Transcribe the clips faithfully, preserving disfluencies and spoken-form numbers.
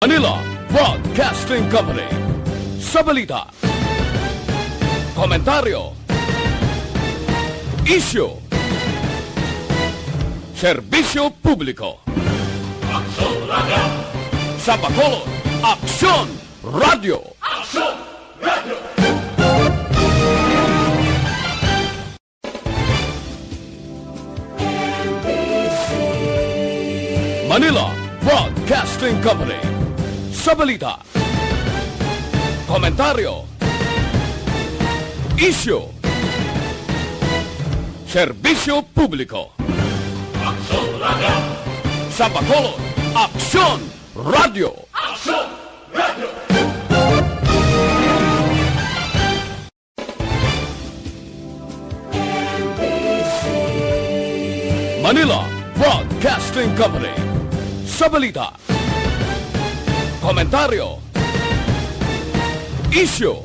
Manila Broadcasting Company. Sa balita, komentaryo, isyu, serbisyo publiko. Aksyon Radio. Sa Bacolod, Aksyon Radio. Aksyon Radio. Manila Broadcasting Company. Sa balita, komentaryo, isyu, serbisyo publiko. Aksyon Radio. Sa Bacolod, Aksyon Radio. Aksyon Radio. Manila Broadcasting Company. Sa balita, komentaryo, isyu.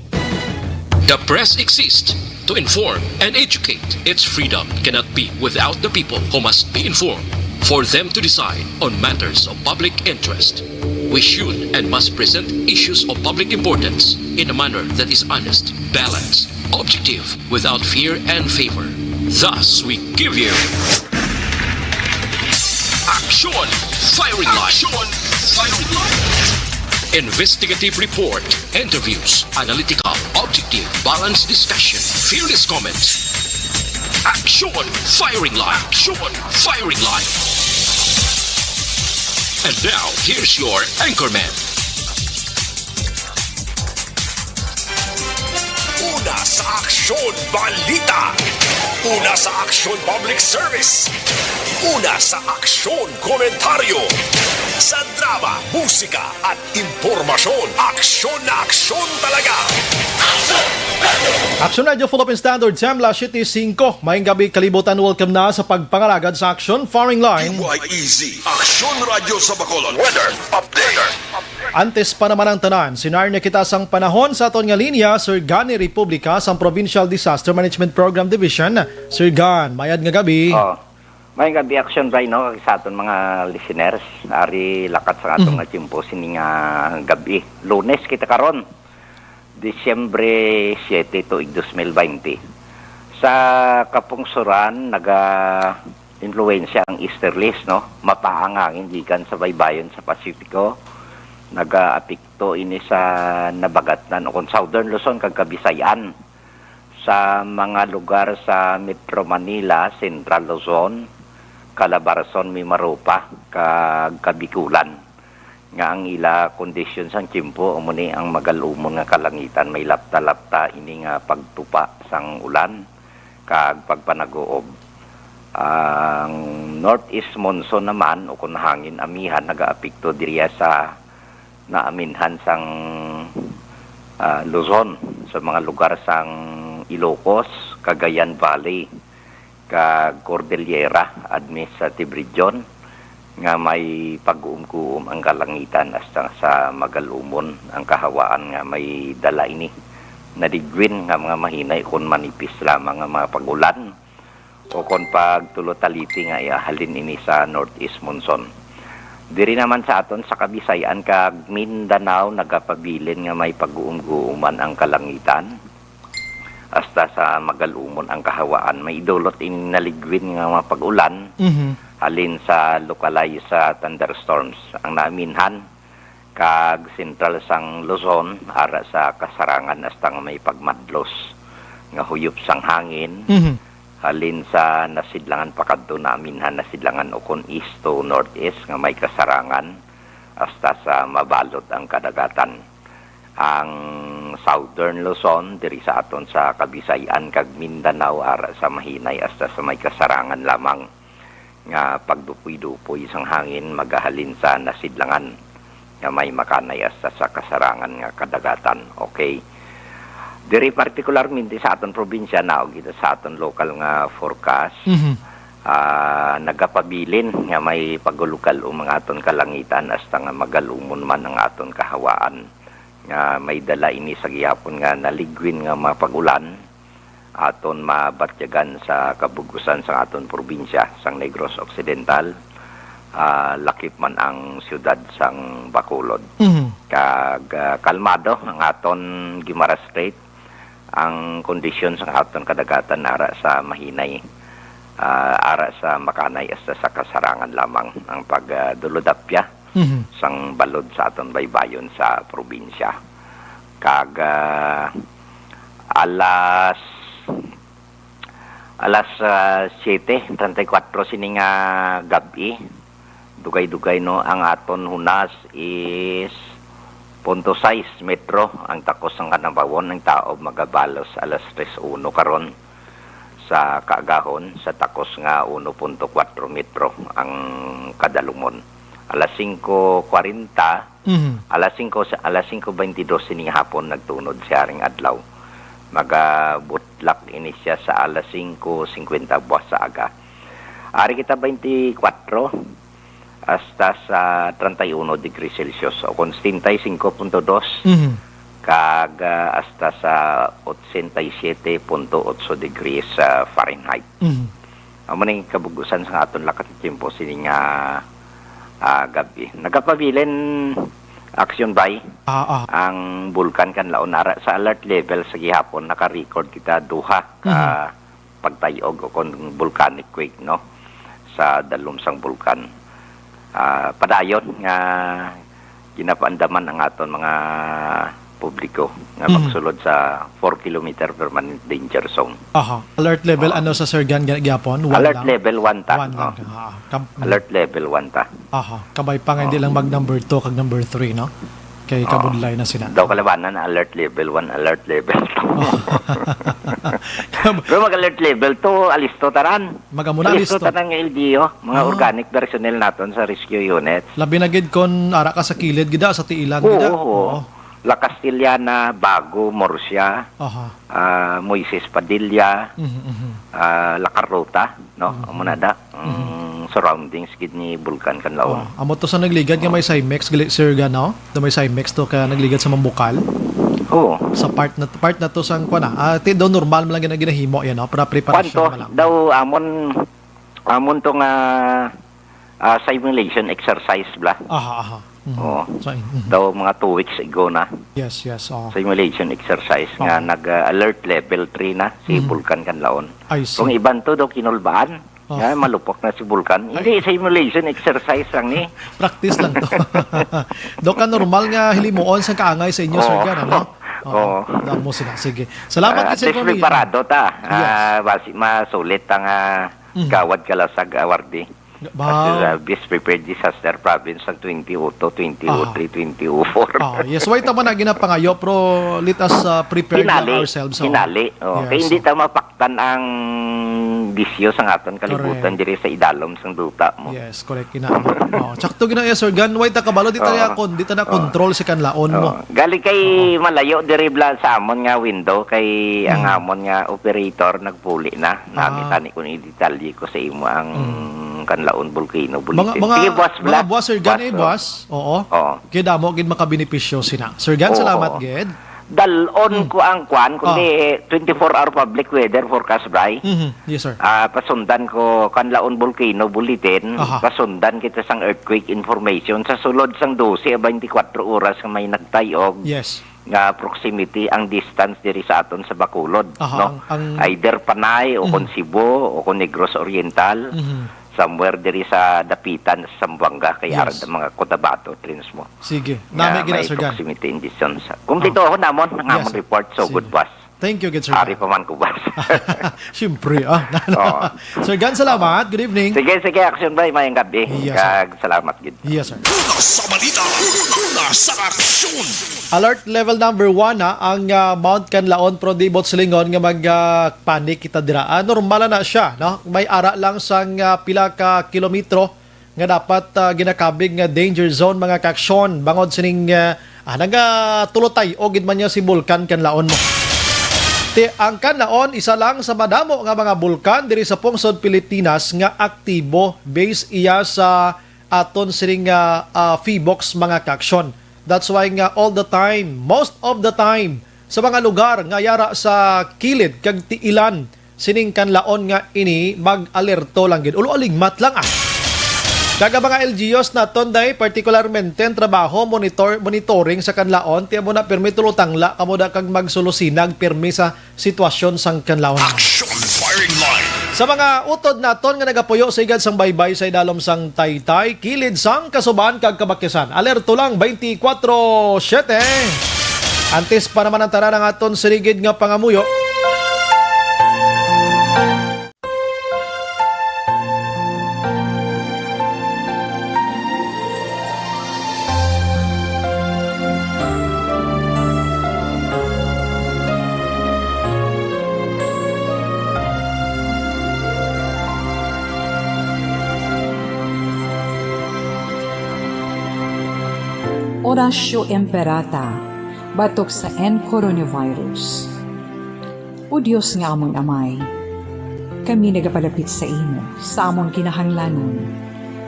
The press exists to inform and educate. Its freedom cannot be without the people, who must be informed for them to decide on matters of public interest. We should and must present issues of public importance in a manner that is honest, balanced, objective, without fear and favor. Thus, we give you Aksyon Firing Line. Aksyon Firing Line. Investigative report, interviews, analytical, objective, balanced discussion, fearless comments. Aksyon Firing Line. Aksyon Firing Line. And now, here's your anchorman. Una sa Aksyon Balita. Una sa Aksyon Public Service. Una sa Aksyon Komentaryo. Sa drama, musika, at impormasyon, aksyon na aksyon talaga. Aksyon Radio Philippine Standard, Samla City five. Maayong gabi, kalibutan. Welcome na sa pagpangalagad sa Aksyon Firing Line. D Y E Z, Aksyon Radio sa Bacolod. Weather update. Antes pa naman ang tanan, sinarnya kita sang panahon sa aton nga linya, Sir Gani Republica sang Provincial Disaster Management Program Division. Sir Gan, mayad nga gabi. Oh. May gabi, Aksyon Brian, no, sa aton mga listeners. Ari lakat sa aton Mhm. nga tiyempo sini nga gabi. Lunes kita karon, Disyembre siete, tuig dos mil baynte. Sa kapungsuran, naga-impluwensya ang easterlies, no? Mapaang hangin gikan sa baybayon sa Pasifiko. Naga-apekto ini sa Nabagatnan o kon Southern Luzon kag Kabisayan. Sa mga lugar sa Metro Manila, Central Luzon, Calabarzon, Mimaropa, kag Kabikulan, nga ang ila kondisyon sang tiyempo amo ni ang magal-umon nga kalangitan, may lapta-lapta ini nga pagtupa sang ulan kag pagpanaguob. Ang northeast monsoon naman, o kon hangin amihan, nagaapekto diriya sa naaminhan sang, ah, Luzon, sa mga lugar sang Ilocos, Cagayan Valley, kag Cordillera Administrative Region, nga may pag-uumkuum ang kalangitan hasta sa magal-umon ang kahawaan nga may dala ini. Naligwin nga mga mahinay kon manipis lamang nga mga pag-ulan o kon pagtulotaliti nga ihahalin ini sa northeast monsoon. Diri naman sa aton sa Kabisayan kag Mindanao, nagapabilin nga may pag-uumguuman ang kalangitan hasta sa magal-umon ang kahawaan. May idulot ini naligwin nga mga pag-ulan Mhm. halin sa localized sa thunderstorms. Ang naaminhan kag sentral sang Luzon, ara sa kasarangan hasta nga may pagmadlos nga huyop sang hangin. Mhm. Halin sa nasidlangan pakadto, naaminhan nasidlangan o kon east to northeast nga may kasarangan hasta sa mabalot ang kadagatan. Ang Southern Luzon, diri sa aton sa Kabisayan kag Mindanao, ara sa mahinay hasta sa may kasarangan lamang nga pagdupoy-dupoy sang hangin magahalin sa nasidlangan nga may makanay hasta sa kasarangan nga kadagatan. Okay. Diri partikularmente sa aton probinsya, naog kita sa aton lokal nga forecast, Mhm. ah, nagapabilin nga may pagulukal-om ang aton kalangitan hasta nga magal-umon man ang aton kahawaan, nga may dala ini sa gihapon nga naligwin nga mga pag-ulan aton mabatyagan sa kabug-usan sang aton probinsya sang Negros Occidental, ah, lakip man ang siyudad sang Bacolod. Mhm. Kag, ah, kalmado ang aton Guimaras Strait. Ang kondisyon sang aton kadagatan ara sa mahinay, ah, ara sa makanay hasta sa kasarangan lamang ang pag, ah, dulodapya Mhm. sang balod sa aton baybayon sa probinsya. Kag, ah, alas, alas, ah, siete treinta y cuatro sini nga gab-i, dugay-dugay, no, ang aton hunas is punto sais metro ang takos sang kanabawon, ang taob magabalos alas tres uno karon sa kaagahon, sa takos nga uno punto kuwatro metro ang kadalumon. Alas singko kwarenta, Mhm. alas singko sa, alas singko beintidos sini nga hapon nagtunod si Haring Adlaw. Magabutlak ini siya sa alas singko singkwenta buwas sa aga. Ari kita beintikwatro hasta sa treinta y uno degrees Celsius, o kon setenta y cinco punto dos, Mhm. kag, ah, hasta sa ochenta y siete punto ocho degrees, ah, Fahrenheit. Mhm. Amo ning kabug-usan sa aton lakat sa tiyempo sini nga, ah, gab-i. Nagapabilin, Action Bay, Ah, ah. ang Bulkan Kanlaon ara sa alert level sa gihapon, naka-record kita duha ka Mhm. pagtay-og o kon volcanic quake, no, sa dalom sang bulkan. Ah, padayon nga ginapaandaman ang aton mga publiko nga Mhm. magsulod sa four kilometer permanent danger zone. Aha. Alert level, Oo. ano sa Sir Gan, gina-, gyapon? One Alert lang? level one ta. One lang. Oo. Ah, kab-, Alert level one ta. Aha. Kabay pa nga, hindi Oo. lang mag number two kag number three, no? Kay Oo. kabudlay na sila. Daw kalabanan, alert level one, alert level two. Kab- Pero mag-alert level two, alisto tanan. Mag-amo na, Alisto alisto. tanan nga L G U, mga Ah. organic personnel naton sa rescue unit. Labi na gid kon ara ka sa kilid gid, ah, sa tiilan Oo, gid, ah. oo. Oo. La Castellana, Bago, Murcia, Aha. ah, Moises Padilla, Mhm, mhm. ah, La Carlota, no? Mhm. Amo na da, Mhm. ang surroundings gid ni Bulkan Kanlaon. Oh, amo to sa nagligad nga may Simex, gali, Sir Gan, no? Do may Simex to ka nagligad sa Mambukal? Oo. Sa part na, part na to sang, kuwan na, ah, ti-, do normal man lang gina-, ginahimo yan, no? Para preparasyon Kwanto, man lang. daw amon, amon to nga, ah, simulation exercise bla. Aha, aha. Mhm. Oo. So, mhm. Daw mga two weeks ago na. Yes, yes, oo. Simulation exercise nga Oo. nag, ah, alert level three na si Mhm. Bulkan Kanlaon. I see. Kung iban to daw kinulbaan, Oo. nga malupok na si Bulkan. Ay. Hindi, simulation exercise lang ni. Practice lang to. Do ka normal nga hilimuon sa kaangay sa inyo, Sir Oo. Gan, ano? Oo. Oo. Damo sila. Sige. Salamat Ah, gid sa at least information. preparado ta. Yes. Ah, basi masulit ang, ah, Mhm. gawad kalasag, ah, wardi. Wow. As, uh, best prepared disaster province ang twenty oh two, twenty oh three, Aha. twenty oh four. Oh, yes, why ta man na ginapangayo, pero let us, uh, prepare lang Hinali, ourselves, oh. hinali. Oh, Yes, kay hindi oh. ta mapaktan ang bisyo sa aton kalibutan Correct. diri sa idalom sang duta mo. Yes, correct, ina. Oh, sakto gina, yes, Sir Gan, why ta kabalo, di ta Oo. na kon-, di ta na Oo. control si kanlaon mo. Oo. Gali kay Oo. malayo diri bla sa amon nga window, kay ang Mm. amon nga operator nagpuli na. Nami Ah. tani kung detalye ko sa imo ang Mm. Kanlaon Volcano Mga, Bulletin. mga, Sige, boss, mga Blas. boss, Sir Gan, Boss, eh, oh. boss. Oo. Oo. Kaya damo gid makabenepisyo sina. Sir Gan, Oo. salamat gid. Dalon Mm. ko ang kwan, kundi Ah. twenty-four hour public weather forecast, Bray. Mhm. Yes, sir. Ah, pasundan ko Kanlaon Volcano Bulletin, Aha. pasundan kita sang earthquake information sa sulod sang dose a twenty-four oras nga may nagtayog. Yes. nga proximity ang distance diri sa aton sa Bacolod, Aha, no? ang, ang Either Panay o kon Mhm. Cebu o kon Negros Oriental, Mhm. somewhere diri sa dapitan sa Zamboanga, kay Yes. ara ang mga Cotabato trends mo. Sige. Nga Nami gina, may Sir Gan. proximity in distance. Kumpletohon Oh. namon ang Yes, amon sir. report. So, Sige. good, boss. Thank you, good, Sir Ari Gan. pa man ko, boss. Siyempre, ah. Oo. Sir Gan, salamat. Good evening. Sige, sige, Action Bay, mayang gabi. Yes, sir. Kag salamat gid. Yes, sir. Una sa balita, una sa aksyon. Alert level number one na ang, ah, Mount Kanlaon, pero di buot silingon nga mag, ah, panic kita dira. Ah, normal na siya, no? May ara lang sang, ah, pila ka kilometro nga dapat, ah, ginakabig nga danger zone, mga kaaksyon, bangod sining, ah, ah, nagatulotay-og gid man niya si Bulkan Kanlaon mo. Ti, ang Kanlaon, isa lang sa madamo nga mga bulkan diri sa pungsod Pilipinas nga aktibo, base iya sa aton sining, ah, ah, PHIVOLCS, mga kaaksyon. That's why nga all the time, most of the time, sa mga lugar nga yara sa kilid kag tiilan sining Kanlaon nga ini, mag-alerto lang gid. Ulo aligmat lang, ah. Kag ang mga L G Us naton, day, partikularmente ang trabaho, monitor, monitoring sa kanlaon, tiya mo na pirmi tulutangla kamo da kag magsulusinag pirmi sa sitwasyon sang kanlaon. Action Firing Line. Sa mga utod naton nga nagapuyo sa igad sang baybay sa idalom sang taytay, kilid sang kasuban kag kabakisan, alerto lang twenty-four seven. Antes pa naman ang tanan, ang aton siligid nga pangamuyo. Oratio Imperata, batok sa N coronavirus. O Dios nga amon Amay, kami nagapalapit sa imo sa amon kinahanglanon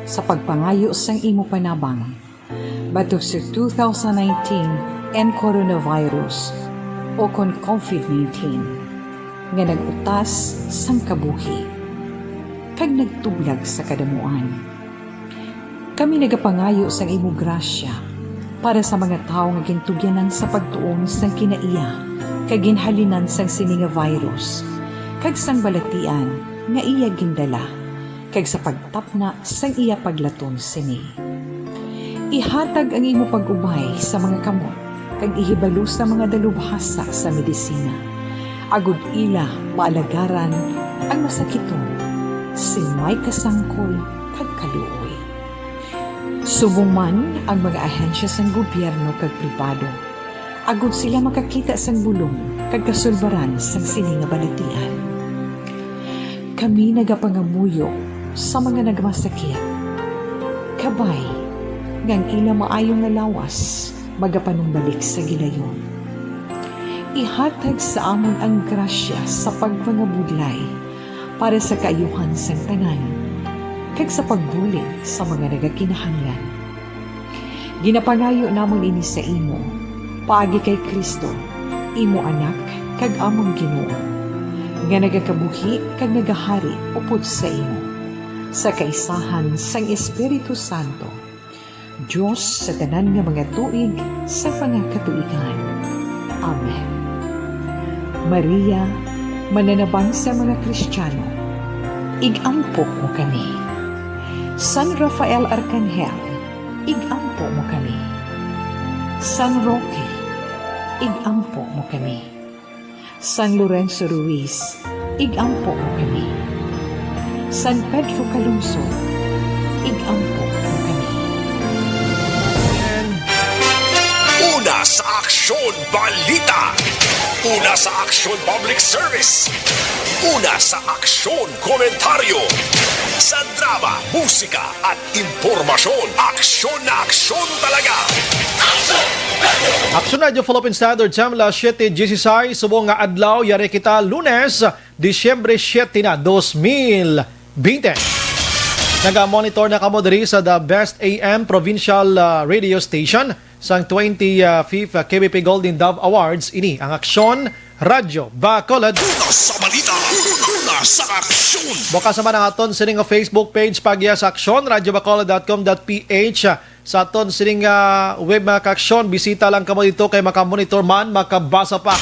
sa pagpangayo sang imo panabang batok sa two thousand nineteen N coronavirus, o kon COVID nineteen, nga nag-utas sang kabuhi kag nagtublag sa kadamuan. Kami nagapangayo sang imo grasya para sa mga tawo nga gintugyanan sa pagtuon sang kinaiya kag ginhalinan sang sini nga virus, kag sang balatian nga iya gindala, kag sa pagtapna sang iya paglaton sini. Ihatag ang imo pag-ubay sa mga kamot kag ihibalo sa mga dalubhasa sa medisina, agod ila maalagaran ang masakiton sing may kasangkol kag kaluoy. Subong man ang mga ahensya sang gobyerno kag pribado, agod sila makakita sang bulong kag kasulbaran sang sini nga balatian. Kami nagapangamuyo sa mga nagmasakit. Kabay nga ang ila maayo nga lawas magapanumbalik sa gilayon. Ihatag sa amon ang grasya sa pagpangabudlay para sa kaayuhan sang tanan, kag sa pagbulig sa mga nagakinahanglan. Ginapangayo namon ini sa imo, paagi kay Cristo, imo Anak kag amon Ginoo, nga nagakabuhi kag nagahari upod sa imo, sa kaisahan sang Espiritu Santo, Dios sa tanan nga mga tuig sa mga katuigan. Amen. Maria, mananabang sa mga Kristiyano, ig-ampo mo kami. San Rafael Arcangel, ig-ampo mo kami. San Roque, ig-ampo mo kami. San Lorenzo Ruiz, ig-ampo mo kami. San Pedro Calungsod, ig-ampo mo kami. Una sa Aksyon Balita. Una sa Aksyon Public Service. Una sa Aksyon Komentaryo. Sa drama, musika, at impormasyon. Aksyon na aksyon talaga. Aksyon Radyo Philippine Standard Time, alas siyete dieciséis, subong nga adlaw, yari kita Lunes, Disyembre siete na, dos mil binte. Naga-monitor na kamo diri sa The Best A M Provincial, ah, Radio Station sang twenty-fifth K B P Golden Dove Awards. Ini ang Aksyon Radyo Bacolod. Una sa balita, una sa aksyon. Bukas naman ang aton sining Facebook page, pagya sa aksyon radyo bacolod dot com dot P H. Sa aton sining, ah, web, mga kaaksyon, bisita lang kamo dito kay makamonitor man, makabasa pa.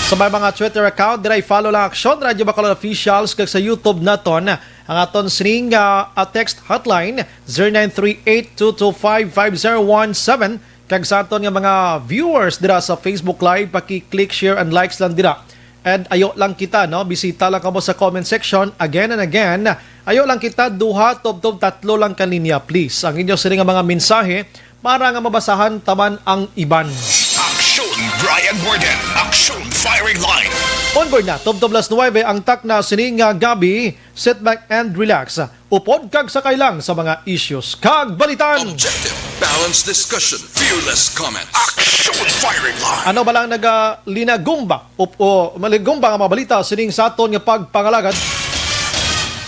Sa may mga Twitter account, dira i-follow lang Aksyon Radyo Bacolod Officials, kag sa YouTube naton ang aton sining, ah, ah, text hotline, zero nine three eight two two five five zero one seven. Kag sa aton nga mga viewers dira sa Facebook Live, paki-click, share, and likes lang dira. And ayo lang kita, no? Bisita lang kamo sa comment section again and again. Ayo lang kita, duha, tubtob, tatlo lang ka linya, please. Ang inyo sini nga mga mensahe para nga mabasahan taman ang iban. Aksyon Brian Morgan, Aksyon Firing Line. On board na, tubtob alas nuwebe ang takna sini nga gabi. Sit back and relax. Upod kag sakay lang sa mga issues kag balitan. Objective, balanced discussion, fearless comments. Action Firing Line. Ano ba lang nagalinagumba up-, o maligumba nga mga balita sining sa aton nga pagpangalagad?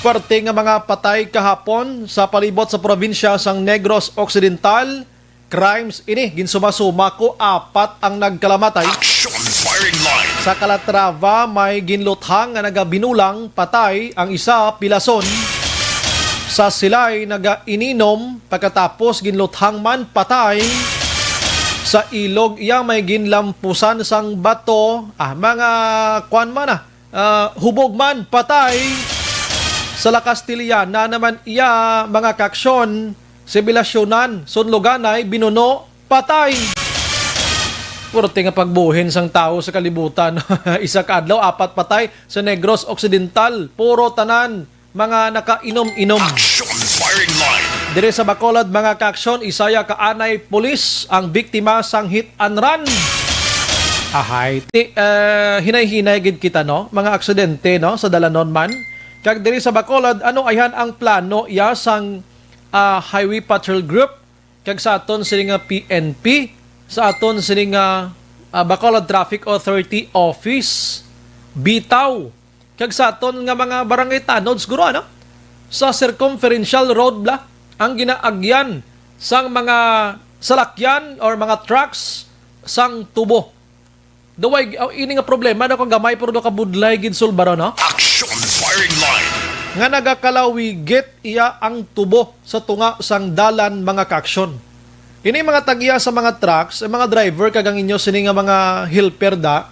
Puwerte nga mga patay kahapon sa palibot sa probinsya sang Negros Occidental. Crimes ini, ginsumasuma ko, apat ang nagkalamatay. Action Firing Line. Sa Calatrava, may ginluthang nga nagabinulang patay, ang isa pilason. Sa sila'y nagaininom, pagkatapos ginluthang man patay sa ilog iya may ginlampusan sang bato, ah, mga kwan man, ah, ah, hubog man patay. Sa La Castellana naman iya, mga kaaksyon, sibilasyonan, sunluganay, binuno, patay. Purte nga pagbuhin sang tawo sa kalibutan. Isa ka adlaw, apat patay sa Negros Occidental. Puro tanan mga nakainom-inom. Action firing line. Dire sa Bacolod, mga kaaksyon, isa ya ka anay pulis ang biktima sang hit and run. Ahay, ti, eh, hinay-hinay gid kita, no? Mga aksidente, no? Sa dalanon man. Kag dire sa Bacolod, ano ayhan ang plano iya sang, ah, Highway Patrol Group? Kag sa aton sini nga P N P, sa aton sini nga, ah, Bacolod Traffic Authority Office, bitaw, kag sa aton nga mga barangay tanod siguro, ano? Sa circumferential road bala ang ginaagyan sang mga salakyan or mga trucks sang tubo. Daway, oh, ini nga problema na kung gamay pero daw kabudlay gid sulbaron, no? Action firing line. Nga nagakalawigit iya ang tubo sa tunga sang dalan, mga kaaksyon. Ini mga tagiya sa mga trucks, ang mga driver kag ang inyo sini nga mga helper da,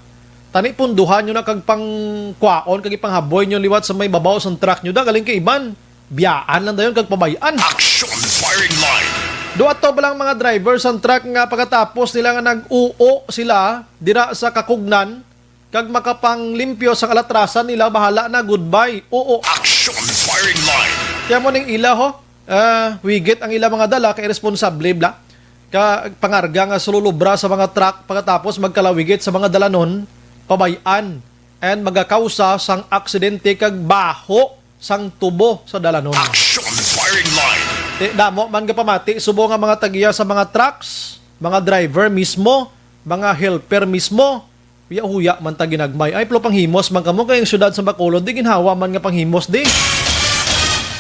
tani punduhan nyo na kag pangkwaon kag ipanghaboy nyo liwat sa may babaw sang truck nyo da, galing kay iban biyaan lang dayon kag pabay-an. Action firing line. Duha to ba lang mga driver sang truck nga pagkatapos nila nga nag-uo sila dira sa kakugnan kag makapanglimpyo sa kalatrasan nila, bahala na, goodbye. Oo. Action firing line. Kaya mo ning ila ho, ah, wigit ang ila mga dala kay responsable bla. Ka pangarga nga sululubra sa mga truck pagkatapos magkalawigit sa mga dalanon, pabay-an, and magakausa sang aksidente kag baho sang tubo sa dalanon. Action firing line. Ti damo man nga pamati subong nga mga tagiya sa mga trucks, mga driver mismo, mga helper mismo, huya-huya man ta ginagmay. Ay, pero panghimos man kamo kay ang syudad sa Bacolod, di ginhawa man nga panghimos di.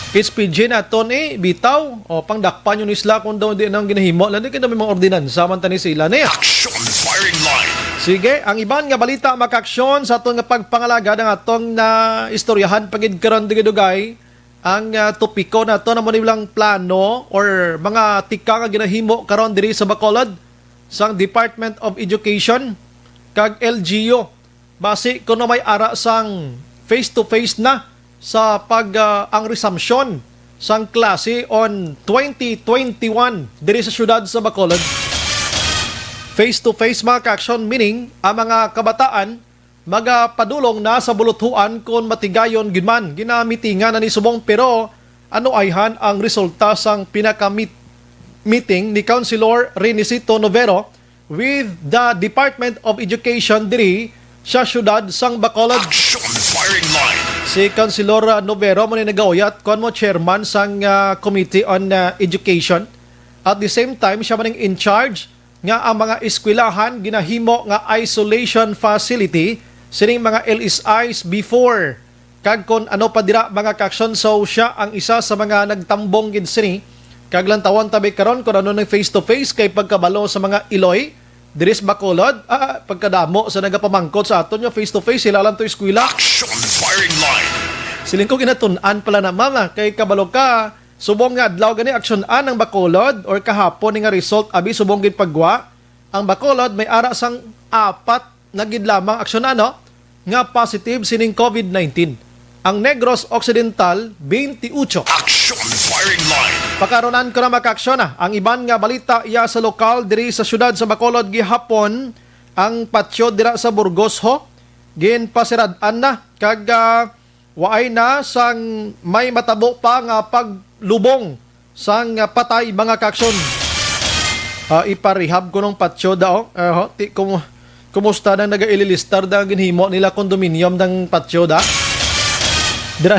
H P G naton, eh, bitaw. O, pangdakpan yun isla kung daw di nang ginahimo. Lalo kay may mga ordinansa man tani sila niya. Action firing line. Sige, ang iban nga balita, mga kaaksyon, sa aton nga pagpangalagad ang atong na istoryahan pagid karon dugay-dugay. Ang, ah, topiko nato na mo nilang plano or mga tika nga ginahimo karon diri sa Bacolod sang Department of Education kag L G U. Basi kuno may ara sang face-to-face na sa pag, ah, ang resumption sang klase on twenty twenty-one diri sa siyudad sa Bacolod. Face-to-face, mga kaaksyon, meaning ang mga kabataan magapadulong na sa buluthuan kon matigayon gid man. Ginamitingan na ni subong, pero ano ayhan ang resulta sang pinaka-meet-, meeting ni Councilor Renicito Novero with the Department of Education diri sa siyudad sang Bacolod? Action firing line. Si Councilor, ah, Novero mo ni nagauyat, kuan mo, chairman sang, ah, Committee on, ah, Education. At the same time, siya man ang in charge nga ang mga eskwelahan ginahimo nga isolation facility sining mga L S Is before. Kag kon ano pa dira, mga kaaksyon, so siya ang isa sa mga nagtambong gid sini. Kag lantawon tabi karon kon ano ni face to face kay pagkabalo sa mga iloy diri sa Bacolod, ah, pagkadamo sa nagapamangkot sa aton nga face to face, sila lang to eskwela. Action firing line. Siling ko ginatun-an pala na, mama, kay kabalo ka, subong nga adlaw gani aksyon-an ang Bacolod or kahapon ni nga result abi subong gid paggwa. Ang Bacolod may ara sang apat na gid lamang aksyon-an, no, nga positive sining COVID nineteen. Ang Negros Occidental, twenty-eight. Action firing line. Pakaronan ko na makaaksyon na ang iban nga balita iya sa lokal diri sa siyudad sa Bacolod gihapon. Ang patyo dira sa Burgos ho, ginpasirad-an na kag, ah, waay na sang may matabo pa nga paglubong sang, ah, patay, mga kaaksyon. Ah, iparehab ko nung patyo da, oh. Ah, ho, ti, kumu-, kumusta nang nagaililistar da ang ginhimo nila condominium ng patyo da? Dira,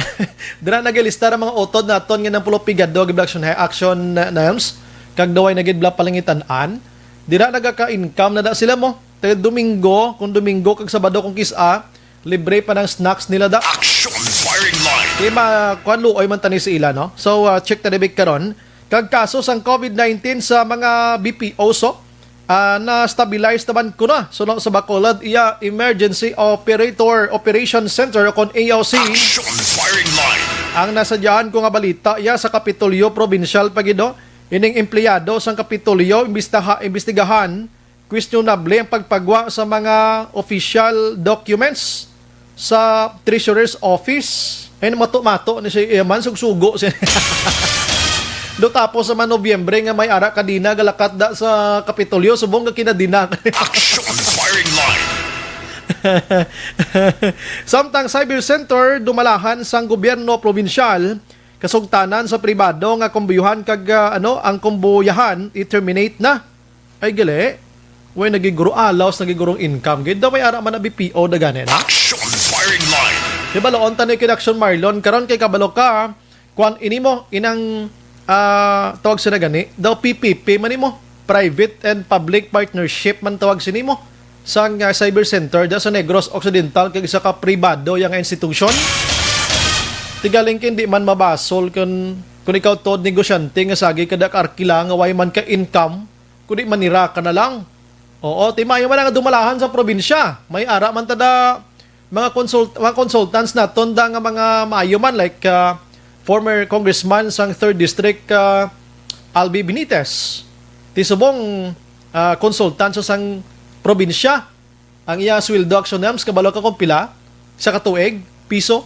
dira nagaililistar ang mga utod naton nga nang pulo pigado, gibla action, action, ah, norms. Kag daway na gid bla palangitan-an. Dira nagaka-income na da sila mo. Kay Domingo, kung Domingo kag Sabado kung kis-a, libre pa ng snacks nila da. Action firing line. Di ma-, kuwan, luoy man tani sa ila, no? So, uh, check ta dibig karon. Kag kaso sang COVID nineteen sa mga B P O, so, uh, na-stabilize naman ko na. So, no, sa Bacolod, iya Emergency Operator Operation Center o kon E O C. Action firing line. Ang nasadyahan ko nga balita, ya, sa Kapitolyo Probinsyal pa gid, no? Ining empleyado sang Kapitolyo, imbestaha-, imbestigahan, questionable ang pagpagwa sa mga official documents sa Treasurer's Office. Ay, mato-mato ni si Eman, sugsugo si Do tapos sa mga Nobyembre nga may ara kadina galakat da sa Kapitolyo, subong nga kinadina. Action firing line. Samtang Cyber Center dumalahan sang gobyerno probinsyal, kasugtanan sa pribado nga kumbuyuhan kag, ah, ano, ang kumbuyahan i-terminate na. Ay, gali. Way nagiguro alaws, nagigurong income. Gid daw may ara man na B P O da gani, no? Action firing line. Di ba, loon ta ni Kin Action Marlon? Karon kay kabalo ka, kuan ini mo, inang, ah, tawag sila gani, daw P P P man nimo. Private and Public Partnership man tawag sini mo. Sang, ah, Cyber Center da sa Negros Occidental kag isa ka pribado yang institusyon. Tigaling kay hindi man mabasol kun, kun ikaw tod negosyante nga sagi kada ka arkila nga way man ka income, kundi manira ka na lang. Oo, timayo man nga dumalahan sa probinsya. May ara man tada mga consult-, mga consultants naton da nga mga maayo man, like, ah, former congressman sang third District, ah, Albi Benitez. Ti subong, ah, consultant sa sang probinsya. Ang iya sweldo, Action Ems, kabalo ka kung pila? Sa katuig? Piso?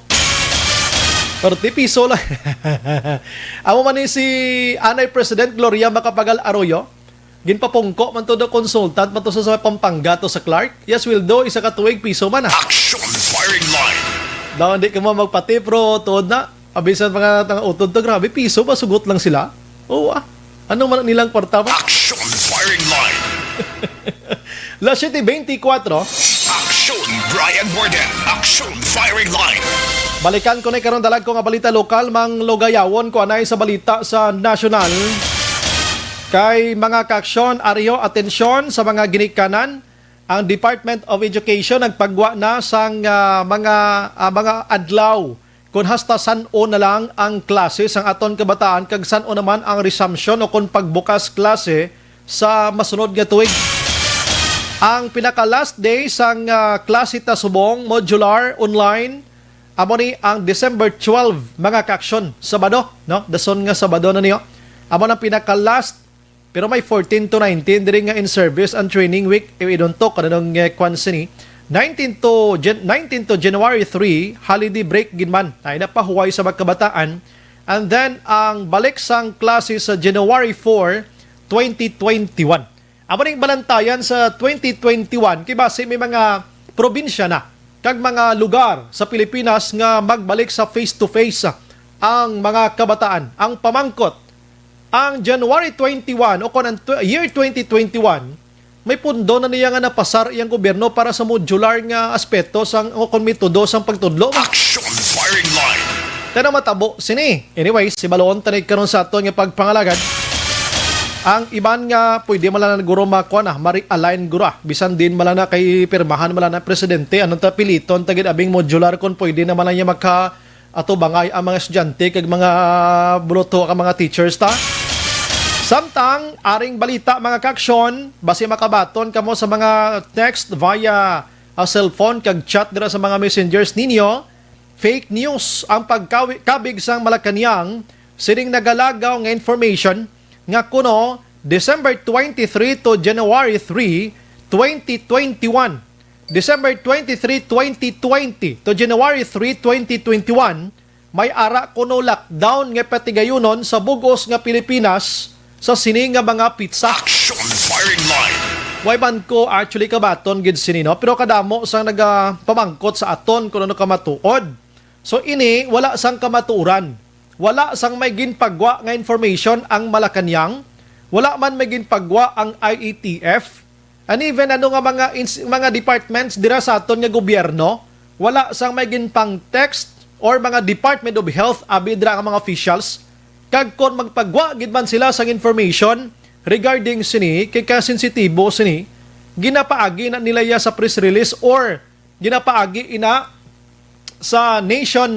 Pero ti piso lang. Amo man ni si anay President Gloria Macapagal Arroyo. Ginpapungko man to do consultant man to sa, sa Pampanga to sa Clark. Iya sweldo, isa ka tuig, piso man, ah. Action firing line. Daw hindi ka mo magpati, pero tuod na. Abisan pa nga tang utod to, grabe, piso ba? Sugot lang sila. Oo, ah. Ano man nilang kwarta ba? Action firing line. Las siete veinticuatro. Action Brian Warden. Action firing line. Balikan ko na karon dalag ko nga balita lokal, Mang Lugayawon, ko anay sa balita sa nasyonal. Kay mga kaaksyon, ariho, atensyon sa mga ginikanan. Ang Department of Education nagpagwa na sang, ah, mga, ah, mga adlaw kon hasta san-o na lang ang klase sang aton kabataan kag san-o naman ang resumption o kon pagbukas klase sa masunod nga tuig. Ang pinaka-last day sang, ah, klase ta subong, modular, online, amo ni ang December twelve, mga kaaksyon, Sabado, no? Dason nga Sabado na niyo. Amo nang pinaka-last. Pero may fourteen to nineteen diri nga in-service and training week. Iwidon to, kanunong, eh, kwan sini. Nineteen to Jan-, nineteen to January three, holiday break gid man. Ay napahuway sa mga kabataan. And then, ang balik sang klase sa January four, twenty twenty-one. Amo ning balantayan sa twenty twenty-one, kay basi may mga probinsya na kag mga lugar sa Pilipinas nga magbalik sa face-to-face ang mga kabataan. Ang pamangkot, ang January twenty-one o kon ang tw-, year twenty twenty-one, may pundo na niya nga napasar iyang gobyerno para sa modular nga aspeto sang, o kon metodo sang pagtudlo. Action firing line. Tana matabo sini. Anyways, si Baloon tanig karon sa aton nga pagpangalagad. Ang iban nga pwede man lang guro makuha na, ma-realign guro, ah. Bisan din man lang na kay pirmahan man lang na presidente, anong ta piliton ta gid abing modular kung pwede naman lang niya maka ato bangay ang mga estudyante kag mga buluto ka mga teachers ta. Samtang aring balita, mga kaaksyon, basi makabaton kamo sa mga text via, ah, cellphone kag chat dira sa mga messengers ninyo. Fake news ang pagkawi-, kabig sang Malacañang sining nagalagaw nga information nga kuno December twenty-three to January three, twenty twenty-one. December twenty-three, twenty twenty to January three, twenty twenty-one, may ara kuno lockdown nga patigayunon sa bug-os nga Pilipinas sa sini nga mga pitsa. Action firing line. Way man ko actually kabaton gid sini, no? Pero kadamo sang nagapamangkot sa aton kung ano kamatuod. So ini, wala sang kamatuoran. Wala sang may ginpagwa nga information ang Malacañang. Wala man may ginpagwa ang I A T F. And even ano nga mga ins-, mga departments dira sa aton nga gobyerno, wala sang may ginpang-text or mga Department of Health, abi dira nga mga officials. Kag kon magpagwa gid man sila sang information regarding sini, kay kasensitibo sini, ginapaagi na nila iya sa press release or ginapaagi ina sa nation,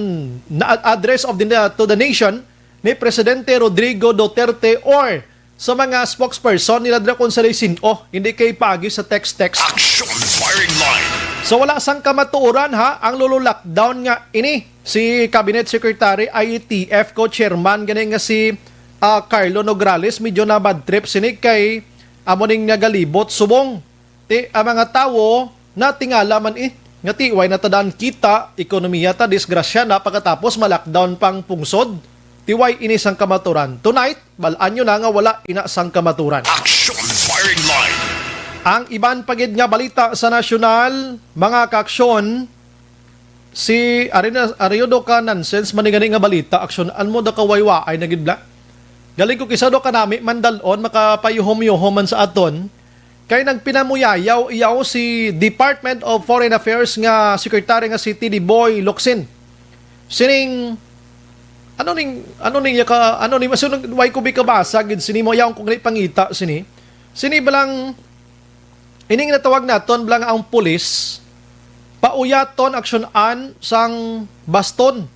na address of the, to the nation ni Presidente Rodrigo Duterte or sa mga spokesperson nila dira kung sa sin-o, hindi kay paagi sa text-text. Action firing line. So, wala sang kamatuoran, ha, ang lolo lockdown nga ini. Si Cabinet Secretary I E T F co-chairman gani nga si, ah, Carlo Nograles, medyo na bad trip sini kay amo ning nagalibot subong. Ti, ang mga tawo natingala man, eh, nga ti, way na ta daan kita, ekonomiya ta, disgrasya na, pagkatapos ma-lockdown pang pungsod. Ti, way ini sang kamaturan. Tonight, bal-an nyo na nga wala ina sang kamaturan. Action Firing Line. Ang iban pa gid nga balita sa nasyonal, mga kaaksyon, si, ari na, ari do ka nonsense man ni gani nga balita, aksyon-an mo, do ka waywaay na gid bla. Galing ko kisa do ka nami mandalon, makapayuhom-yuhom man sa aton. Kay nagpinamuyayaw iyaw si Department of Foreign Affairs nga Secretary nga si T D Boy Locsin. Sining, ano ning, ano ning yaka, ano ning, so, nag-, way ko bi kabasa gid sini mo, yaon ko gani pangita sini. Sini balang, ining natawag naton balang ang pulis, pauyaton aksyon-an sang baston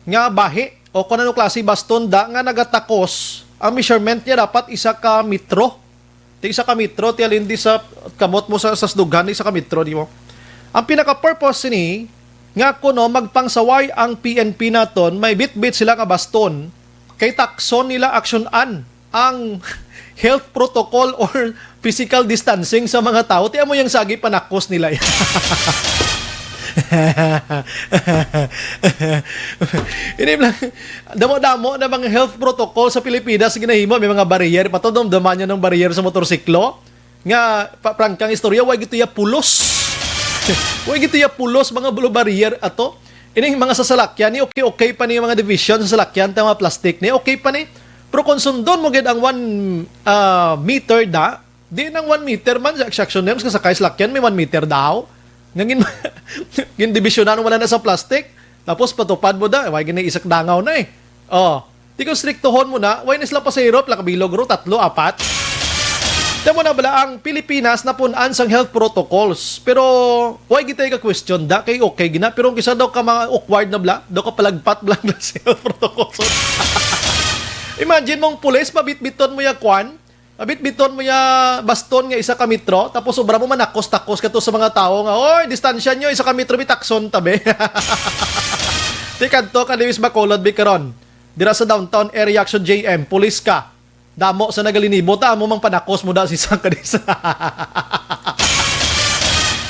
nga bahi o kung ano klase baston da nga nagatakos, ang measurement niya dapat isa ka metro. Ti isa ka metro, ti alin di sa kamot mo sa, sa sdughan, isa ka metro, di mo? Ang pinaka-purpose sini, nga kuno magpangsaway ang P N P naton, may bitbit sila nga baston, kay takson nila aksyon-an ang health protocol or physical distancing sa mga tawo. Ti amo yang sagi panakos nila. Ini lang, damo-damo na mga health protocol sa Pilipinas ginahimo. May mga barrier pa to. Dumduman nyo ng barrier sa motorsiklo. Nga, pa, prangkang istorya, way gito ya pulos. Way gito ya pulos, mga blue barrier ato. Ining mga sasalakyan, ni okay-okay pa ni mga division sa salakyan, ta mga plastic ni, okay pa ni. Pero kung sundon mo gid ang one, ah, meter da, di nang one meter man, sa action names, kasakay salakyan, may one meter daw. Nga gin-, gindibisyonan, wala na sa plastic. Tapos patupad mo da, way gini isak dangaw na eh. Oh, di kung striktohon mo na, way na sila pasahero, pila ka bilog ro, tatlo, apat. Tamo na bala ang Pilipinas napunan sang health protocols. Pero, way gitay ka question da, kay okay gina. Pero kung kisa daw ka mga awkward na bla, daw ka palagpat bla sa health protocols. Imagine mong pulis, pabitbiton mo ya kwan, pabitbiton mo ya baston nga isa ka metro, tapos sobra mo manakos-takos ka to sa mga tao nga, "Oy, distansya nyo, isa ka metro, bitakson tabi." Tikadto ka, Lewis Bacolod, Bikaron. Dira sa downtown area, action J M, pulis ka. Damo sa nagalinibot, amo mang panakos mo da si Sangkadis.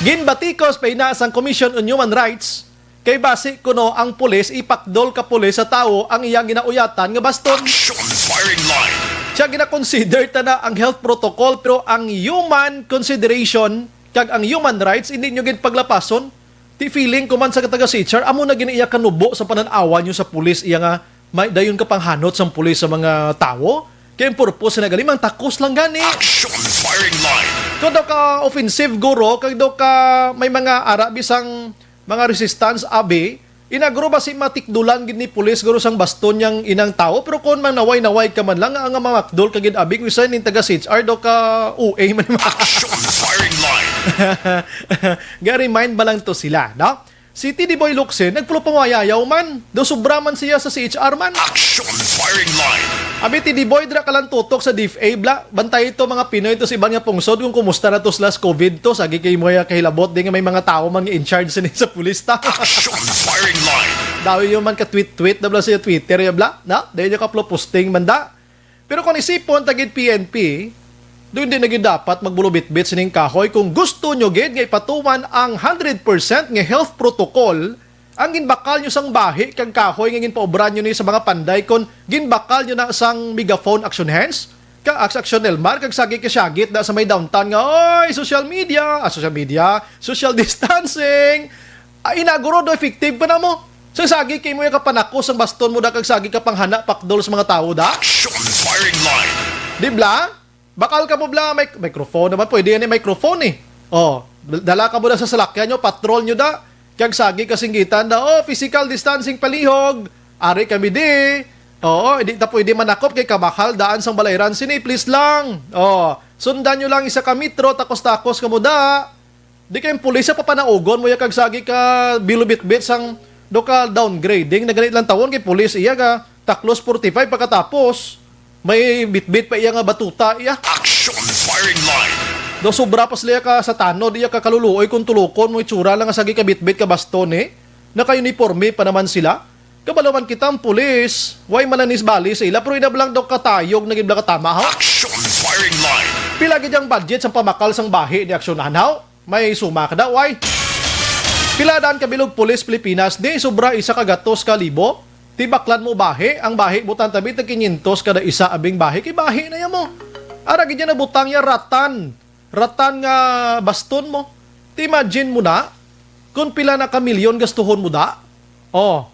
Ginbatikos pa ina sang Commission on Human Rights, kay basi kuno ang pulis ipakdol ka pulis sa tawo ang iyang ginauyatan nga baston. Action Firing Line. Siya gina-consider ta na ang health protocol, pero ang human consideration kag ang human rights, hindi nyo gid paglapason. Ti feeling ko man sa taga C H R, amo na gini iya kanubo sa panan-awan nyo sa pulis, iya nga may dayon ka panghanot sang pulis sa mga tawo. Kay ang purpose na gali, mang takos lang gani. Action Firing Line. Kung daw ka offensive, guro, kag daw ka may mga ara bisang mga resistance, abi, inagro ba si matikdulan gid ni pulis, guro, sang baston yang inang tawo? Pero kung mang naway-naway ka man lang, nga mamakdol ka gid, abi, kung isa ning taga C H R, daw ka O A man. Action Firing Line. Ga-remind ba lang to sila, no? Si T D Boy Locsin, nagpulo pa mayayaw man. Daw sobra man siya sa C H R man. Action Firing Line. Abi, T D Boy, dira ka lang tutok sa D F A, bla. Bantay to, mga Pinoy to sa iban nga pungsod, kung kumusta na to sa last COVID to. Sagi kay mo ya kahilabot, di nga may mga tao man nga in charge sini sa pulis ta. Action Firing Line. Daw yun man ka tweet-tweet, na bla siya Twitter, ya bla. Na? Dahil yung kaplo posting man da. Pero kung isipon ta gid P N P, do hindi na gid dapat magbulubitbit sining kahoy kung gusto nyo gid nga ipatuman ang hundred percent nga health protocol, ang ginbakal nyo sang bahi kag kahoy nga ginpaobra nyo ni sa mga panday, kon ginbakal nyo na sang megaphone action hands, ka Ax-, action Elmar, kag sagi ka syagit na sa may downtown nga, "Oy, social media, ah, social media, social distancing." Ah, inaguro do effective pa na mo. Sa sagi kay mo yung kapanakos ang baston mo da, kag sagi ka panghana pakdol sa mga tawo da. Action Firing Line. Di bla? Bakal ka mo bla, mic-, microphone naman, pwede yan yung microphone eh. Oh, dala ka mo na sa salakyan nyo, patrol nyo da. Kag sagi kasinggitan da, "Oh, physical distancing palihog. Ari kami di. Oo, hindi ta pwede manakop kay kamahal daan sang balayran sini, please lang. Oh, sundan nyo lang isa ka metro, takos-takos ka mo da." Di kay ang pulis sa papanaugon mo ya kag sagi ka bilubitbit sang do ka downgrading na ganit lang tawon kay pulis iya ka taklos forty-five pagkatapos may bitbit pa iya nga batuta iya. Action Firing Line. Daw sobra pa sila ka satano, diya ka kaluluoy kung tulukon mo itsura lang nga sagi kabitbit ka baston, eh. Naka-uniforme pa naman sila. Kabalo man kita ang pulis, way malanis bali sa ila, pero inablang daw katayog na gid bala katama, ha? Action firing line. Pila gid ang budget sa pamakal sang bahi ni Aksyon Anhaw? May suma ka daw, ay? Pila daan ka bilog pulis Pilipinas, di sobra isa ka gatos ka libo? Ti baklan mo bahi, ang bahi butang tabi tag kinyentos kada isa abing bahi, kay bahi na ya mo. Ara gid yan nabutang ya ratan, ratan nga baston mo. Ti imagine mo na kung pila na ka milyon gastuhon mo da. Oh.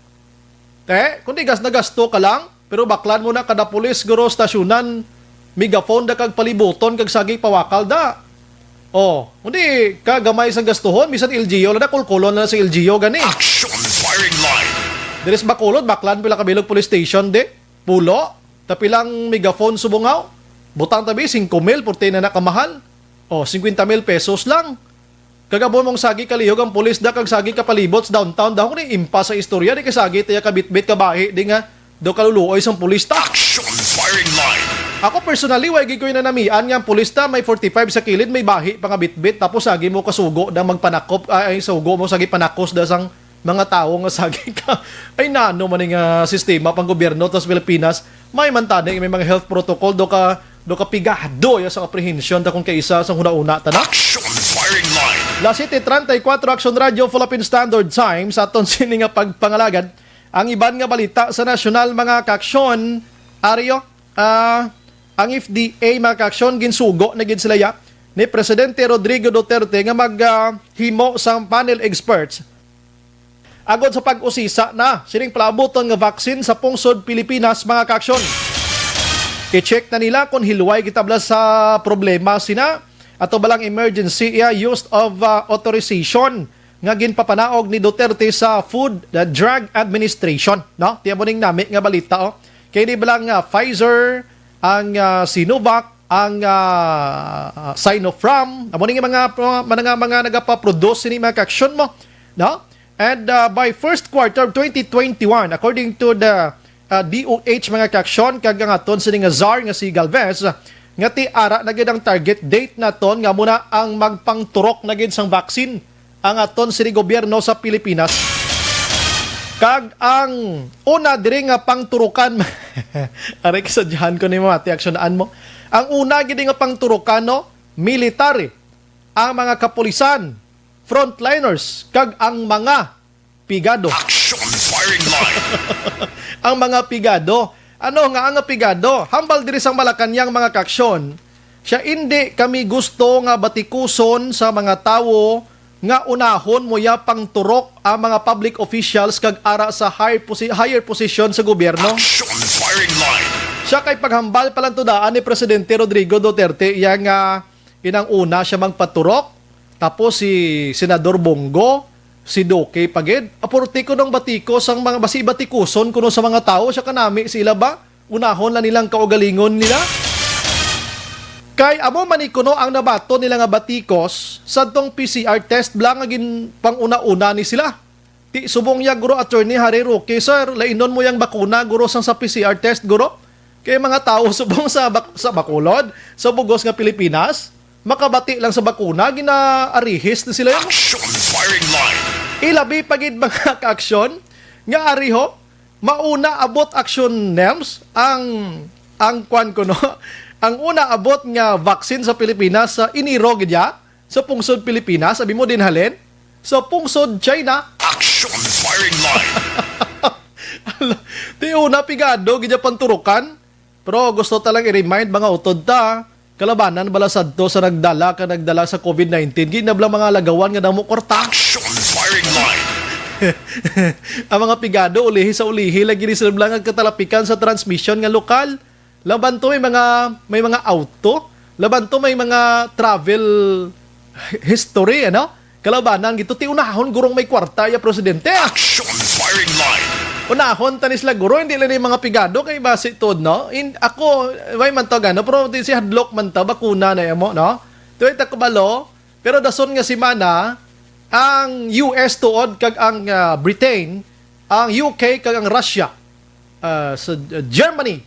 Te, kung di gas nagasto ka lang, pero baklan mo na kada pulis guro stasyonan, megaphone da kag palibuton kag sagi pawakal da. Oh, hindi ka gamay sang gastuhon, bisan L G U, lada kulkulon na sa L G U gani. Action firing line. Diri sa Bacolod, baklan pila ka bilog police station di. Pulo, tapilang megaphone subungaw. Butang tabi, singko mil, purti na nakamahal. Oh, singkwenta mil pesos lang. Kag amo mong sagi kalihog ang pulis da kag sagi kapalibot sa downtown, dahon ni impas sa istorya, di kay sagi tiya kabitbit kabahi di nga do kaluluoy sang pulis ta. Action firing line. Ako personally, way gid ko'y nanamian nga ang pulis ta may forty-five sa kilid, may bahi pa nga bitbit, tapos sagi mo kasugo da magpanakop, ay, ay, sugo mo sagi panakos da sang mga tawo nga sagi ka. Ay, nano man nga sistema pang gobyerno tas Pilipinas, may man tani, may mga health protocol, do ka, do ka pigado ya sa apprehension ta kung kaisa sa huna-una ta na. Action firing line. Las siete treinta y cuatro, Action Radio, Philippine Standard Time, sa aton sini nga pagpangalagad. Ang iban nga balita sa nasyonal, mga kaaksyon, Ario, ah, ang F D A, mga kaaksyon, ginsugo na gid sila ya ni Presidente Rodrigo Duterte nga mag, ah, himo sang panel experts agod sa pag-usisa na sining palaabuton nga vaccine sa pungsod Pilipinas, mga kaaksyon. I-check na nila kung hilway kita bala sa problema sina ato balang emergency, ah, use of, ah, authorization nga ginpapanaog ni Duterte sa Food, the Drug Administration, no? Ti amo ning nami nga balita, oh. Kay di ba lang, ah, Pfizer, ang, ah, Sinovac, ang, ah, Sinopharm, amo ning mga pro-, mga, mga nagapaproduce sini, mga kaaksyon mo, no? And, ah, by first quarter of twenty twenty-one, according to the, ah, D O H, mga kaaksyon, kag ang aton sini nga czar nga si Galvez, nga ti ara na gid ang target date naton nga muna ang magpangturok na gid sang vaccine ang aton sini gobyerno sa Pilipinas. Kag ang una diri nga pangturukan, aray, kasadyahan ko ni mo, ate, aksyonan mo. Ang una gid nga pangturukan, no, military, ang mga kapulisan, frontliners, kag ang mga pigado. Action firing line. Ang mga pigado. Ano nga ang pigado? Hambal diri sang Malacañang, mga kaaksyon, siya, "Indi kami gusto nga batikuson sa mga tawo nga unahon mo ya pangturok ang mga public officials kag ara sa high posi-, higher position sa gobyerno." Action firing line. Siya kay paghambal pa lang to daan ni Presidente Rodrigo Duterte iya nga inang una siya magpaturok, tapos si Senador Bong Go, si Duque pa gid. Apurti ko nang batikos ang mga, basi batikuson kuno sa mga tawo, siya kanami sila ba? Unahon lang nilang kaugalingon nila. Kay amo man ni kuno ang nabaton nila nga batikos sadtong P C R test bala nga ginpanguna-una ni sila. Ti subong ya, guro, Attorney Harry Roque, sir, lainon mo yang bakuna, guro, sang sa P C R test, guro. Kay mga tawo subong sa Bac-, sa Bacolod, sa bugos nga Pilipinas, makabati lang sa bakuna, ginaarihis na sila. Action firing line. Ilabi pa gid, mga kaaksyon, nga ari ho, mauna abot, aksyon, Nems, ang, ang kwan ko, no? Ang una abot nga vaccine sa Pilipinas sa Enero gid ya, sa pungsod Pilipinas, abi mo din halin, sa pungsod China. Action firing line. Ala, ti una pigado gid ya panturukan. Pero gusto ta lang i-remind, mga utod ta, kalabanan bala sadto sa nagdala ka nagdala sa COVID nineteen, gid na bala mga lagawan nga damo kwarta. Action firing line. Ang mga pigado, ulihi sa ulihi, lagi ni sila bala nga katalapikan sa transmission nga lokal. Laban to may mga, may mga auto. Laban to may mga travel history, ano? Kalabanan gito, ti unahon gurong may kwarta ya presidente. Action firing line. Unahon tanis la guro, hindi lang yung mga pigado kay basi tod, no? In, ako, way man to gano, pero di si hadlok man to, bakuna na mo, no? Tuway ta kabalo, pero dason nga semana, ang U S tuod kag ang, ah, Britain, ang U K kag ang Russia, ah, sa, ah, Germany,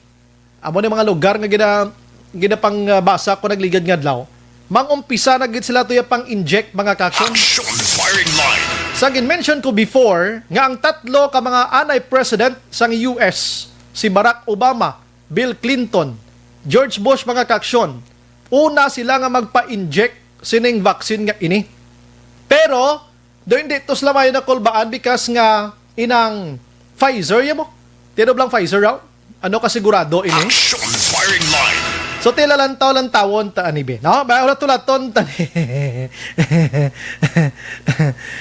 amo ni mga lugar nga gina-, ginapangbasa ko nagligad nga adlaw. Mangumpisa na gid sila tuya pang-inject, mga ka-aksyon. Action firing line. Sa gin-mention ko before nga ang tatlo ka mga anay president sang U S, si Barack Obama, Bill Clinton, George Bush, mga ka-aksyon, una sila nga magpa-inject sining vaccine nga ini. Pero do hindi to sila maayo nakulbaan because nga inang Pfizer, ya mo? Tinuod lang Pfizer raw? Ano ka sigurado ini? Action firing line. So, tila lantaw-lantawon ta ani, be, no? Ba, hulat-hulaton ta ni.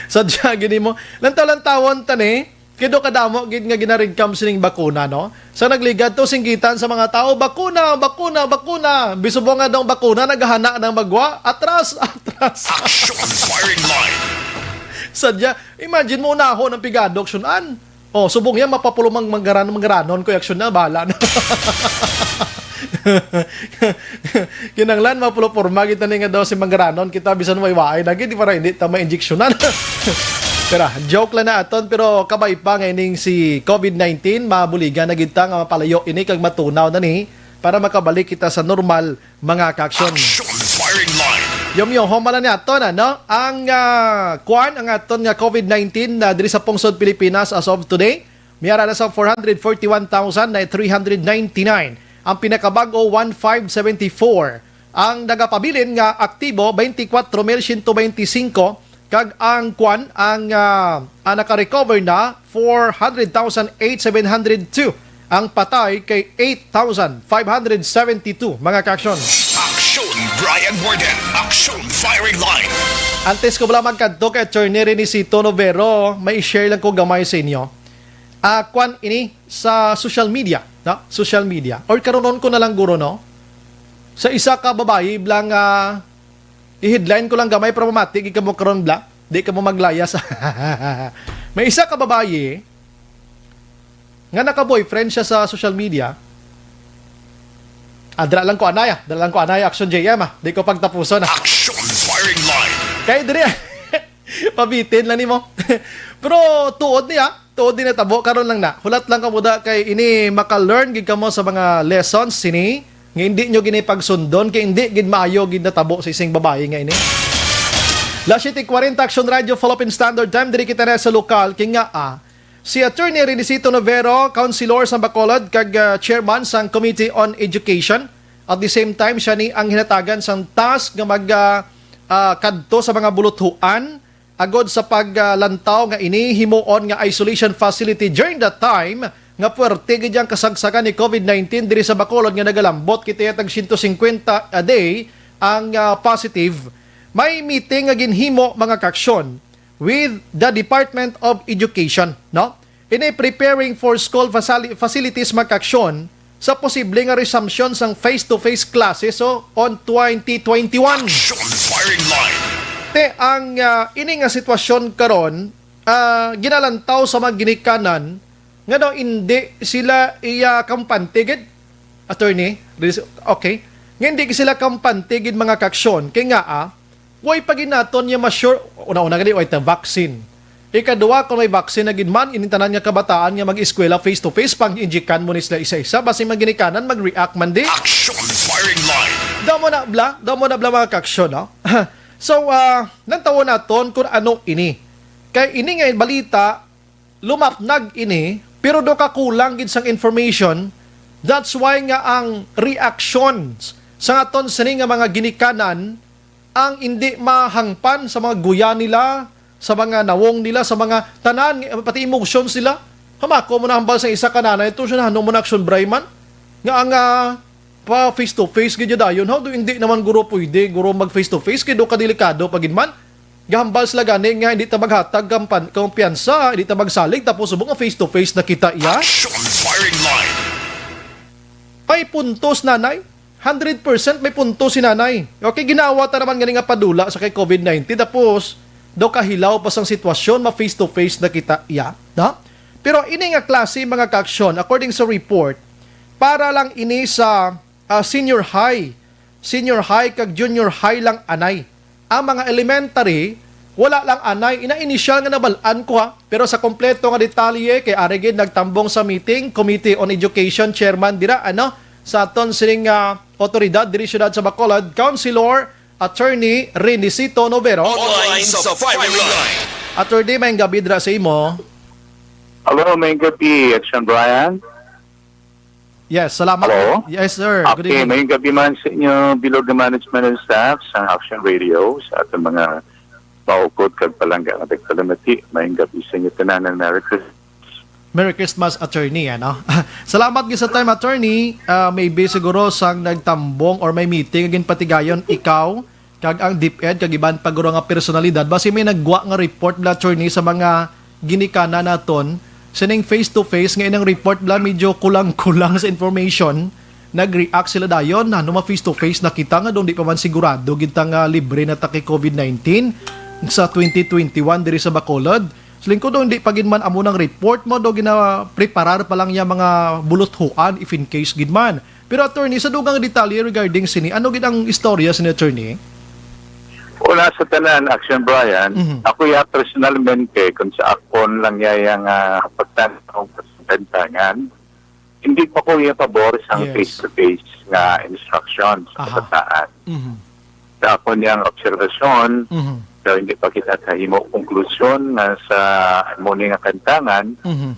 Sadya gini mo. Lantaw-lantawon ta ni. Kay do kadamo gid nga ginarigkam sining bakuna, no? Sa nagligad to, singgitan sa mga tao, "Bakuna, bakuna, bakuna." Bisubong nga daw bakuna, naghana ng magwa, "Atras, atras." Action firing line. Sadya, imagine mo, unahon ang pigado, aksyonan. Oh, subong yan, mapapulumang manggaran, manggaranon ko, aksyon na, bahala na. Kinanglan, mapulupurma kita ni nga daw si manggaranon kita, bisan may waay na gid, para hindi ta ma-injeksyonan. Pero, joke lang na aton, pero kabay pa nga ining si COVID nineteen, mabuligan na gid ta nga mapalayo ini kag matunaw na ni para makabalik kita sa normal, mga ka-aksyon. Action firing line. Yom, yom, humala ni aton, ano? Ang, ah, kwan, ang aton nga COVID nineteen na diri sa pungsod Pilipinas as of today, may ara na sa four hundred forty-one thousand na three hundred ninety-nine. Ang pinakabag-o, one five seventy-four. Ang nagapabilin nga aktibo, twenty-four mil siyento twenty-cinco. Kag ang kwan, ang, ah, ang naka-recover na, four hundred thousand eight seven hundred two. Ang patay kay eight thousand five hundred seventy-two, mga ka-aksyon. Action, Brian Warden. Action, firing line. Antes ko bala magkadto kay Attorney Renisito Novero, may share lang ko gamay sa inyo. Ah, kwan ini sa social media, no? Social media. Or karunon ko na lang guro, no? Sa isa ka babayi bla nga i-headline ko lang gamay para mamati gid kamo karon bla. Di kamo maglayas. May isa ka babayi nga naka-boyfriend siya sa social media. Ah, dala lang ko anay, ah. Dala lang ko anay, Action J M, ah. Di ko pagtapuson, ah. Action firing line. Kay diri, pabitin lang nimo. Pero tuod niya, tuod din natabo, karon lang na. Hulat lang kamo da kay ini maka-learn gid kamo sa mga lessons sini nga hindi nyo gini pagsundon kay hindi gid maayo gid natabo sa isang babayi nga ini. Las siete cuarenta, Action Radio, Philippine Standard Time, diri kita na sa lokal, kay nga, ah, si Attorney Renisito Novero, Councilor sa Bacolod, kag, ah, Chairman sang Committee on Education. At the same time, siya ni ang hinatagan sang task nga mag, ah, ah, kadto sa mga buluthuan agod sa paglantaw nga ini himuon nga isolation facility during the time nga puwerte gid ang kasagsagan ni COVID nineteen diri sa Bacolod nga nagalambot kita tag siyento singkwenta a day ang, ah, positive. May meeting nga ginhimo, mga kaaksyon, with the Department of Education, no? Ini preparing for school facili-, facilities, mga kaaksyon, sa posible nga resumption sang face-to-face classes, so, on twenty twenty-one. Action firing line. Te, ang, ah, ini nga sitwasyon karon, ah, ginalantaw sa mga ginikanan nga daw hindi sila iya kampante gid, attorney. Ris-, okay. Nga hindi sila kampante gid, mga kaaksyon. Kay nga, ah, way pa gid naton nga ma-sure, una-una gani, way ta vaccine. Ikaduha, kung may vaccine na gid man, ining tanan nga kabataan nga mag-eskwela face-to-face, pang-injikan mo ni sila isa-isa, basi mga ginikanan mag-react man di. Action firing line. Damo na bla, damo na bla, mga kaaksyon, no? So, ah, lantawon naton kung ano ini. Kay ini nga balita, lumapnag ini, pero do kakulang gid sang information. That's why nga ang reactions sa aton sini nga mga ginikanan ang indi mahangpan sa mga guya nila, sa mga nawong nila, sa mga tanan, pati emotions nila. Hamako mo na hambal sa isa ka nanay, to siya na, "Ano mo na, Action Bray man?" Nga ang, ah, pa face to face gid dayon. How do, hindi naman guro pwede, guro, mag face to face, kay do kadelikado pa gid man. Gahambal sila gani nga hindi ta maghatag kampan-, kumpiyansa, hindi ta magsalig, tapos subong nga face to face na kita iya. Action firing line. May puntos, nanay. Hundred percent may punto si nanay. Okay, ginawa ta naman gani nga padula sa kay COVID nineteen. Tapos, daw kahilaw pa sang sitwasyon, ma face to face na kita iya. No? Pero ini nga klase, mga kaaksyon, according sa report, para lang ini sa, ah, senior high. Senior high kag junior high lang anay. Ang mga elementary, wala lang anay. Ina initial nga nabal-an ko, ha. Pero sa kompleto nga detalye, kay ari gid nagtambong sa meeting, Committee on Education Chairman dira, ano, sa aton sining, ah, otoridad diri siyudad sa Bacolod, Councilor Attorney Renicito Novero. Online sa Firing Line. Attorney, may gabi dira sa imo. Hello, may gabi, Action Brian. Yes, salamat. Hello? Yes, sir. Good Okay, evening. May gabi man sa inyo, bilog nga management and staff sa Action Radio, sa ating mga maukod kag palangga nga tagpalamati. May gabi sa inyo tanan, Merry Christmas. Merry Christmas, attorney, ano? Salamat gyud sa time, attorney. Ah, maybe siguro sang nagtambong or may meeting nga ginpatigayon ikaw kag ang DepEd kag iban pa guro nga personalidad, basi may naggwa nga report bala, attorney, sa mga ginikanan naton sining face to face, nga inang report bala medyo kulang-kulang sa information. Nag-react sila dayon, ano, ma face to face na kita nga doon di pa man sigurado gid ta nga libre na ta kay covid nineteen sa twenty twenty-one diri sa Bacolod. Sa lingkod, hindi pa gid man amo nang report mo, do ginapreparar pa lang niya mga buluthuan if in case gid man. Pero, attorney, sa dugang detalye regarding sini, ano gid ang istorya sini, attorney? Una sa tanan, Action Brian, Mhm. Ako ya personalmente, kung sa akon lang ya yang ah, pagtanaw sa kantangan, hindi pa ko ya pabor sa Yes. Face-to-face nga instruction sa Aha. kabataan. Mhm. Sa akon yang observasyon, Mhm. so hindi pa kita kahimo konklusyon nga sa amo ni nga kantangan Mhm.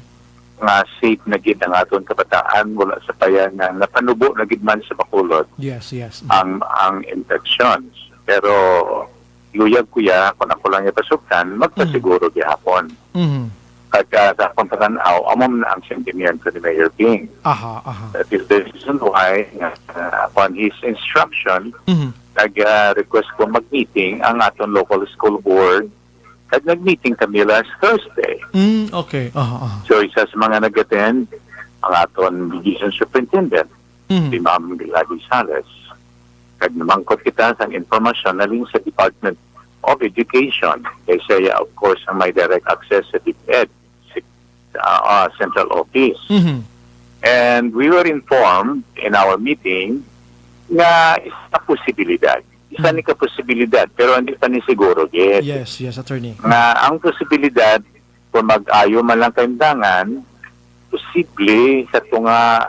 nga safe na gid ang aton kabataan, wala sa paya nga napanubo na gid man sa Bacolod Yes, yes. ang ang infections. Pero luyag ko ya, kung ako lang ipasugtan, magpasiguro gihapon. Mhm. Kag ah, sa akong pananaw, amo na ang sentimiento ni Mayor Bing. Aha, aha. That is the reason why, uh, upon his instruction, Mhm. nag-request ko mag-meeting ang aton local school board. Kag nag-meeting kami last Thursday. Mm, okay. Aha, aha. So, isa sa mga nag-attend, ang aton division superintendent, Mhm. si Ma'am Gladys Sales. Kag namangkot kita sa informasyon na sa Department of Education. Kay siya, of course, ang may direct access sa DepEd, si, ah, ah, central office. Mhm. And we were informed in our meeting nga isa ka posibilidad. Isa Hmm. ni ka posibilidad, pero hindi pa ni siguro gid. Yes, yes, attorney. Nga ang posibilidad, kung mag-ayo man lang kaimdangan, posible sa tunga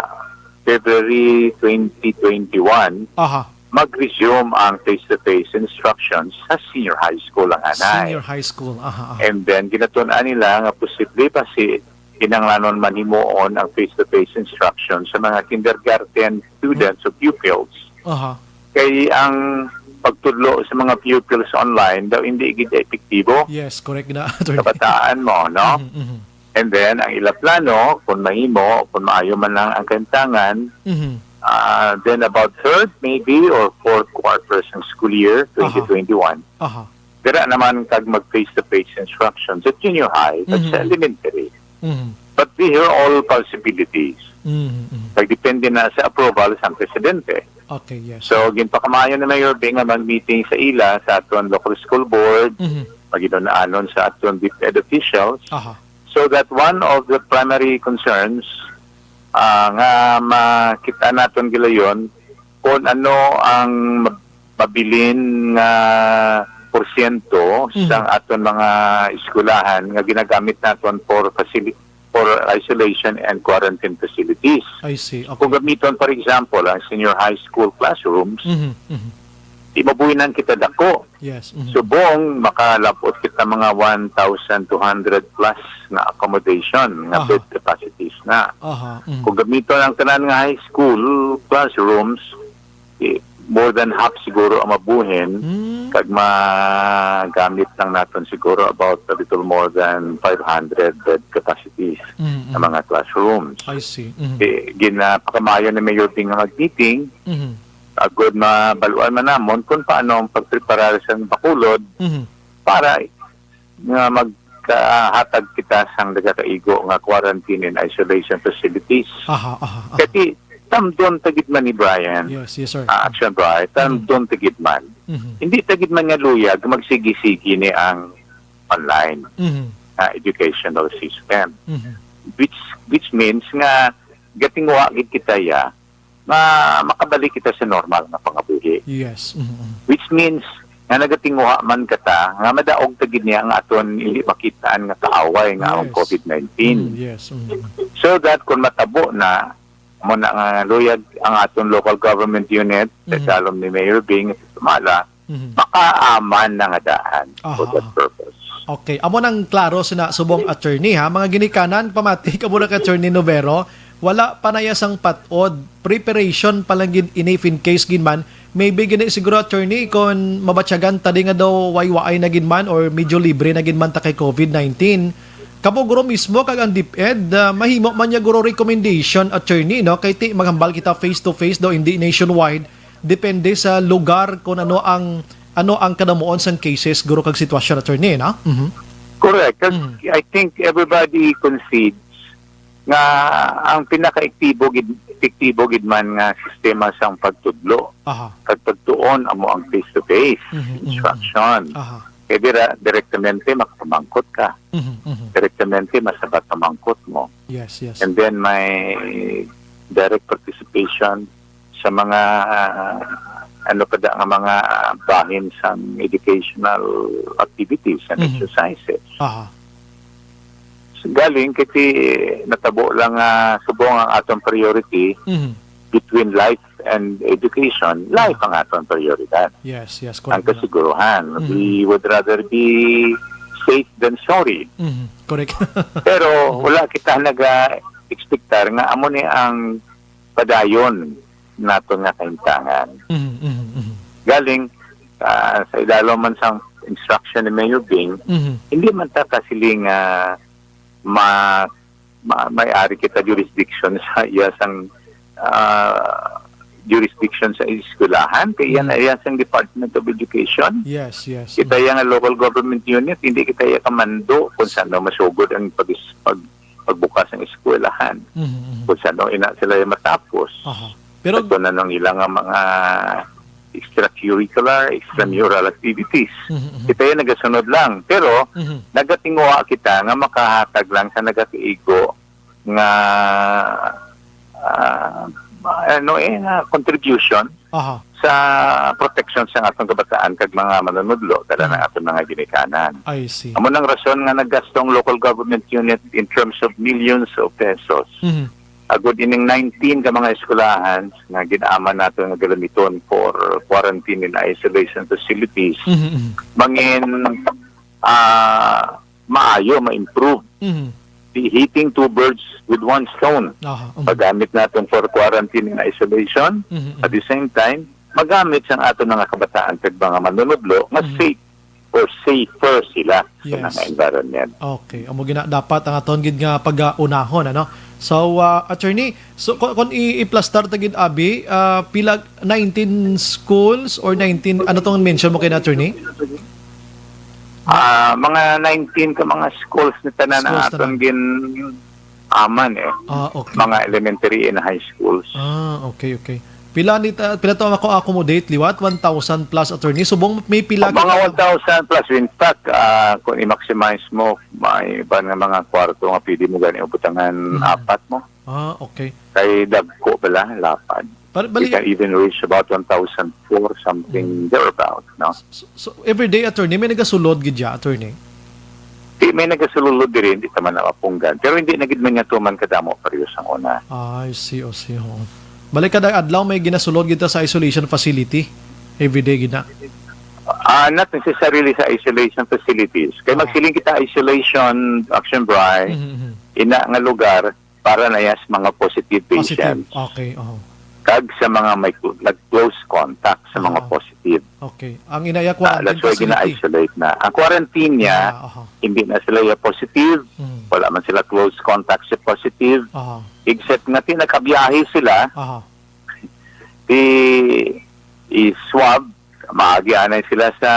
February twenty twenty-one, Aha. mag-resume ang face-to-face instruction sa senior high school ang anay. Senior high school. Aha, aha. And then, ginatun-an nila nga posible pa si kinanglanon man himuon ang face-to-face instruction sa mga kindergarten students o pupils. Aha. Kay ang pagtudlo sa mga pupils online daw hindi gid epektibo. Yes, correct na, attorney. Kabataan mo, no? Mhm, mhm. And then, ang ila plano, kung mahimo, kung maayo man lang ang kantangan, Mhm. ah, then about third, maybe, or fourth quarter sa school year, twenty twenty-one, Aha. dira naman kag mag face-to-face instruction sa junior high, at sa Mhm. elementary. Mhm. But these are all possibilities. Mhm, mhm. Nagdepende na sa approval sa presidente. Okay, yes. So, ginpakamayo ni Mayor Bing nga mag-meeting sa ila, sa aton local school board, Mhm. maginunanon sa aton DepEd officials, Aha. so that one of the primary concerns ah, nga makita naton gilayon kung ano ang mab- mabilin nga porsyento Mhm. sa aton mga eskwelahan nga ginagamit naton for facili- for isolation and quarantine facilities. I see. Okay. Kung gamiton, for example, ang senior high school classrooms, Mhm, mhm. di mabuhinan kita dako. Yes. Mhm. Subong makalabot kita mga one thousand two hundred plus nga accommodation nga Aha. bed capacities na. Aha. Mhm. Kung gamiton ang tanan nga high school classrooms, eh, more than half siguro ang mabuhin, Mm. kag magamit lang naton siguro about a little more than five hundred bed capacities Mm, sa mm. mga classrooms. I see. Mhm. Eh, ginapakamayo ni Mayor Bing nga mag-meeting, Mhm. agod mabaluan man namon kung paano ang pagpreparar sa Bacolod Mhm. para nga magkahatag kita sang nagakaigo nga quarantine and isolation facilities. Aha, aha, aha. Kasi tamdon ta gid man ni Brian, Yes, yes, sir. ah, Action Brian, tamdon ta gid man. Mhm. Hindi ta gid man nga luyag magsigi-sigi ni ang online Mhm. ah, educational system. Mhm. Which which means nga gatinguha gid kita ya nga makabalik kita sa normal nga pangabuhi. Yes. Mhm, mhm. Which means nga nagatinguha man kata nga madaog ta gid niya ang aton hindi makitaan nga kaaway nga ang Yes. covid nineteen. Mm, yes. Mhm. So that kung matabo na, mo na nga luyag ang aton local government unit, Mhm. sa dalom ni Mayor Bing, sumala, Mhm. Makaaman na nga daan for Aha, that aha. purpose. Okay. Amo nang klaro sina subong attorney, ha. Mga ginikanan, pamati ka muna kay Attorney Novero. Wala pa na iya sang patod. Preparation pa lang gid ini if in case gid man. Maybe gini siguro, attorney, kung mabatyagan ta di nga daw way-way na gid man or medyo libre na gid man ta kay covid nineteen. Kamo guro mismo kag ang DepEd, ah, mahimo man niya guro recommendation, attorney, no? Kay ti maghambal kita face to face daw, hindi nationwide. Depende sa lugar kung ano ang, ano ang kadamuon sang cases, guro, kag sitwasyon, attorney, no? Mhm. Correct. 'Cause Mhm. I think everybody concedes nga ang pinakaepektibo gid, epektibo gid man nga sistema sang pagtudlo Aha. kag pagtuon amo ang face-to-face Mhm, mhm, mhm. instruction. Aha. Kay dira, direktamente makapamangkot ka. Mhm, mhm. Direktamente masabat ang mangkot mo. Yes, yes. And then may direct participation sa mga, ah, ano pa da nga mga bahin sang educational activities and Mhm. exercises. Aha. So, galing kay natabo lang nga subong ang atong priority Mhm. between life and education, life Ah. ang atong prioridad. Yes, yes, Ang correct na. kasiguruhan, Mhm. we would rather be safe than sorry. Mhm, correct. Pero Mhm. wala kita naga-expectar nga amo ni ang padayon naton nga kahimtangan. Mhm, mhm, mhm. Galing, ah, sa idalom man sang instruction ni Mayor Bing, Mhm. hindi man ta kasiling nga ma-, ma-, may ari kita jurisdiction sa iya sang, ah, jurisdiction sa eskwelahan, kay iya na Mhm. iya sang Department of Education. Yes, yes. Kita Mhm. iya nga local government unit, hindi kita iya kamando kung saan masugod ang pag-, pag-, pagbukas ng eskwelahan. Mhm, mhm. Kung saan ina sila matapos. Aha. Pero Ito na nang ila nga mga extracurricular, extramural activities. Mhm, mhm. Kita yan nagasunod lang. Pero Mhm. nagatinguha kita nga makahatag lang sa nagakaigo nga, ah, ano eh, nga contribution Aha. sa protection sa atong kabataan kag mga manunudlo, dala Mhm. ng atong mga ginikanan. I see. Amo nang rason nga naggasto ang local government unit in terms of millions of pesos. Mhm. Agud ining nineteen ka mga eskwelahan nga gin-aman nato nga galamiton for quarantine and isolation facilities, Mhm, mhm. mangin, ah, maayo, ma-improve. Mhm. Di-, hitting two birds with one stone. Aha, mhm. Paggamit naton for quarantine and isolation, Mhm, mhm. at the same time, magamit sang aton mga kabataan kag mga manunudlo nga Mhm. safe or safer sila sa Yes. mga environment. Okay. Amo gina dapat ang aton gid nga pag-unahon, ano? So, ah, attorney, so, kon, kon i-, iplastar ta gid, abi, ah, pila, nineteen schools or nineteen, ano tong mention mo kay na, attorney? Ah, mga nineteen ka mga schools na tanan ang Schools aton tanan. gin-aman, eh. Ah, okay. Mga elementary and high schools. Ah, okay, okay. Pila ni ta-, pila to ang ako accommodate liwat? One thousand plus, attorney. Subong may pila Mga kita one thousand plus. In fact, ah, kung i-maximize mo, may iban nga mga kwarto nga pwede mo gani butangan Mm. apat mo. Ah, okay. Kay dagko bala, lapad. Par-, We bali can even reach about one thousand four, something Mm. thereabout, no? So, so, everyday, attorney, may nagasulod gid ya, attorney? Di, may nagasulod diri, hindi ta man na mapunggan. Pero hindi na gid man nga tuman kadamo, pareho sang una. I see, I see, oo. Bali, kada adlaw may ginasulod gid ta sa isolation facility? Everyday gid na? Ah, not necessarily sa isolation facilities. Kay Ah. magsiling kita isolation, Action Bri, Mhm, mhm. ina nga lugar, para na ya sa mga positive Positive. patients. Okay, oho. Kag sa mga may cl-, nag-close contact sa mga Ah. positive. Okay. Ang inaya Ah, quarantine that's why facility. gina-isolate na. Ang quarantine niya, Ah, oho. hindi na sila ya positive, Mm. wala man sila close contact sa positive, Oho. except nga ti-, nakabiyahe sila, Oho. di i-swab, maagi anay sila sa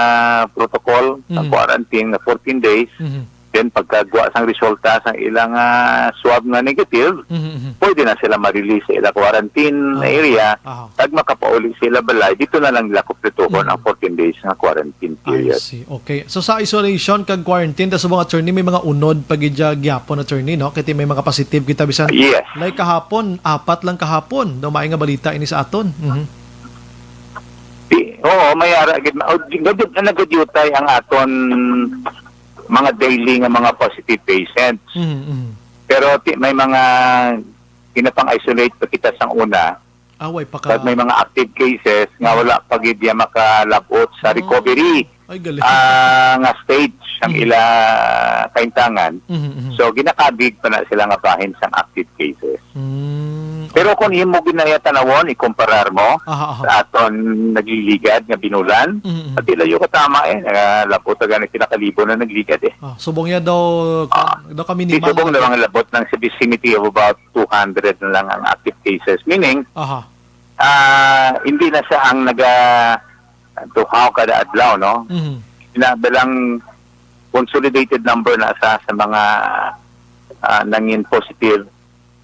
protocol, sa Mm. quarantine nga fourteen days. Mhm. Then, pagkagwa sang resulta sa ilang, ah, swab nga negative, Mhm, mhm. pwede na sila ma-release sa ilang quarantine Ah. area. Aha. Kag makapauli sila balay, dito na lang nila kumpletuhon Mhm. ang fourteen days nga quarantine I period. see. Okay. So, sa isolation kag quarantine, ta subong, attorney, may mga unod pa gid ya gyapon, attorney, no? Kay ti may mga positive kita bisan Yes. like kahapon, apat lang kahapon. Daw maay nga balita ini sa aton. Mhm. Di, oo, may ara gid. O, di, gad-, nagadyutay ang aton mga daily nga mga positive patients. Mhm, mhm. Pero ti-, may mga ginapang-isolate pa kita sang una. Ah, way pa ka. But may mga active cases nga wala pa gid niya makalabot sa recovery, Ay, galing. ah, nga stage ang Mm. ila kaintangan. Mhm, mhm. So, ginakabig pa na sila nga bahin sang active cases. Mm, Pero okay. kung imo ginaya tanawon, ikumparar mo Aha, aha. sa aton nagliligad nga binulan, Mhm, mhm. pati layo ka tama eh, nakalabot ka na kinakalibo na nagligad eh. Ah, subong niya daw, Ah, daw kami ni di subong na mga labot ng sa vicinity of about two hundred na lang ang active cases. Meaning, Aha. ah, hindi na siya ang naga-, tuhaw kada adlaw, no? Mhm. Sinabi lang, consolidated number na sa, sa mga, ah, nangin positive,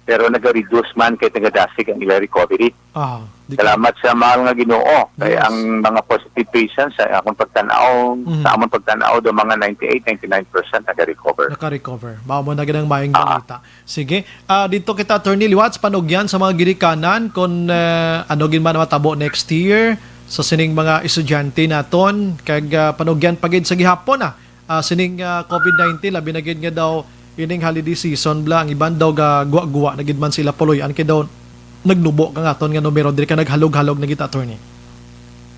pero naga-reduce man kay nagadasig ang ila recovery. Aha. Di ka Salamat sa mahal nga Ginoo. Kay Yes. ang mga positive patients sa akong pagtan-aw, Mhm. sa among pagtan-aw, do mga ninety-eight, ninety-nine percent naga-recover. Naka-recover. Mao mo na gid ang maayong Ah. balita. Sige. Ah, dito kita, Attorney, liwat sa panugyan sa mga ginikanan kung, eh, ano gid man matabo next year sa sining mga estudyante naton, kag, ah, panugyan pa gid sa gihapon, ah, ah, sining, ah, covid nineteen, labi na gid nga daw ining holiday season, bla, ang iban daw ga guwa-guwa na gid man sila puloy-an kay daw nagnubo ka nga aton nga numero, diri ka naghalog-halog na gid, Attorney.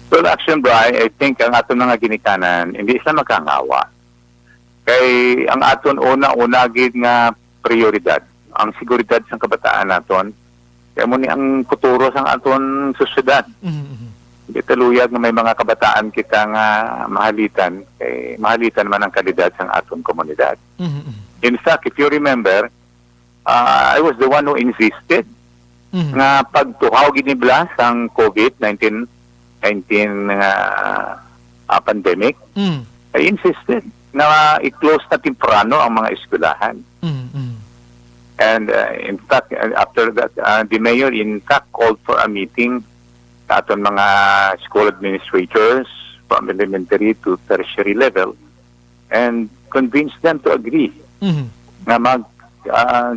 Well, Action Bry, I think ang aton mga ginikanan, hindi sila magkangawa. Kay ang aton una-una gid nga prioridad, ang seguridad sang kabataan naton. Kay amo ni ang futuro sang aton sosyedad. Mhm, mhm. Di ta luyag nga may mga kabataan kita nga mahalitan, kay mahalitan man ang kalidad sang aton komunidad. Mhm, mhm. In fact, if you remember, ah, I was the one who insisted Mhm. nga pagtuhaw gid ni bla sang covid nineteen, nineteen nga, ah, pandemic. Mhm. I insisted na i-close na temprano ang mga eskwelahan. Mhm, mhm. And, uh, in fact, uh, after that, uh, the mayor, in fact, called for a meeting sa aton mga school administrators from elementary to tertiary level and convinced them to agree Mhm. nga mag, uh,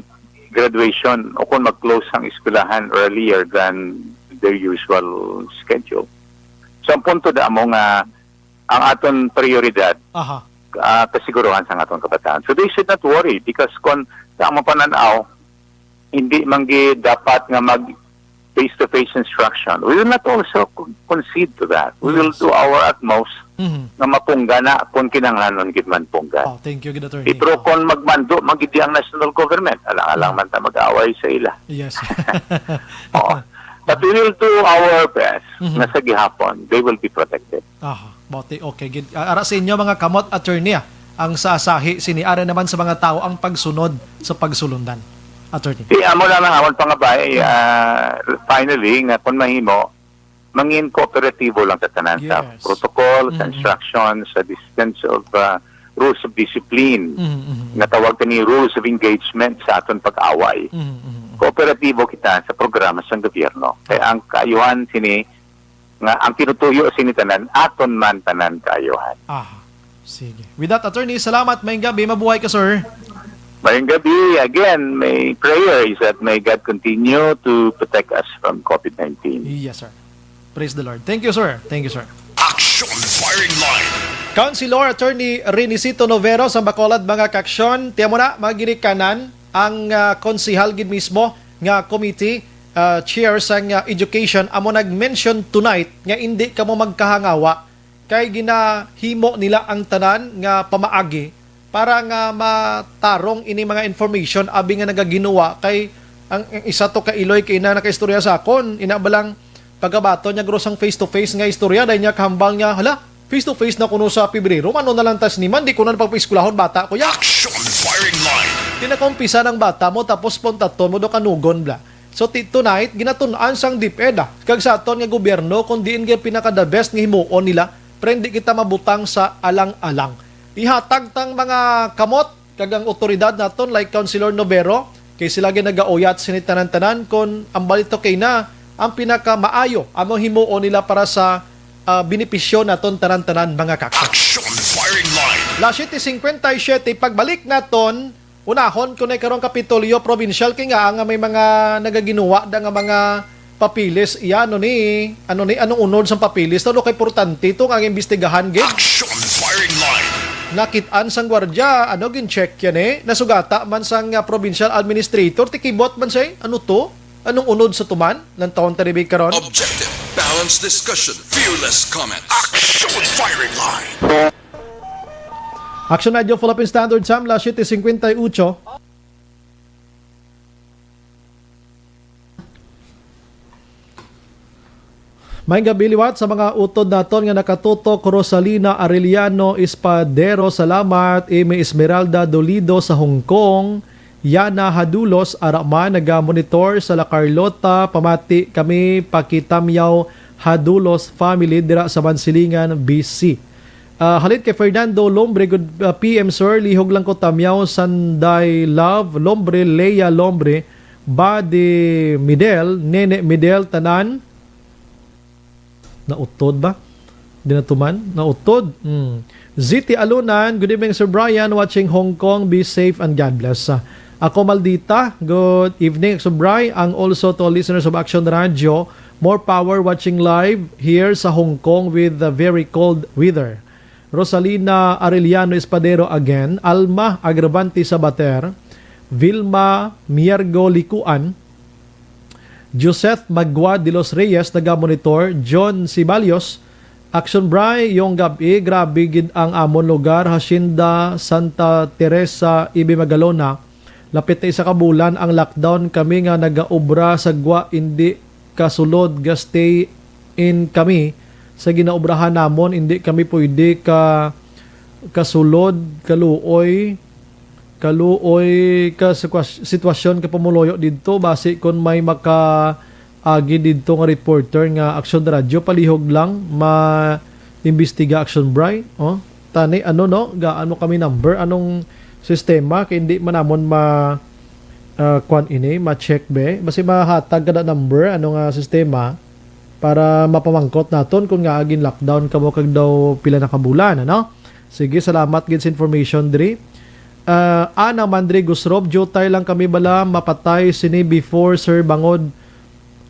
graduation o kung mag-close ang eskwelahan earlier than their usual schedule. So, ang punto da mo nga ang aton prioridad, Aha. ah, kasiguruhan sang aton kabataan. So they should not worry because kon sa among panan-aw, hindi man gid dapat nga mag face-to-face instruction. We will not also con-, concede to that. We will Yes. do our utmost Mhm. nga mapungga na kung kinahanglanon gid man pungga. Oh, thank you, good attorney. Pero Oh. kung magmando man gid ang national government, alang-alang Mhm. man ta mag-away sa ila. Yes. Oo. But we will do our best Mhm. na sa gihapon, they will be protected. Aha, bati, okay. Gid, ah, ara sa inyo, mga kamot, attorney, ah, ang sa asahi sini, ara naman sa mga tao ang pagsunod sa pagsulundan, attorney. Di, amo lang ang amon pangabay, ah, finally, nga kung mahimo, mangin kooperatibo lang sa tanan sa Yes. protocol, sa Mm-mm. instructions, sa distance of, ah, rules of discipline, Mm-mm. nga tawag kani rules of engagement sa aton pag-away. Mm-mm. Kooperatibo kita sa programa sa gobyerno. Kaya ang kaayuhan sini nga ang tinutuyo sini tanan, aton man tanan kaayuhan. Ah, sige. With that, attorney, salamat. Maayong gabi. Mabuhay ka, sir. Maayong gabi. Again, my prayer is that may God continue to protect us from covid nineteen. Yes, sir. Praise the Lord. Thank you, sir. Thank you, sir. Action Firing Line. Councilor Attorney Renisito Novero sa Bacolod, mga kaaksyon. Tiyan mo na, mga ginikanan, ang, ah, konsehal gid mismo nga committee, ah, chair sang, ah, education amo nag-mention tonight nga indi kamo magkahangawa kay ginahimo nila ang tanan nga pamaagi para nga matarong ini mga information abi nga nagaginuwa kay ang, ang isa to ka iloy kay ina nakaistorya sa akon, ina ba lang pagabaton niya guro sang face to face nga istorya, dahil niya kahambal niya, "Hala, face to face na kuno sa Pebrero, mano na lang tas ni man, di ko na pagpaeskwelahon bata ko ya." Action Firing Line. Di na kaumpisa ng bata mo, tapos puntaton mo do kanugon bla. So, ti-, tonight, ginatun-an sang DepEd, ah, kag sa aton nga gobyerno, kung diin nga pinaka the best nga himuon nila, pero hindi kita mabutang sa alang-alang. Ihatag tang mga kamot, kag ang otoridad naton, like Councilor Novero, kay sila gid nagauyat sini tanan-tanan, kon ang balito kay na ang pinakamaayo amo himuon nila para sa, ah, benepisyo naton tanan-tanan, mga kaaksyon. Action Firing Line. Las siete cincuenta y siete, pagbalik naton, unahon ko na karong Kapitolyo Provincial kay nga, nga may mga nagaginuwa da nga mga papilis, iya, ano ni, ano ni, anong unod sang papilis? Ano kay importante to nga imbestigahan gid? Action Firing Line. Nakit-an sang gwardya, ano, gin-check yan eh. Nasugata man sang, ah, provincial administrator, tikibot man siya eh. Ano to? Anong unod sa tuman? Lantawon ta ribi karon. Objective, balanced discussion, fearless comments. Action firing line. Action Radio Philippine Standard Time, las siete cincuenta y ocho. May gabi liwat sa mga utod naton nga nakatutok. Rosalina Arellano Espadero, salamat. Amy Esmeralda Dolido sa Hong Kong. Yana Hadulos, ara man, nagamonitor sa La Carlota. Pamati kami, Pakitamyaw Hadulos family dira sa Mansilingan, B C. Ah, halin kay Fernando Lombre, good, ah, P M, sir. Lihog lang ko tamyaw, Sanday Love Lombre, Lea Lombre, Buddy Midel, Nene Midel, tanan. Nautod ba? Di na tuman? Nautod? Hmm. Z T Alunan, good evening, Sir Brian. Watching Hong Kong. Be safe and God bless. Ah, ako, Maldita. Good evening, Sir Brian. And also to all listeners of Action Radio. More power watching live here sa Hong Kong with the very cold weather. Rosalina Arellano Espadero again. Alma Agravante Sabater. Vilma Miergo Licuan. Joseph Magua de los Reyes, nagamonitor. John Sibalios, Action Bray, yung gabi, grabe gid ang amon lugar, Hacienda Santa Teresa, Ibi Magalona. Lapit na isa ka bulan ang lockdown, kami nga nagaobra sa gwa, indi kasulod, ga-stay in kami sa ginaobrahan namon, indi kami pwede ka kasulod, kaluoy, kaluoy ka sitwas-, sitwasyon ka pumuluyo didto, basi kon may maka agi didto nga reporter nga Action Radio, palihog lang ma-imbestiga Action Bray. Oh, tani, ano, no? Gaan mo kami number? Anong sistema? Kay hindi man namon ma, ah, kwan ini, ma-check be. Basi mahatag ka na number, ano nga sistema para mapamangkot naton kung nga agin lockdown kamo kag daw pila na ka bulan, ano? Sige, salamat gid sa information diri. Ah, Ana Mandre Gusrop, jutay lang kami bala mapatay sini before, sir, bangod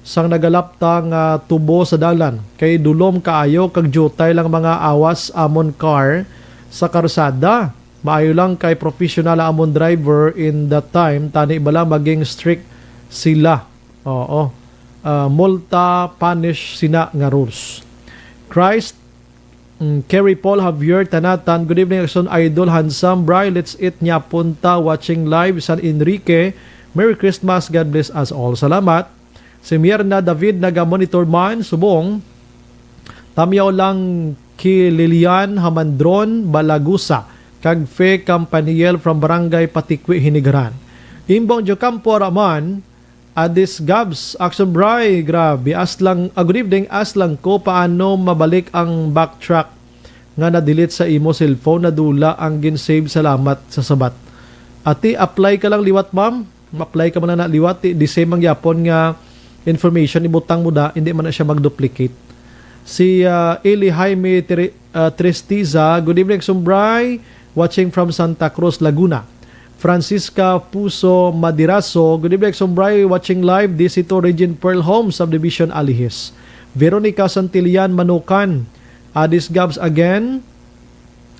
sang nagalapta nga tubo sa dalan, kay dulom kaayo kag jutay lang mga awas amon car sa karsada. Maayo lang kay professional ang amon driver in that time, tani bala maging strict sila. Oo. Ah, multa, punish sina nga rules. Christ, mm, Kerry Paul Javier Tanatan, good evening, Action Idol, handsome, Bry, let's eat, nya punta, watching live, San Enrique. Merry Christmas, God bless us all. Salamat. Si Mierna David, naga-monitor man, subong. Tamyaw lang ki Lilian Hamandron Balagusa, kag Fe Campaniel from Barangay Patikwi, Hinigaran. Imbong Jocampo Raman, Adis Gabs, Action Bry, grabe. As lang, ah, good evening, as lang ko, paano mabalik ang backtrack nga na-delete sa imo cellphone? Nadula ang gin-save, salamat sa sabat. Ati, apply ka lang liwat, ma'am. Ma-apply ka man na liwat, di, di same ang yapon nga information, ibutang mo da, hindi man na siya mag-duplicate. Si, ah, Eli Jaime Tere-, ah, Trestiza, good evening, Sumbray, watching from Santa Cruz, Laguna. Francisca Puso Madiraso, good evening, Sumbray, watching live, D C two Region, Pearl Home Subdivision, Alihis. Veronica Santillan Manukan, Adis Gabs again.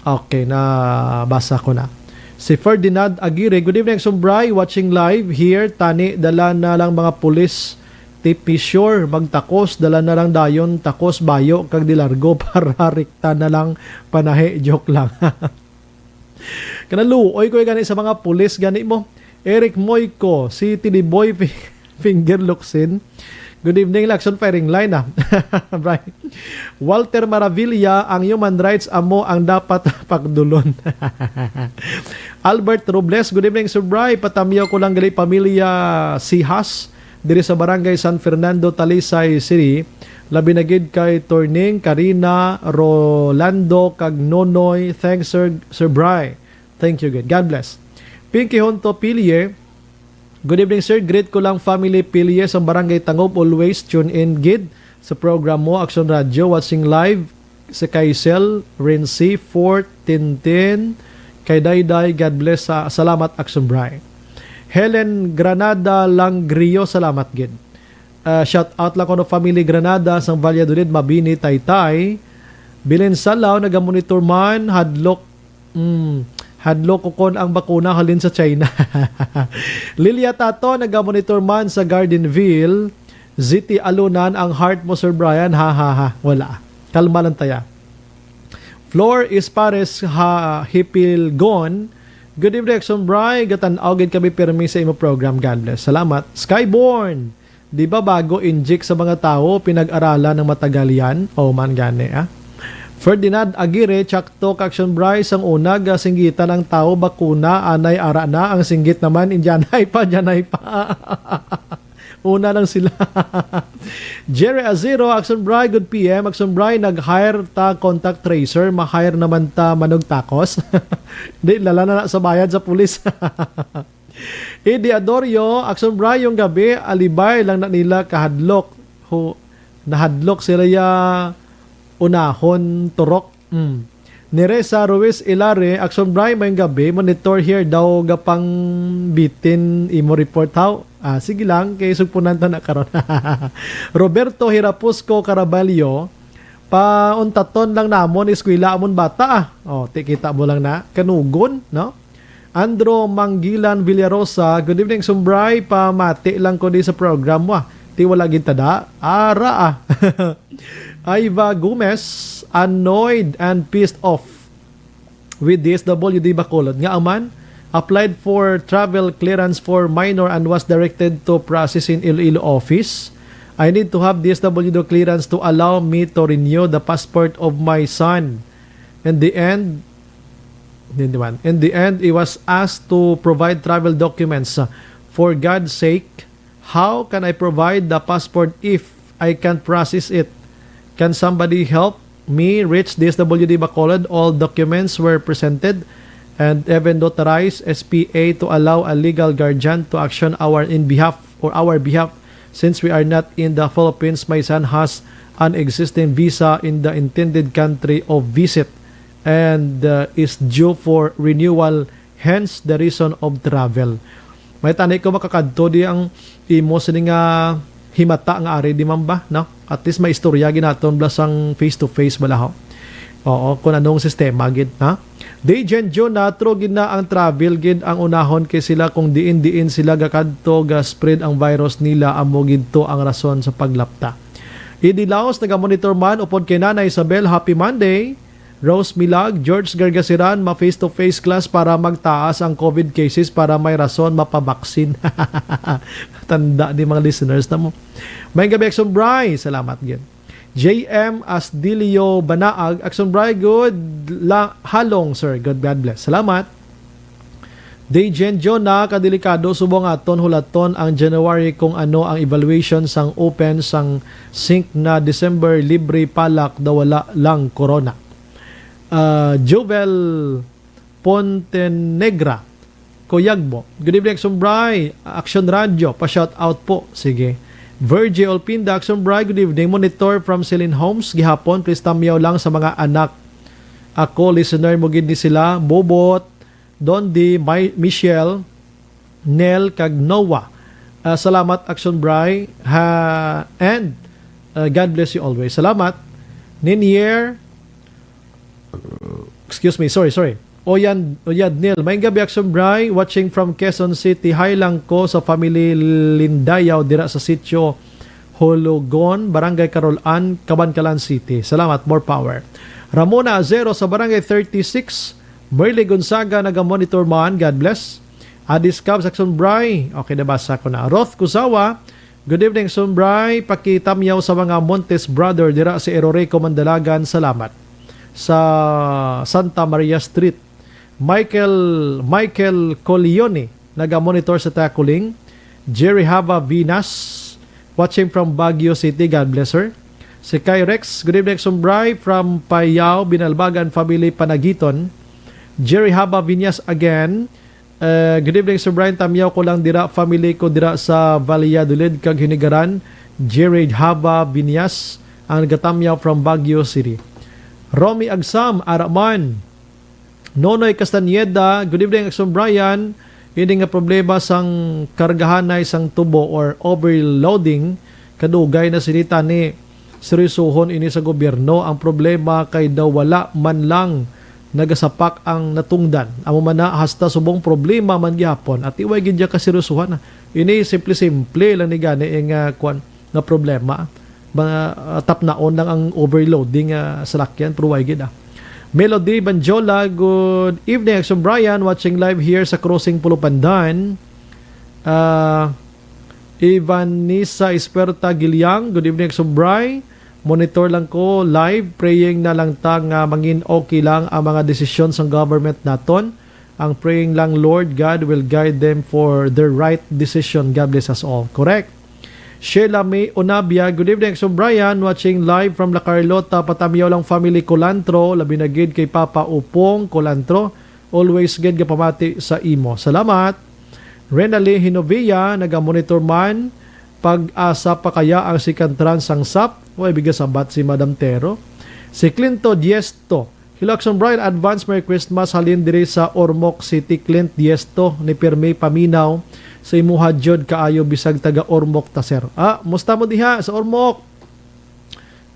Okay, nabasa ko na. Si Ferdinand Aguirre, good evening, Sumbray, watching live here. Tani, dala na lang mga pulis, T P sure, magtakos, dala na lang dayon, takos, bayo, kag dilargo para rikta na lang panahi. Joke lang. Kanaluoy ko gani sa mga pulis gani mo. Eric Moico, si Tiliboy Fi-, Finger Luksin. Good evening, Lakson Firing Line, ah. Brian. Walter Maravilla, ang human rights amo ang dapat pagdulon. Albert Robles, good evening, Sir Bry. Patamyaw ko lang gali pamilya Sihas diri sa Barangay San Fernando, Talisay City. Labi na gid kay Torning, Karina, Rolando, kag Nonoy. Thanks, Sir, Sir Bry. Thank you, good. God bless. Pinky Honto Pilie, good evening, sir. Greet ko lang family Pilie sa Barangay Tangob. Always tune in gid sa program mo, Action Radio. Watching live sa Kaisel, Renzi, Fort, Tintin, kay Dayday. God bless. Sa, salamat, Action Bry. Helen Granada Langrio, salamat gid. Ah, shout out lang ko no family Granada, sang Valladolid, Mabini, Taytay. Bilin Salaw, nagamonitor man, Hadlok, mm, Hadlok ko kon ang bakuna halin sa China. Lilia Tato, nagamonitor man sa Gardenville, Z T. Alunan ang heart mo, Sir Brian. Ha, ha, ha. Wala. Kalma lang taya. Flor Ispares ha Hipilgon. Good evening, Action Bry. Gatan-aw gid kami pirmi sa imo program. God bless. Salamat. Skyborn. Di ba bago injik sa mga tawo, pinag-aralan ng matagal yan? O man gani, ah. Ferdinand Aguirre, tsakto ka, Action Bry, sang una, gasinggitan ang tawo, bakuna, anay ara na, ang singgit naman, Indianay pa, Indianay pa. Una lang sila. Jerry Azero, Action Bry, good P M. Action Bry, nag-hire ta contact tracer, ma-hire naman ta manugtakos. Di, lala na, na sa bayad sa pulis. Eddie Adorio, Action Bry, yung gabi, alibay lang na nila kahadlok. Ho, nahadlok sila ya unahon turok. Mm. Neresa Ruiz Ilare, Action Bry, may gabi, monitor here daw gapang bitin imo report, haw? Ah, sige lang, kay sugpunan ta na karon. Roberto Hirapusco Caraballo, pauntaton lang namon eskwela amon bata, ah. Oh, ti kita mo lang na, kanugon, no? Andro Manggilan Villarosa, good evening, Sumbray. Pamati lang ko di sa program mo, ah. Ti wala gid tada. Ara, ah. Iva Gomez, annoyed and pissed off with D S W D Bacolod. Nga aman, applied for travel clearance for minor and was directed to process in Iloilo office. I need to have D S W D clearance to allow me to renew the passport of my son. In the end, hindi man. In the end, he was asked to provide travel documents. For God's sake, how can I provide the passport if I can't process it? Can somebody help me reach D S W D Bacolod? All documents were presented and even notarized S P A to allow a legal guardian to action our in behalf or our behalf, since we are not in the Philippines. My son has an existing visa in the intended country of visit and, uh, is due for renewal, hence the reason of travel. May tani ko makakadto di ang imo sini nga himata nga ari di man ba, no? At least may istorya ginaton bala sang face to face bala, ho. Oo, kung anong sistema gid, ha? Day Jen June, na true gid na ang travel gid ang unahon kay sila kung diin-diin sila gakadto ga-spread ang virus nila, amo gid to ang rason sa paglapta. Idi Laos, naga-monitor man upod kay Nanay Isabel, happy Monday. Rose Milag, George Gargasiran, ma-face-to-face class para magtaas ang COVID cases para may rason mapabaksin. Tanda ni mga listeners na mo. May gabi, Action Bry. Salamat gid. J M Asdilio Banaag, Action Bry, good la halong, sir. Good, God bless. Salamat. Day Jen John, nakakadelikado, subong aton hulaton ang January kung ano ang evaluation sang open sang sink na December, libre palak daw wala lang corona. Ah, Jovel Pontenegra, Kuyagbo. Good evening, Action Bry. Action Radio, pa-shout out po. Sige. Virgie Olpinda, Action Bry, good evening. Monitor from Celine Homes. Gihapon, please tamyaw lang sa mga anak. Ako, listener mo gid ni sila. Bobot, Dondi, May-, Michelle, Nel, kag Noah. Ah, salamat, Action Bry. Ha, and, ah, God bless you always. Salamat. Ninier, excuse me, sorry, sorry. Oyan, Oyad Nil, may gabi, Action Bry, watching from Quezon City. Hi lang ko sa family Lindayaw dira sa sitio Hologon, Barangay Carol Ann, Kabankalan City. Salamat, more power. Ramona Azero sa Barangay thirty-six, Merly Gonzaga, naga-monitor man. God bless. Adis Cubs, Action Bry. Okay, nabasa ko na. Roth Kusawa, good evening, Action Bry. Pakitamyaw sa mga Montes brother dira sa Eroreco, Mandalagan. Salamat. Sa Santa Maria Street. Michael, Michael Colione, naga-monitor sa Taculing. Jerry Hava Vinas, watching from Baguio City. God bless her. Si Kai Rex, good evening, Action Bry, from Payao, Binalbagan family, Panaguiton. Jerry Hava Vinas again. Eh, good evening, Sir Brian. Tamyaw ko lang dira, family ko dira sa Valladolid kag Hinigaran. Jerry Hava Vinas, ang nagatamyaw from Baguio City. Romy Agsam, ara man. Nonoy Castañeda, good evening, Action Brian. Ini nga problema sang kargahanay sang tubo or overloading, kadugay na sini tani seryosohon ini sa gobyerno. Ang problema kay daw wala man lang nagasapak ang natungdan. Amo man na, hasta subong problema man gihapon. At iway gid ya kaseryosohan. Ini simple-simple lang ni gani, eh, nga, kwan, nga problema. Ba, ah, tapnaon lang ang overloading, ah, salakyan, pero way gid, ah. Melody Banjola, good evening, Action Brian. Watching live here sa Crossing Pulupandan. Ah, Ivanisa Ispuerta Giliang, good evening, Action Bri. Monitor lang ko live, praying na lang ta nga mangin okay lang ang mga desisyon sang government naton. Ang praying lang, Lord God will guide them for the right decision. God bless us all. Correct. Sheila May Onabia, good evening, Action Brian. Watching live from La Carlota, Patamyaw lang family Colantro, labi na gid kay Papa Upong Colantro. Always gid gapamati sa imo. Salamat. Renale Hinovia, naga-monitor man. Pag-asa pa kaya ang second tranche sang sap? O, ibiga sabat si Madam Tero. Si Clinto Diesto, Hello, Action Brian, advance Merry Christmas halin diri sa Ormoc City, Clint Diesto, ni pirmi paminaw sa imuha jud kaayo bisag taga Ormoc ta, sir. Ah, musta mo diha sa Ormoc?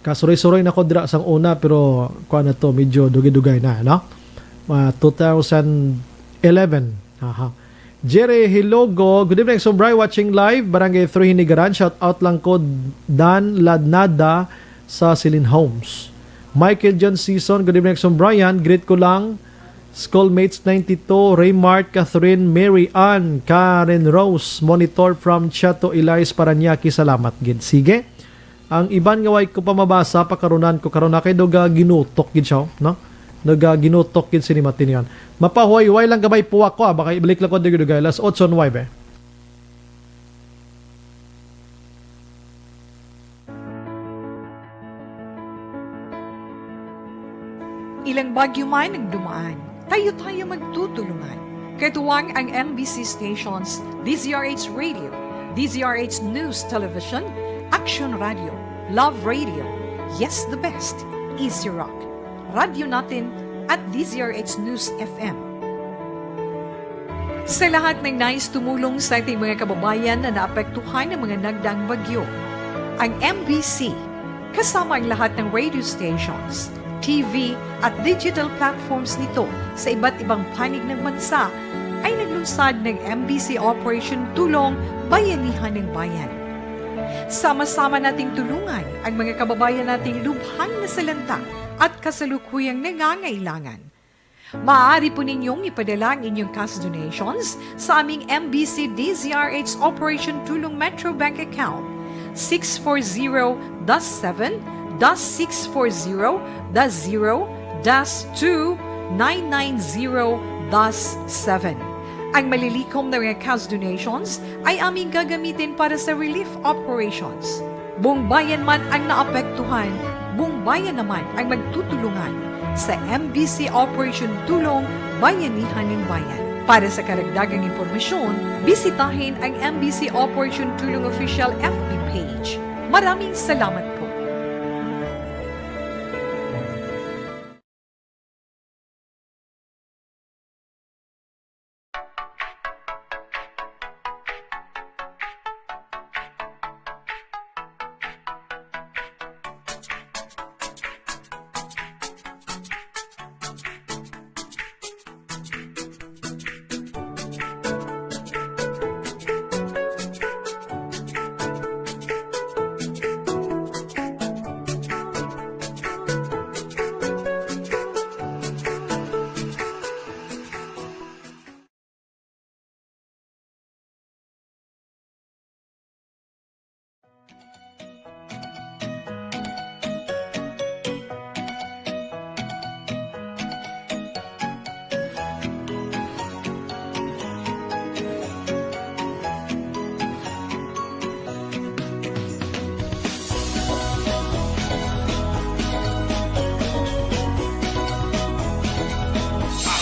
Kasuroy-suroy na ko dira sang una, pero kuan na to, medyo dugay-dugay na, no? Ah, two thousand eleven. Aha. Jerry Hilogo, good evening, Sumbray, watching live, Barangay three Hinigaran. Shout out lang ko, Dan Ladnada sa Silin Homes. Michael John Season, good evening, Sumbray. Yan, greet ko lang, Schoolmates ninety-two, Raymart, Catherine, Mary Ann, Karen Rose, monitor from Chato Elias, Parañaque. Salamat gid. Sige. Ang iban nga way ko pa mabasa, pakarunan ko karon na kay doga ginutok gid siya, no? Doga ginutok gid sini Martinian. Mapahuway-huway lang gamay puwak ko, ah. Baka ibalik lang ko dugay-dugay. Alas otso nuwebe. Ilang bagyo man ang dumaan, tayo-tayo magtutulungan. Katuwang ang M B C stations, D Z R H Radio, D Z R H News Television, Action Radio, Love Radio, Yes the Best, Easy Rock, Radyo Natin, at D Z R H News F M. Sa lahat ng nais tumulong sa ating mga kababayan na naapektuhan ng mga nagdaang bagyo, ang M B C, kasama ang lahat ng radio stations, T V, at digital platforms nito sa iba't ibang panig ng bansa, ay naglunsad ng M B C Operation Tulong Bayanihan ng Bayan. Sama-sama nating tulungan ang mga kababayan nating lubhang nasalanta at kasalukuyang nangangailangan. Maaari po ninyong ipadala ang inyong cash donations sa aming M B C D Z R H Operation Tulong Metro Bank account, six four zero dash seven dash six four zero dash zero dash two nine nine zero dash seven. Ang malilikom na mga cash donations ay aming gagamitin para sa relief operations. Buong bayan man ang naapektuhan, buong bayan naman ang magtutulungan sa M B C Operation Tulong Bayanihan ng Bayan. Para sa karagdagang impormasyon, bisitahin ang M B C Operation Tulong Official F B page. Maraming salamat po.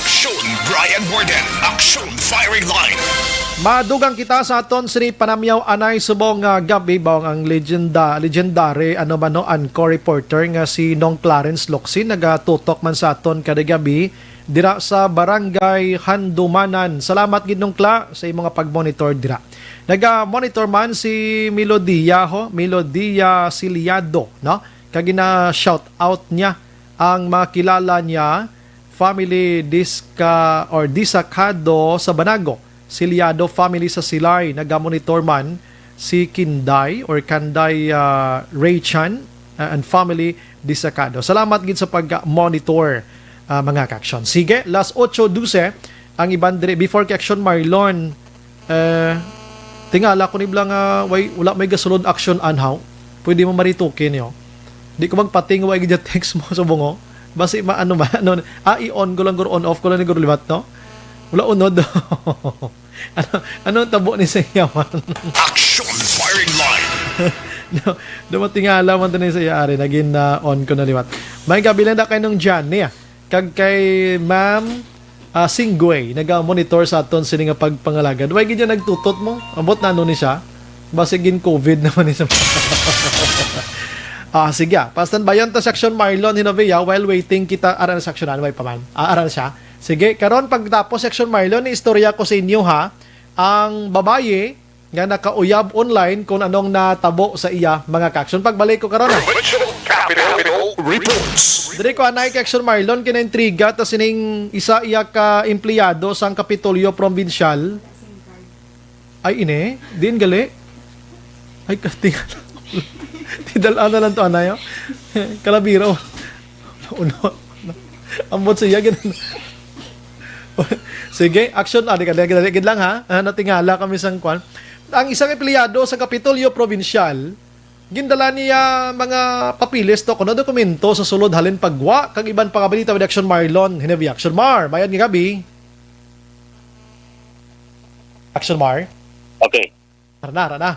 Aksyon, Brian Morgan. Aksyon, firing line. Madugang kita sa aton sini panamyaw anay subong nga gabi, bawang ang legenda, legendary, ano man, no, anchor reporter nga si Nong Clarence Locsin nagatutok man sa aton kada gabi dira sa Barangay Handumanan. Salamat gid, Nong Cla, sa imong pag-monitor dira. Naga-monitor man si Melodia, ho, Melodia Siliado, no? Kag gina-shout out niya ang mga kilala niya family Disca or Disacado sa Banago, Silyado family sa Silay, nagamonitor man si Kinday or Kanday, ah, Raychan, ah, and family Disacado. Salamat gid sa pag-monitor, ah, mga ka-action. Sige, last otso dose ang iban diri before kay Action Marlon. Eh, tingala ko ni bala nga way, wala may gasulod action anhaw. Pwede mo maritukin yo. Di ko magpating wa gid text mo sa bungo. Basi ma-, ano ba? Ano, ah, i-on ko lang, guro, on off ko lang ni guro liwat, no? Wala unod. Ano, ano ang tabo ni sa iya man? Action firing line. No, dumating nga alam man to ni sa iya, ari, naging na on ko na liwat. May gabi lang na kay nung Jan, niya. Kag kay Ma'am, ah, Singgoy, naga-monitor sa aton sini nga pagpangalagad. Way gid niya nagtutot mo? Ambot na ano ni siya? Basi gin-covid naman ni sa Ah, sige, ah. Pastan bayan ta section Marlon Hinovia while waiting kita. Ara na section, ano, way pa man. Ah, ara na siya. Sige, karon pagtapos section Marlon, ni istorya ko sa inyo, ha. Ang babayi nga nakauyab online kung anong natabo sa iya, mga ka-action. Pagbalik ko karon, ah. Provincial Capitol Reports. Diri ko anay kay Action Marlon, kinaintriga ta sining isa iya ka empleyado sang Kapitolyo Provincial. Ay, ini, diin gali? Ay, kating. Tidal-an na lang to, anay, oh. Kalabiro. Uno. Ambot siya, ganun. Sige, action. Ah, di ka, di ka, di ka lang, ha? Ah, natingala kami sang kwan. Ang isang empleyado sa Kapitolyo Provincial, gindala niya mga papilis to, kuno dokumento sa sulod halin pagwa, kag iban pa nga balita with Action Marlon. Hinabi Action Mar, mayad nga gabi. Action Mar? Okay. Rana, rana.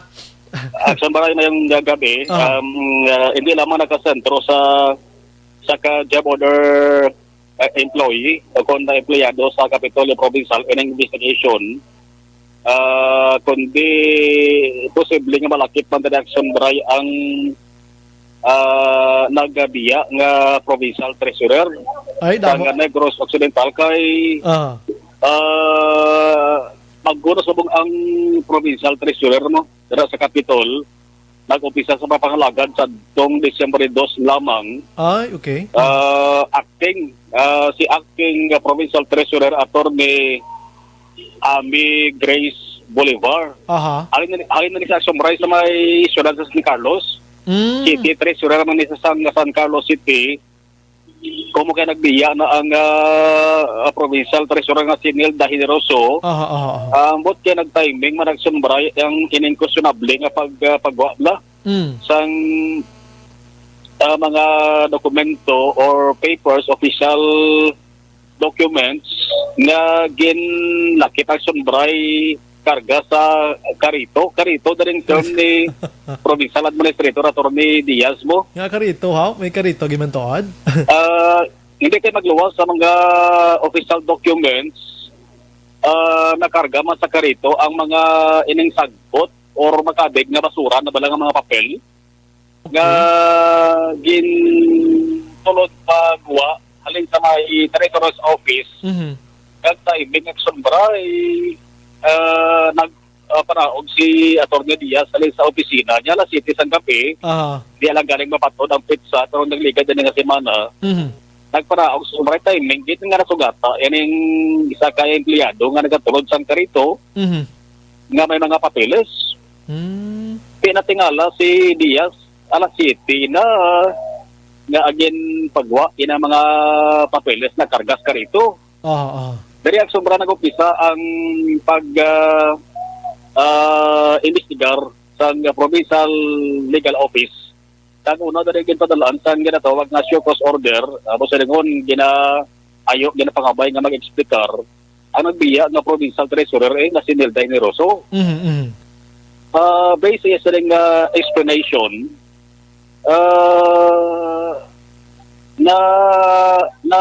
Action Maray, mayong gabi. Ah. Um, uh, hindi lamang nakasentro sa sa ka job order, uh, employee o kon na empleyado sa Kapitolyo Provincial in investigation, uh, kundi posible nga malakip man diri Action Maray ang, uh, nagabiya nga provincial treasurer Ay, sa damo. Nga Negros Occidental kay, Ah. uh, magguno subong ang provincial treasurer mo dira sa Capitol. Nag-umpisa sa papangalagad sa tong Disyembre dos lamang. Ay, okay. Ah, acting, ah, si acting, ah, provincial treasurer, Attorney Amy Grace Bolivar. Aha. Halin na, halin na ni sa Action Maray sa may siyudad sa San Carlos. Mm. City treasurer man ni sa San, San Carlos City. Kumo kay nagbiya na ang, ah, ah, provincial treasurer nga si Nilda Generoso. Aha, aha, aha. Ah, ambot kay nag-timing man nagsumbray ang ining questionable nga pag, ah, pagwa bala Mm. sang, ah, mga dokumento or papers, official documents nga ginlakip ang sumbray karga sa karito. Karito, daling term ni Provincial Administrator Attorney Diaz mo. Nga karito, ha? May karito, gimantuan? Ah, hindi kay magluwas sa mga official documents, ah, nakarga man sa karito ang mga ining sagbot or makabig nga basura na bala nga mga papel nga Okay. gintulod pagwa halin sa may treasurer's office. Mhm. Kag sa iming action bra, eh, ah, nag, ah, panaog si Attorney Diaz halin sa opisina niya alas siyete sang gabi. Aha. Di lang galing mapatod ang petsa, pero nagligad na nga semana. Mhm. Nagpanaog sa sumbray timing, gid nga nasugata ining isa ka empleyado nga nagatulod sang karito Mhm. nga may mga papeles. Hmm. Pinatingala si Diaz alas siyete na nga agin pagwa ina mga papeles na kargas karito. Ah, ah. Diri ang sobra nag-umpisa ang pag, ah, ah, imbestigar sang Provincial Legal Office. Ang una diri ginpadalaan sang ginatawag nga show cause order, ah, mo silingon, ginaayo, ginapangabay nga mag-explicar ang nagbiya nga provincial treasurer, eh, nga si Nilda Generoso. Mhm, mhm. Ah, based sa sining, ah, explanation, ah, na, na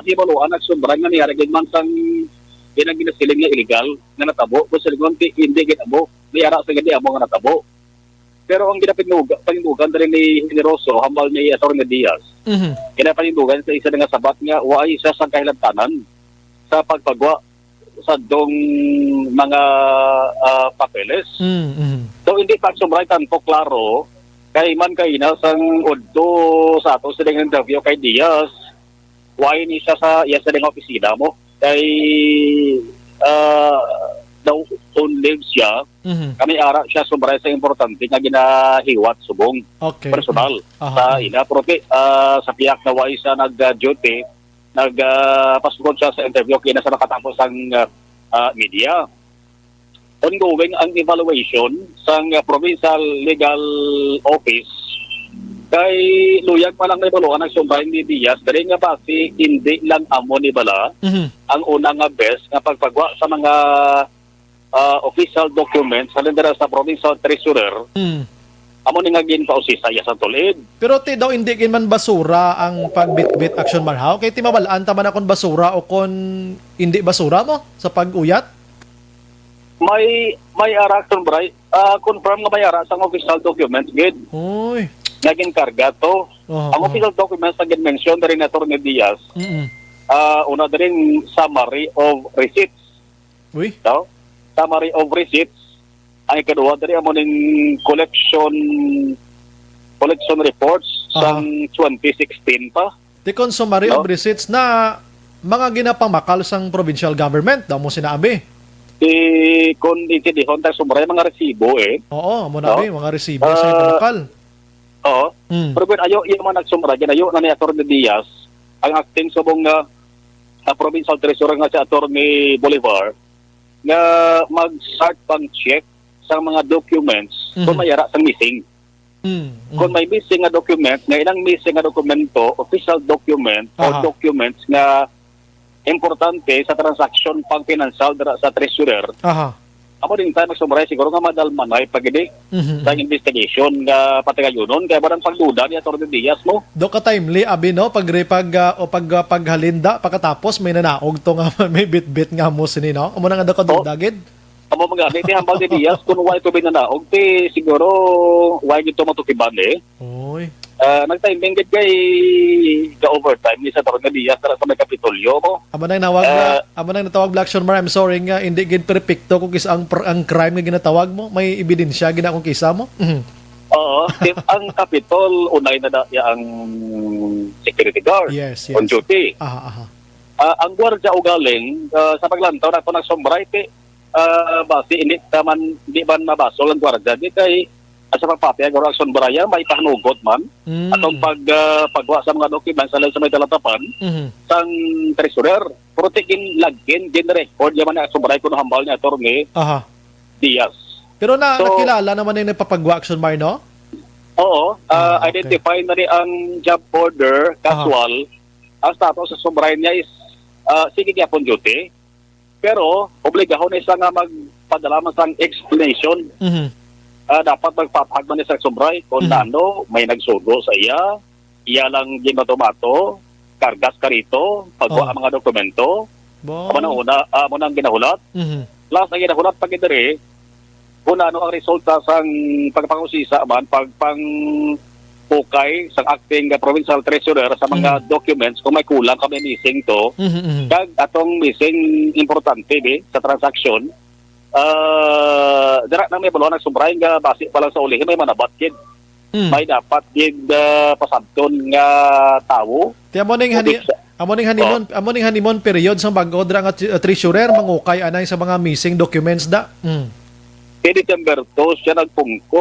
hibaluan ang sobra nga niyara gid man sang ginang ginasiling nga illegal nga natabo, mo silingon, di, hindi gid amo, niyara sa gid amo nga natabo. Pero ang ginapaninduga-, panindugan diri ni Generoso hambal ni Attorney Diaz, Mhm. ginapanindugan sa isa nga sabat nga wa siya sang kahilantanan sa pagpagwa sa dong mga, ah, papeles. Mm, mhm. So, hindi pa sumray tanto klaro kay man kaina sang udto sa ato sining interview kay Diaz, Why ni siya sa iya sa nga opisina mo? Kay, ah, daw on leave siya. Mhm. Kami ara siya sobra sa importante nga ginahiwat subong Okay. personal Aha. sa ila. Pero ti, ah, sa piyak na why siya nag-duty, nag, ah, pasugod siya sa interview kina sa nakatapos ang, ah, ah, media. Ongoing ang evaluation sang, ah, Provincial Legal Office. Kay luyag pa lang na ibaluhan ang sumbay ni Diaz diri nga basi hindi lang amo ni bala Mhm. ang una nga best nga pagpagwa sa mga, ah, official documents halin dira sa Provincial Treasurer. Mm. Amo ni nga ginpausisa iya sa tulid. Pero ti daw hindi gid man basura ang pagbitbit, Action Marhaw, kay ti mabalaan ta man akon basura o kon hindi basura mo sa pag-uyat? May, may ara, Action Bray, ah, confirm nga may ara sang official documents gid Uy. nga ginkarga to. Oho, Ang oho. official documents nga gin-mention diri ni Attorney Diaz, Mm-mm. ah, una diri ang summary of receipts. Uy. No? Summary of receipts. Ang ikaduha diri amo ning collection, collection reports Aha. sang twenty sixteen pa. Ti kon summary No? of receipts na mga ginapamakal sang provincial government, daw mo sinabi. Ti kon intindihon ta, summary mga resibo, eh. Oo, amo na, No? abi, mga resibo sa Ah, ginapamakal. Oo. Mm. Pero kun ayo, iya man nagsumra, ginayo na ni Attorney Diaz, ang acting subong nga, nga provincial treasurer nga si Attorney Bolivar, nga mag-start pang check sa mga documents kung Mhm. may ara sang missing. Mm, mm. Kung may missing nga document, nga ilang missing nga dokumento, official document, o Aha. documents nga importante sa transaksyon pang-pinansal dira sa treasurer, Aha. amo din tayo magsummarize siguro nga madalmanay pag ini Mhm, sa mhm. investigation nga patigayunon kay barang pagduda ni Attorney Diaz mo. Do ka timely, abi, no? Pag, pag, ah, o pag, ah, paghalinda, pagkatapos may nanaog to nga may bitbit nga mo sini, no? Amo na nga do ka Oh. duda, gid. Amo mga ni, ti hambal ni Diaz, kung why to binanaog, ti siguro, why gid to matukiban, eh? Oy. Ah, nagtiming gid kay ga-overtime ni sa Attorney Diaz, tara sa may Kapitolyo mo. Amo nang nawag Ah. na, amo nang natawag Black Shore Mar, I'm sorry nga, hindi gid perpekto kung kis-, ang pr-, ang crime nga ginatawag mo, may ebidensya gina kung kisa mo. Mhm. Oo, if ang Kapitol, unay na da, ya ang security guard Yes, on yes. duty. Aha, aha. Ah, ang gwardiya ugaling, ah, sa paglantaw na ako nagsombray, ti, ah, basi, hindi ka man, hindi man mabasol ang gwardiya, di kay, ah, sa pagpapia, garo ang sombraya, may pahanugot man. Mm. Atong pag, ah, pagwa sa mga documents, sa, sa may talatapan, Mhm. sang treasurer. Pero ti ginlagin, ginrecord, yaman na sombray kuno hambal ni Attorney Aha. Diaz. Pero na, So, nakilala naman yung nagpapagwa, Action Mar, no? Oo, ah, Ah, okay. identify na ni ang job order, Aha. casual, ang status sa sombray niya is, ah, sige gyapon duty. Pero, obligahon na siya nga magpadala man sang explanation. Mhm. Ah, dapat magpapahag man siya sa sombray kung Oh. nano may nagsugo sa iya, iya lang gimato-mato, kargas karito, pagwa Oh. ang mga dokumento. Ba? Amo na una, ah, amo na ang ginahulat. Mhm. Plus, ang ginahulat pa gid diri, kung ano ang resulta sang pagpangusisa man, pagpang-ukay sang acting nga provincial treasurer sa mga Mhm. documents, kung may kulang kami missing to, Mhm, mhm. kag atong missing importante, di, sa transaksyon, ah, dira na may baluhan ang sumbray nga basi pa lang sa ulihi, may manabat gid. Mm. May dapat gid, ah, pasabton nga tawo. Ti amo ning hani-, Obis-, amo ning honeymoon, Oh. amo ning honeymoon period sang bag-o dira nga tre-, treasurer, mangukay anay sa mga missing documents da. Mm. Kay December two siya nagpungko.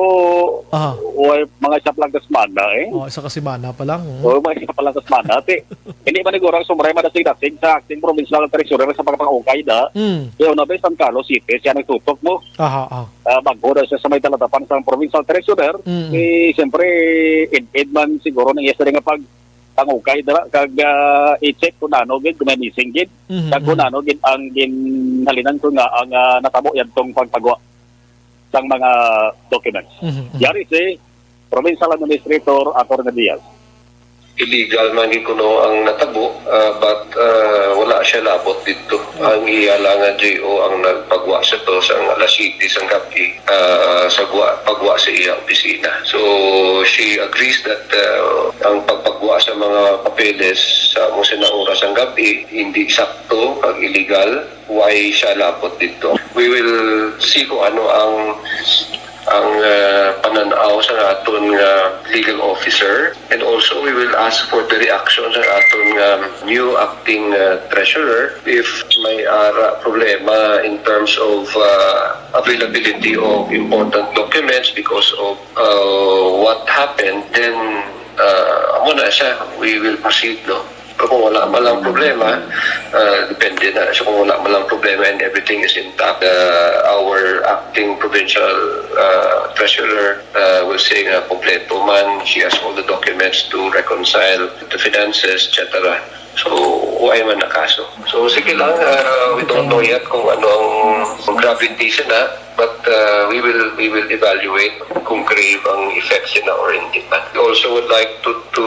Aha. Way, mga isa pa lang ka semana, eh. Oh, isa ka semana pa lang, mm. Oh, mga isa pa lang ka semana. Ti, hindi man siguro ang sumray madasig-dasig sa acting provincial treasurer sa pagpangukay da. Mm. Kaya una ba, San Carlos City, siya nagtutok mo. Aha, aha. Ah, bago na siya sa may talatapan sa provincial treasurer, Mm. eh, siyempre, id-id man siguro nang iya sa nga pag-, pangukay dira, kag, ah, i-check kung ano gid, kung may missing gid, Mhm, kag kung mhm. ano gid ang ginhalinan ko nga ang, ah, natabo yadtong pagpagwa sang mga documents. Mhm, mhm. Yari si Provincial Administrator Attorney Diaz. Illegal man gid kuno ang natabo, ah, but, ah, wala siya labot didto. Hmm. Ang iya lang nga J O ang nagpagwa sa to sa alas siyete sang gab-i, ah, sa gwa-, pagwa sa iya opisina. So, she agrees that, ah, ang pagpagwa sa mga papeles sa amo sina oras sang gab-i hindi sakto kag illegal. Why siya labot didto? We will see kung ano ang ang, ah, panan-aw sa aton nga legal officer, and also we will ask for the reaction sa aton nga new acting, ah, treasurer if may ara problema in terms of, ah, availability of important documents because of, ah, what happened, then, ah, amo na siya, we will proceed, no? Pero kung wala man lang problema, ah, depende na. So kung wala man lang problema and everything is intact, ah, our acting provincial, ah, treasurer, ah, will say nga kompleto man, she has all the documents to reconcile the finances, et cetera. So, why man na kaso? So, sige lang, ah, we don't know yet kung ano ang gravity sina, but, ah, we will, we will evaluate kung grave ang effects sina or hindi man. We also would like to, to,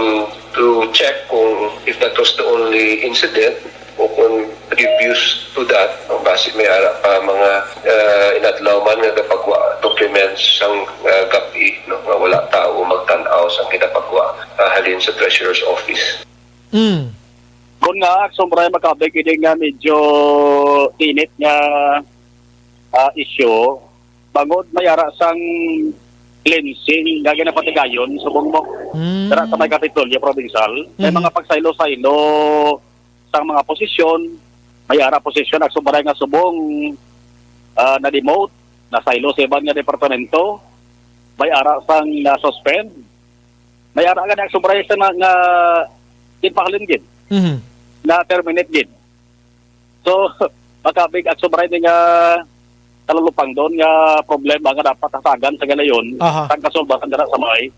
to check kung if that was the only incident o kung previous to that, no, basi may ara pa mga, ah, inadlaw man nga gapagwa documents sang, ah, gab-i, no, nga wala tawo magtan-aw sang ginapagwa, ah, halin sa treasurer's office. Mm. Kun nga, Aksyon Bray, makabig ini nga medyo init nga, ah, issue, bangod may ara sang cleansing nga ginapatigayon subong mo Mm. dira sa may Kapitolyo Provincial. May Mhm. mga pagsaylo-saylo sang mga posisyon, may ara posisyon, Aksyon Bray, nga subong, ah, na-demote, nasaylo sa iban nga departamento, may ara sang na-suspend, may ara gani, Aksyon Bray, sa nga, nga ginpahalin gid, Mhm. na-terminate gid. So, makabig, Aksyon Bray, ni nga talulupangdon nga problema nga dapat hatagan sa galayon, Aha. sang kasulbaran dira sa may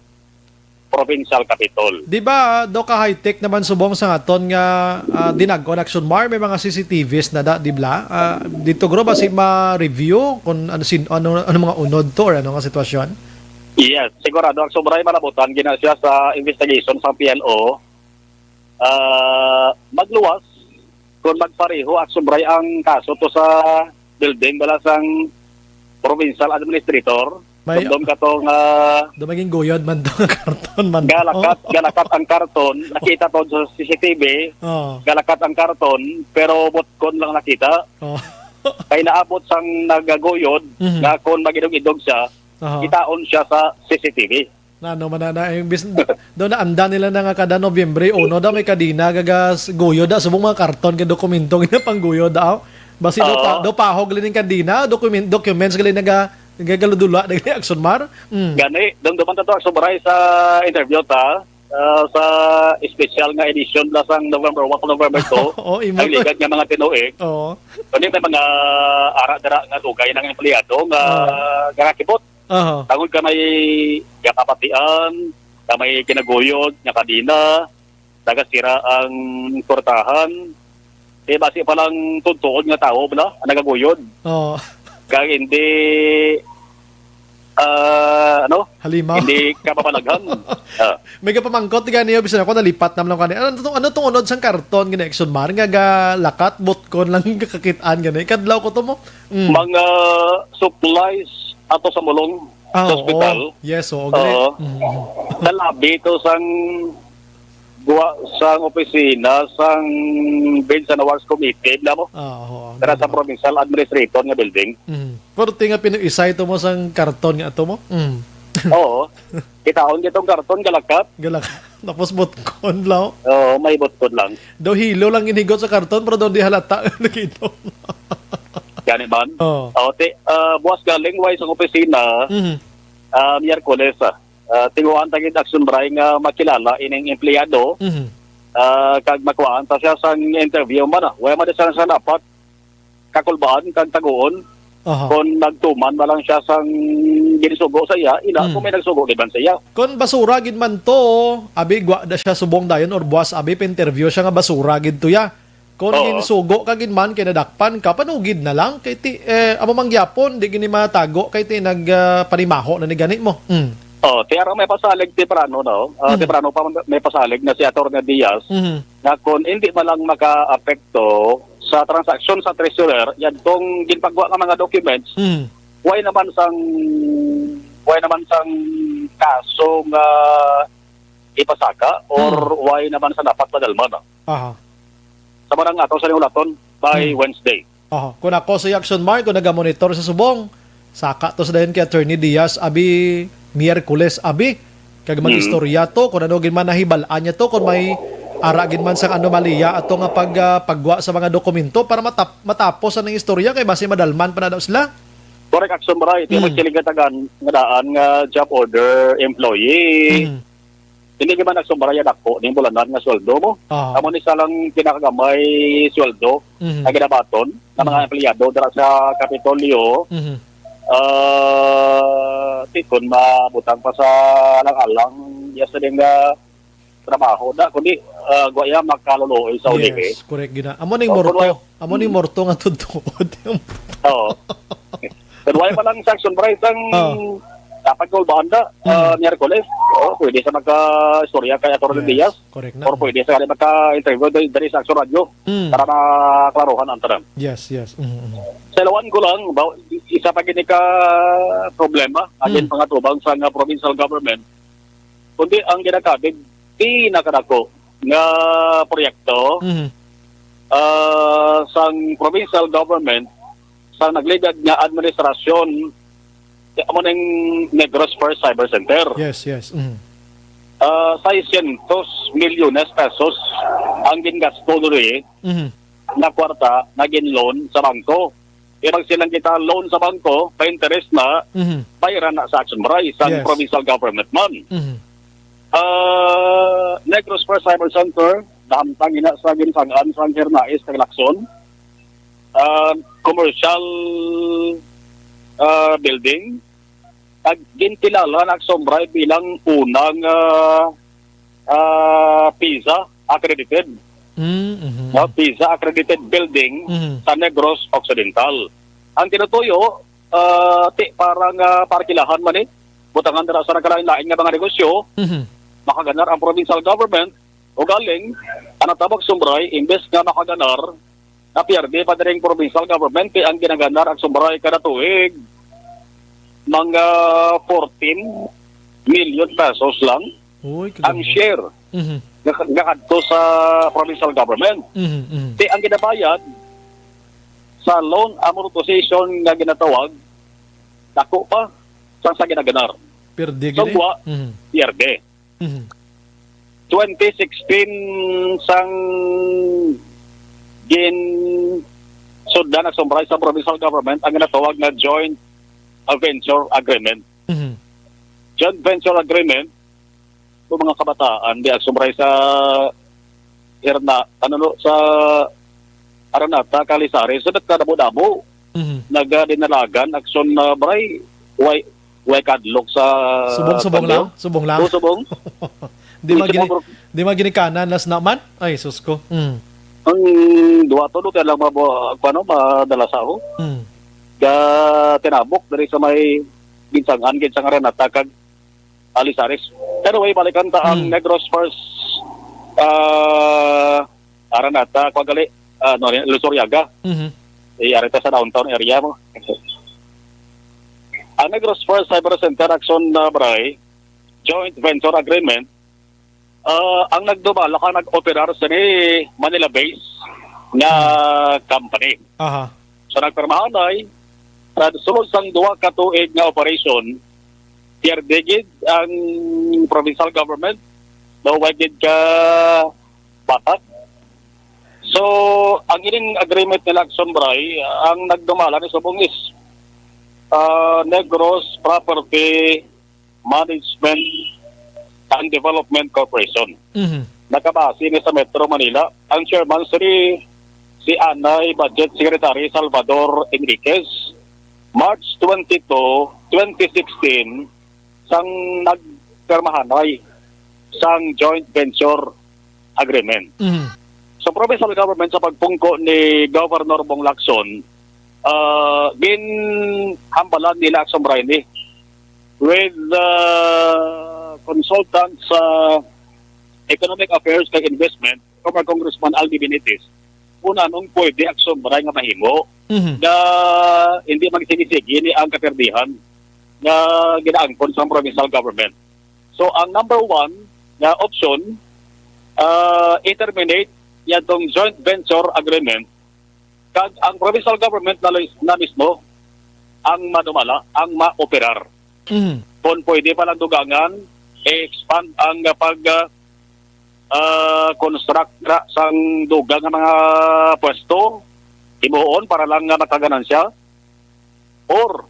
provincial capitol. Di ba, do ka high-tech naman subong sa aton nga, ah, dinag-on, Aksyon Mar, may mga C C T Vs na da, di ba? Ah, dito guro ba si ma-review kung ano, sin-, ano, ano mga unod to or ano nga sitwasyon? Yes, sigurado, Aksyon Bray, malabutan gina siya sa investigation sa P L O. Ah, magluwas kung magpareho, Aksyon Bray, ang kaso to sa building bala sang provincial administrator. May Dumdom ka to nga do maging guyod man to nga karton man to. Galakat, galakat ang karton, nakita to sa C C T V. Oh. Galakat ang karton, pero butkon lang nakita. Oh. Kay naabot sang nagaguyod Mhm. nga kung magidog-idog siya, Aha. kitaon siya sa C C T V. Na, ano man na, na, imbis, do na anda nila na nga kada Nobyembre uno daw may kadena gagas guyo da subong mga karton kay dokumento nga pangguyo da, aw. Basi do pa, Oo. do pahog gali ning kadena, document, documents gali naga, nagaludula gali, Aksyon Mar. Mm. Gani, dumduman ta to, Aksyon Bray, sa interview ta, ah, sa special nga edition na sang November one to November two, Oo, imo ang to. Ligad nga mga tinuig. Oo. Kundi may mga ara dira nga dugay ng empleyado nga Oo. gakakibot. Aha. Tangod ka may gakapatian, ka may kinaguyod, nga kadina, nagasira ang kurtahan. Eh, basi pa lang tuntuon nga tawo, bala, ang nagaguyod. Oo. Kag hindi, ah, ano? Halimaw. Hindi kapapanaghan. Ah. May kapamangkot gani, bisan ako nalipat na lang kani. Ano tong, ano tong unod sang karton gani, Aksyon Mar, nga galakat, butkon lang kakit-an gani? Kadlaw ko to mo. Mm. Mga supplies ato sa mulong Ah, sa oo. Ospital. Yes, oo, gani. Oo. Mm. Nalabi to sang guwa sang opisina sang Bids and Awards Committee, bala mo? Ah, oo, Tara sa gani. Provincial Administrator nga building. Mm. Pero ti nga pinuisay to mo sang karton nga ato mo? Mm. Oo. Kitaon kitong karton, galakat. Galakat. Tapos butkon, bala. Oo, may butkon lang. Daw hilo lang inigot sa karton, pero daw di halata. Nakita mo. Gani man? Oo. Oh, ti, ah, buwas galing, way sang opisina, Mhm. ah, Miyerkules, ah. Ah, tinguhaan ta gid, Aksyon Bray, nga makilala ining empleyado, Mhm. ah, kag makuhaan ta siya sang interview man, ah. Way man di siya sa dapat kakulbaan kag taguon. Aha. Kon nagtuman na lang siya sang ginsugo sa iya, ina, Hmm. kung may nagsugo gid man sa iya. Kon basura gid man to, abi, gwa da siya subong dayon or buwas, abi, pa-interview siya nga basura gid to ya. Kon Oo. ginsugo ka gid man kay nadakpan ka, panugid na lang kay ti, eh, amo man gyapon, di gini matago kay ti nag, ah, panimaho na ni gani mo. Mm. Oh, ti ara may pasalig temprano, no? Ah, Mhm. temprano pa may pasalig na si Attorney Diaz Mhm. nga kon hindi man lang makaapekto sa transaksyon sa treasurer, yadtong ginpagwa nga mga documents, Hmm. way naman sang, way naman sang kaso nga ipasaka or Hmm. way naman sa dapat madalman, ah. Aha. Sa manang ato sa ulaton by Hmm. Wednesday. Aha. Kung ako sa Action Mark, kung nagamonitor sa subong, Saka to sa dayon kay Attorney Diaz, abi, Miyerkules, abi. Kag mag-istorya to kung ano gid man nahibal-an niya to, kung may ara gid man sang anomalya ato nga pag, ah, pagwa sa mga dokumento para matap-, matapos ang istorya kay basi madalman pa na daw sila. Correct, Action Bray. Di Mm. magsiling ka tagaan nga daan nga job order employee. Mm. Hindi gid man nagsumbara ya dako ning bulanan nga sweldo mo. Ah. Amo ni sa lang pinakagamay sweldo Mhm. nga ginabaton nga mga Mhm. empleyado dira sa Kapitolyo. Mhm. Ah, ti kon mabutang pa sa alang-alang, yes, sa nga trabaho na, kundi, ah, gwa ya makaluluoy sa ulihi. Yes, correct gina. Amo ning Oh, morto. Kunwari, Amo ni Mm. morto nga tutuod. Oo. Pero wala pa lang sa Action Bray sang Oh. dapat ko ba anda, ah, Mm. Miyerkules. Oh, pwede sa magka-istorya kay Attorney Yes, Diaz. Correct na. Or pwede sa magka-interview dali, dali sa Action Radio Mm. para maklaruhan ang tanan. Yes, yes. Mm, mm. Sa ilawan ko lang, ba, isa pa gini ka problema, agin Mm. pangatubang sa nga provincial government, kundi ang ginakabig pinakadako nga proyekto Mhm. ah, sang provincial government sa nagligad nga administrasyon, amo ning Negros First Cyber Center. Yes, yes. Mhm. Ah, seiscientos milyones pesos ang gingasto diri Mhm. nga kwarta nga gin-loan sa bangko. Kaya pag silang kita loan sa bangko, pa-interest na, Mhm. bayran na sa Action Bray, sa Yes. provincial government man. Mhm. Ah, Negros First Cyber Center, nahamtang ina sa ginsang-an sang Hernaez kag Lacson, ah, commercial, ah, building, kag ginkilala na Action Bray bilang unang, ah, ah, PISA accredited, Mm, mhm. no? PISA accredited building Mhm. sa Negros Occidental. Ang tinutuyo, ah, ti, parang, ah, parkilahan man eh. Butangan dira sa nagkalain-lain nga mga negosyo, Mhm. makaganar ang provincial government, ugaling, ang natawag sumbray, imbes nga makaganar, napierde pa diri ang provincial government, kay ang ginaganar ang sumbray kada tuig, mga fourteen million pesos lang Uy, ang kagamot. share Mhm. nga, nga kadto sa provincial government. Mhm, mhm. Kay ang ginabayad sa loan amortization nga ginatawag, dako pa sang sa ginaganar. Perde So, gid eh. wa, Mhm. pierde. Mhm. Twenty sixteen sang gin sudlan ang sumbray sa provincial government ang ginatawag nga joint, uh, venture agreement. Mhm. Joint venture agreement, kung mga kabataan, di ang sumbray sa Herna-, ano, no, sa Aranata, Calisari, so nagkadamo-damo. Mhm. Nagadinalagan, action na, Bray, way, way kadlok sa Subong-subong kandil. lang? Subong lang? Oo, subong. Di Yung magini-, subong, di maginikanan, las naman? Ay, sus ko. Mm. Ang duwa to, no, kaya lang mabo-, ano, madala sa ako. Mm. Ga tinabok, diri sa may ginsangan, ginsang Aranata, kag Alisaris. Anyway, balikan ta ang Mm. Negros First, ah, Aranata, kung gali, ah, no, Luzuriaga. Mhm. Eh, arita sa downtown area mo. Ang Negros First Cyber Center Action, ah, Bray, joint venture agreement, ah, ang nagdumala ka nag-operar sa ni Manila base nga Mhm. company. Aha. So, nagpirmahanay, sa sulod sang duha ka tuig nga operation, pierde gid ang provincial government, no, wa gid ka batak. So, ang ining agreement nila, Action Bray, ang nagdumala ni subong is, ah, Negros Property Management and Development Corporation. Mhm. Nakabase ni sa Metro Manila, ang chairman si, si anay Budget Secretary Salvador Enriquez, March twenty-two, twenty sixteen, sang nagpirmahanay sang joint venture agreement. Mhm. So, provincial government sa pagpungko ni Governor Bong Lacson, ah, ginhambalan nila Action Bray ni with, ah, consultant sa Economic Affairs kag Investment, former Congressman Aldi Benitez, kung anong pwede Action Bray nga mahimo Mhm. nga hindi magsigisigi ni ang kaperdihan nga ginaangkon sa provincial government. So, ang number one nga option, ah, i-terminate yadtong joint venture agreement kag ang provincial government na, na mismo ang madumala, ang maoperar. Mhm. Kung pwede pa lang dugangan, i-expand ang, ah, pag, ah, ah, construct ra sang dugang nga mga pwesto, himuon para lang nga makaganansya, or,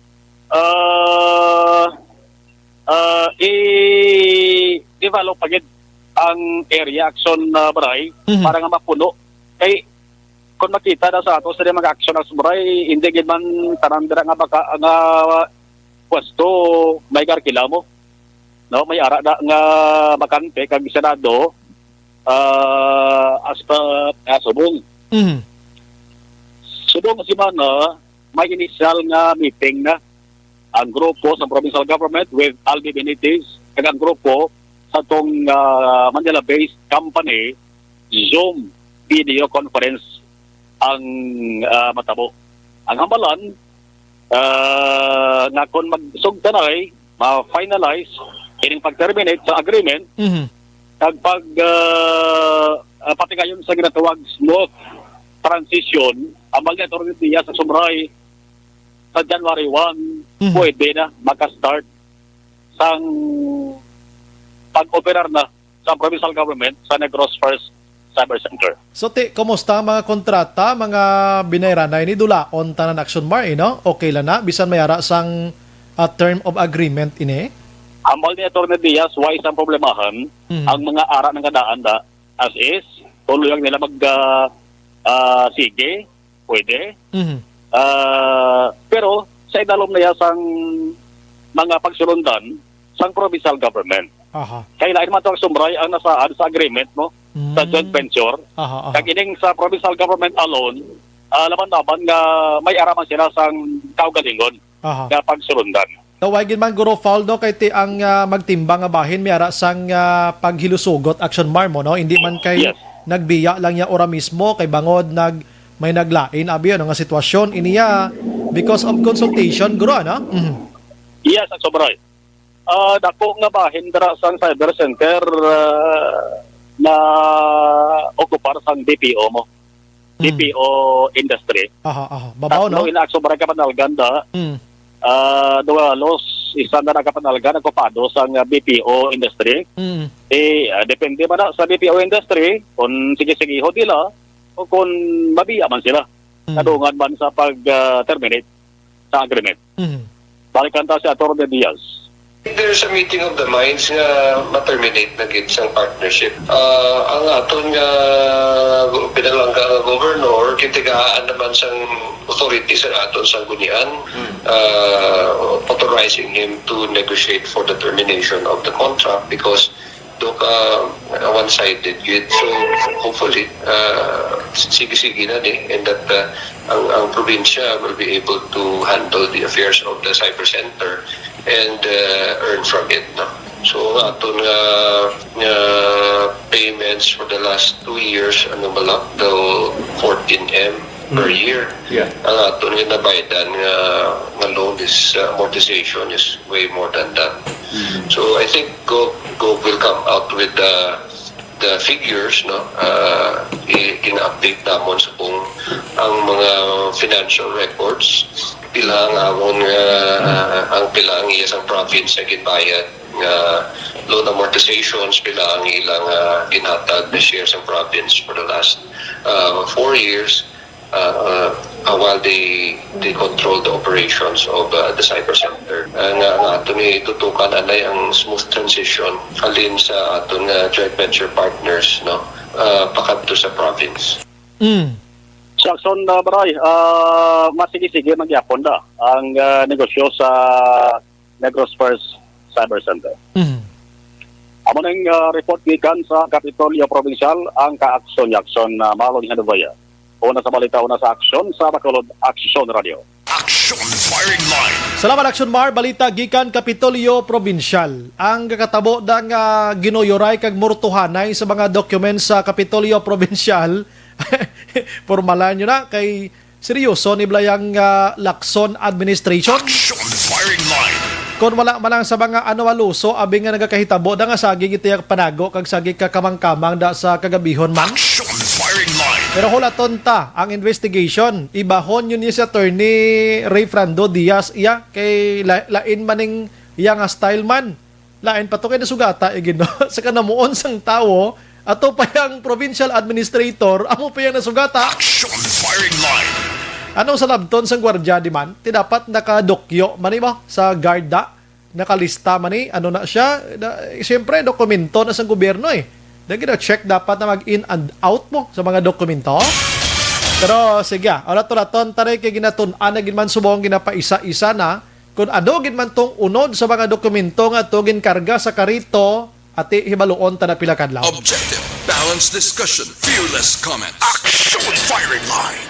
ah, ah, i-develop pa gid ang area action, ah, Bray, Mhm. para nga mapuno. Kay kung makita na sa ato sa mga action action, Bray, hindi gid man tanan dira nga baka, nga pwesto may karkila mo. No, may ara na nga bakante kag Senado, ah, as pa, ah, subong. Mhm. Subong nga semana, may initial nga meeting na ang grupo sa provincial government with Albi Benitez kag ang grupo sa tong, ah, Manila-based company, Zoom video conference ang, ah, matabo. Ang hambalan, ah, nga kon magsugtanay, ma-finalize ining pag-terminate sa agreement Mhm. kag pag, ah, ah, patigayon sa ginatawag smooth transition, ang mga Attorney Diaz sa Sumray sa January one, Mhm. pwede na maka-start sang pag-operar na sa provincial government sa Negros First Cyber Center. So, ti, kumusta ang mga kontrata, mga binayranan ini? Dulaon tanan, Action Mar, eh, no? Okay lang na, bisan may ara sang, ah, term of agreement ini? Ambal ni Attorney Diaz, why sang problemahan, Mhm. ang mga ara nga daan da, as is, kung luyag nila mag, ah, ah, sige, pwede. Mhm. Ah, pero sa idalom na iya sang mga pagsulundan sang provincial government. Aha. Kay lain man to ang Sumray ang nasaad sa agreement mo sa Mm. joint venture. Aha, aha. Kag ining sa provincial government alone, ah, laban-laban nga may ara man sila sang kaugalingon Aha. nga pagsulundan. So, why gid man, Guro Paul, no? Kay ti ang, ah, magtimbang nga bahin may ara sang, ah, paghilusugot, Action Mar, mo, no? Hindi man kay Yes. nagbiya lang niya ora mismo, kay bangod nag, may naglain, abi, ano nga sitwasyon, iniya, because of consultation, Guro, ano? Mhm. Yes, Action Mar. Ah, dako nga bahin dira sang cyber center, ah, na okupar sang B P O mo. Mm. B P O industry. Aha, aha. Babaw, Tatlo no? ina Action Mar ang kapanalgan da. Mm. Ah, duha halos, isa na nakapanalgan, okupado sang, ah, B P O industry. Mm. Eh, ah, depende man na sa B P O industry kung sige-sigihon nila o kung mabiya man sila. Mm. Kadungan man sa pag, ah, terminate sa agreement. Mhm. Balikan ta si Attorney Diaz. There's a meeting of the minds nga ma-terminate na gid sang partnership. Ah, ang aton nga gu-, pinalangga nga governor, kintigaan naman sang authority sa aton sanggunian, Hmm. ah, authorizing him to negotiate for the termination of the contract because do ka one-sided gid. So, hopefully, ah, sige-sige na ni, and that, ah, ang, ang probinsya will be able to handle the affairs of the cyber center and, ah, earn from it, no? So, ang aton nga, nga payments for the last two years, ano ba lang, the fourteen M per Mm. year. Yeah. Ang aton nga nabaydan nga, nga loan is, ah, amortization is way more than that. Mm. So, I think Gov, Gov will come out with the, the figures, no? Ah, i-, ina-update namon sa kung ang mga financial records, pila ang amon nga, ah, ang pila ang iya sang province nga ginbayad nga loan amortizations, pila ang ilang, ah, ginhatag na share sa province for the last, ah, four years, ah, ah, while they, they control the operations of, ah, the cyber center. Ah, nga, nga aton itutukan anay ang smooth transition halin sa aton nga joint venture partners, no? Ah, pakadto sa province. Mm. Sa Action, ah, Baray, ah, mas sige-sige man gyapon da ang, ah, negosyo sa Negros First Cyber Center. Mhm. Amo ning, ah, report gikan sa Kapitolyo Provincial, ang ka-aksyon ni Aksyon, ah, Marlon Henevea. Una sa balita, una sa aksyon, sa Bacolod Aksyon Radio. Action Firing Line. Salamat, Action Mar. Balita gikan Kapitolyo Provincial. Ang kakatabo da nga ginuyoray kag murtuhanay sa mga documents sa Kapitolyo Provincial, pormalan nyo na kay seryoso ni Blayang, ah, Lacson administration. Action Firing Line. Kon wala man lang sa mga anualuso, abi nga nagakahitabo da nga saging iti panago kag saging kakamang-kamang da sa kagabihon man. Action Firing Line. Pero hulaton ta ang investigation. Ibahon yun ni si Attorney Ray Frando Diaz iya kay la- lain man ning iya nga style man. Lain pa to kay nasugata, eh, Ginoo. Sa kanamuon sang tawo, ato pa yang provincial administrator, amo pa yang nasugata. Action firing line. Anong salabton sang gwardiya di man? Ti dapat nakadukyo man ni mo sa guard da? Nakalista man ni, ano na siya? Da, siyempre, dokumento na sang gobyerno eh. Da gina-check dapat na mag-in and out mo sa mga dokumento. Pero sige, ah, ulat-ulaton ta rin kay ginatun-an na gid man subong ginapaisa-isa na kung ano gid man tong unod sa mga dokumento nga to ginkarga sa karito, ati hibaluon ta na pila kadlaw. Objective, balanced discussion, fearless comment. Action firing line.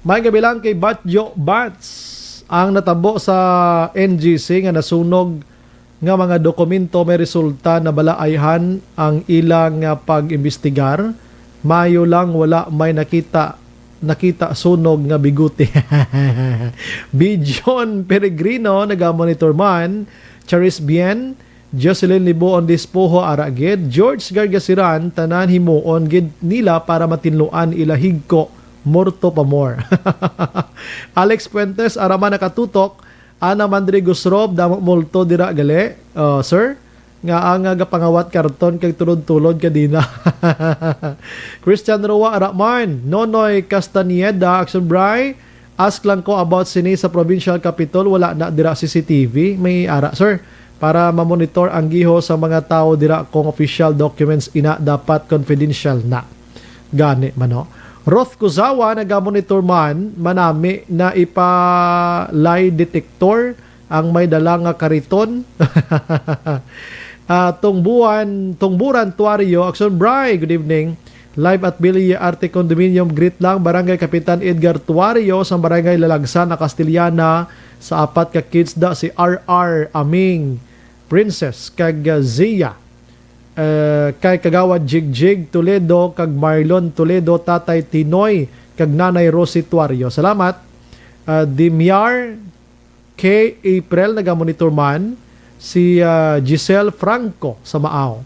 May gabi lang kay Batyo Bats. Ang natabo sa N G C nga nasunog nga mga dokumento may resulta na balaayhan ang ilang, ah, pag-imbestigar. Mayo lang wala may nakita nakita sunog nga bigote. Bijon Peregrino nagamonitor man. Charis Bien, Jocelyn Libuon Dispoho ara gid, George Gargasiran, tanan himuon gid nila para matinluan ila higko, morto pa more. Alex Fuentes, ara man nakatutok, Ana Mandrigo Srob, damo multo dira gali, uh, sir, nga ang, uh, gapangawat karton kag tulod-tulod kadina. Christian Roa, ara man, Nonoy Castañeda, Action Bry, ask lang ko about sini sa provincial capitol, wala na dira C C T V, may ara, sir, para mamonitor ang giho sa mga tawo dira kung official documents ina dapat confidential na. Gani man, no? Roth Kuzawa, nagamonitor man, manami na ipa lie detector ang may dala nga kariton. Ah, Tungbuan, Tungburan Tuario, Action Bry, good evening. Live at Billy Arte Condominium, greet lang, Barangay Kapitan Edgar Tuario, sa Barangay Lalagsan na Castellana, sa apat ka kids da, si R R Aming, Princess, kag, ah, Zia, eh, kay Kagawad Jigjig Toledo, kag Marlon Toledo, Tatay Tinoy, kag Nanay Rosie Tuario. Salamat. Ah, Dimiar, Kay April, nagamonitor man si, ah, Giselle Franco sa Maaw.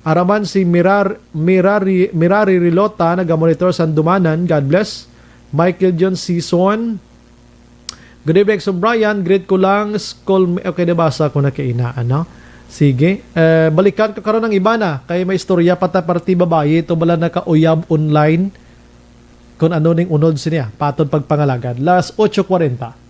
Araman si Mirar-, Mirari, Mirari Rilota, nagamonitor sa Dumanan. God bless. Michael John Sison. Good evening, Sir Brian. Greet ko lang, school, okay, nabasa ko na kaina, ano? Sige. Eh, balikan ko karon ang iba na. Kay may istorya pa ta, parte babayi, ito bala nakauyab online. Kung ano ning unod siniya, patod pagpangalagad. Las ocho cuarenta.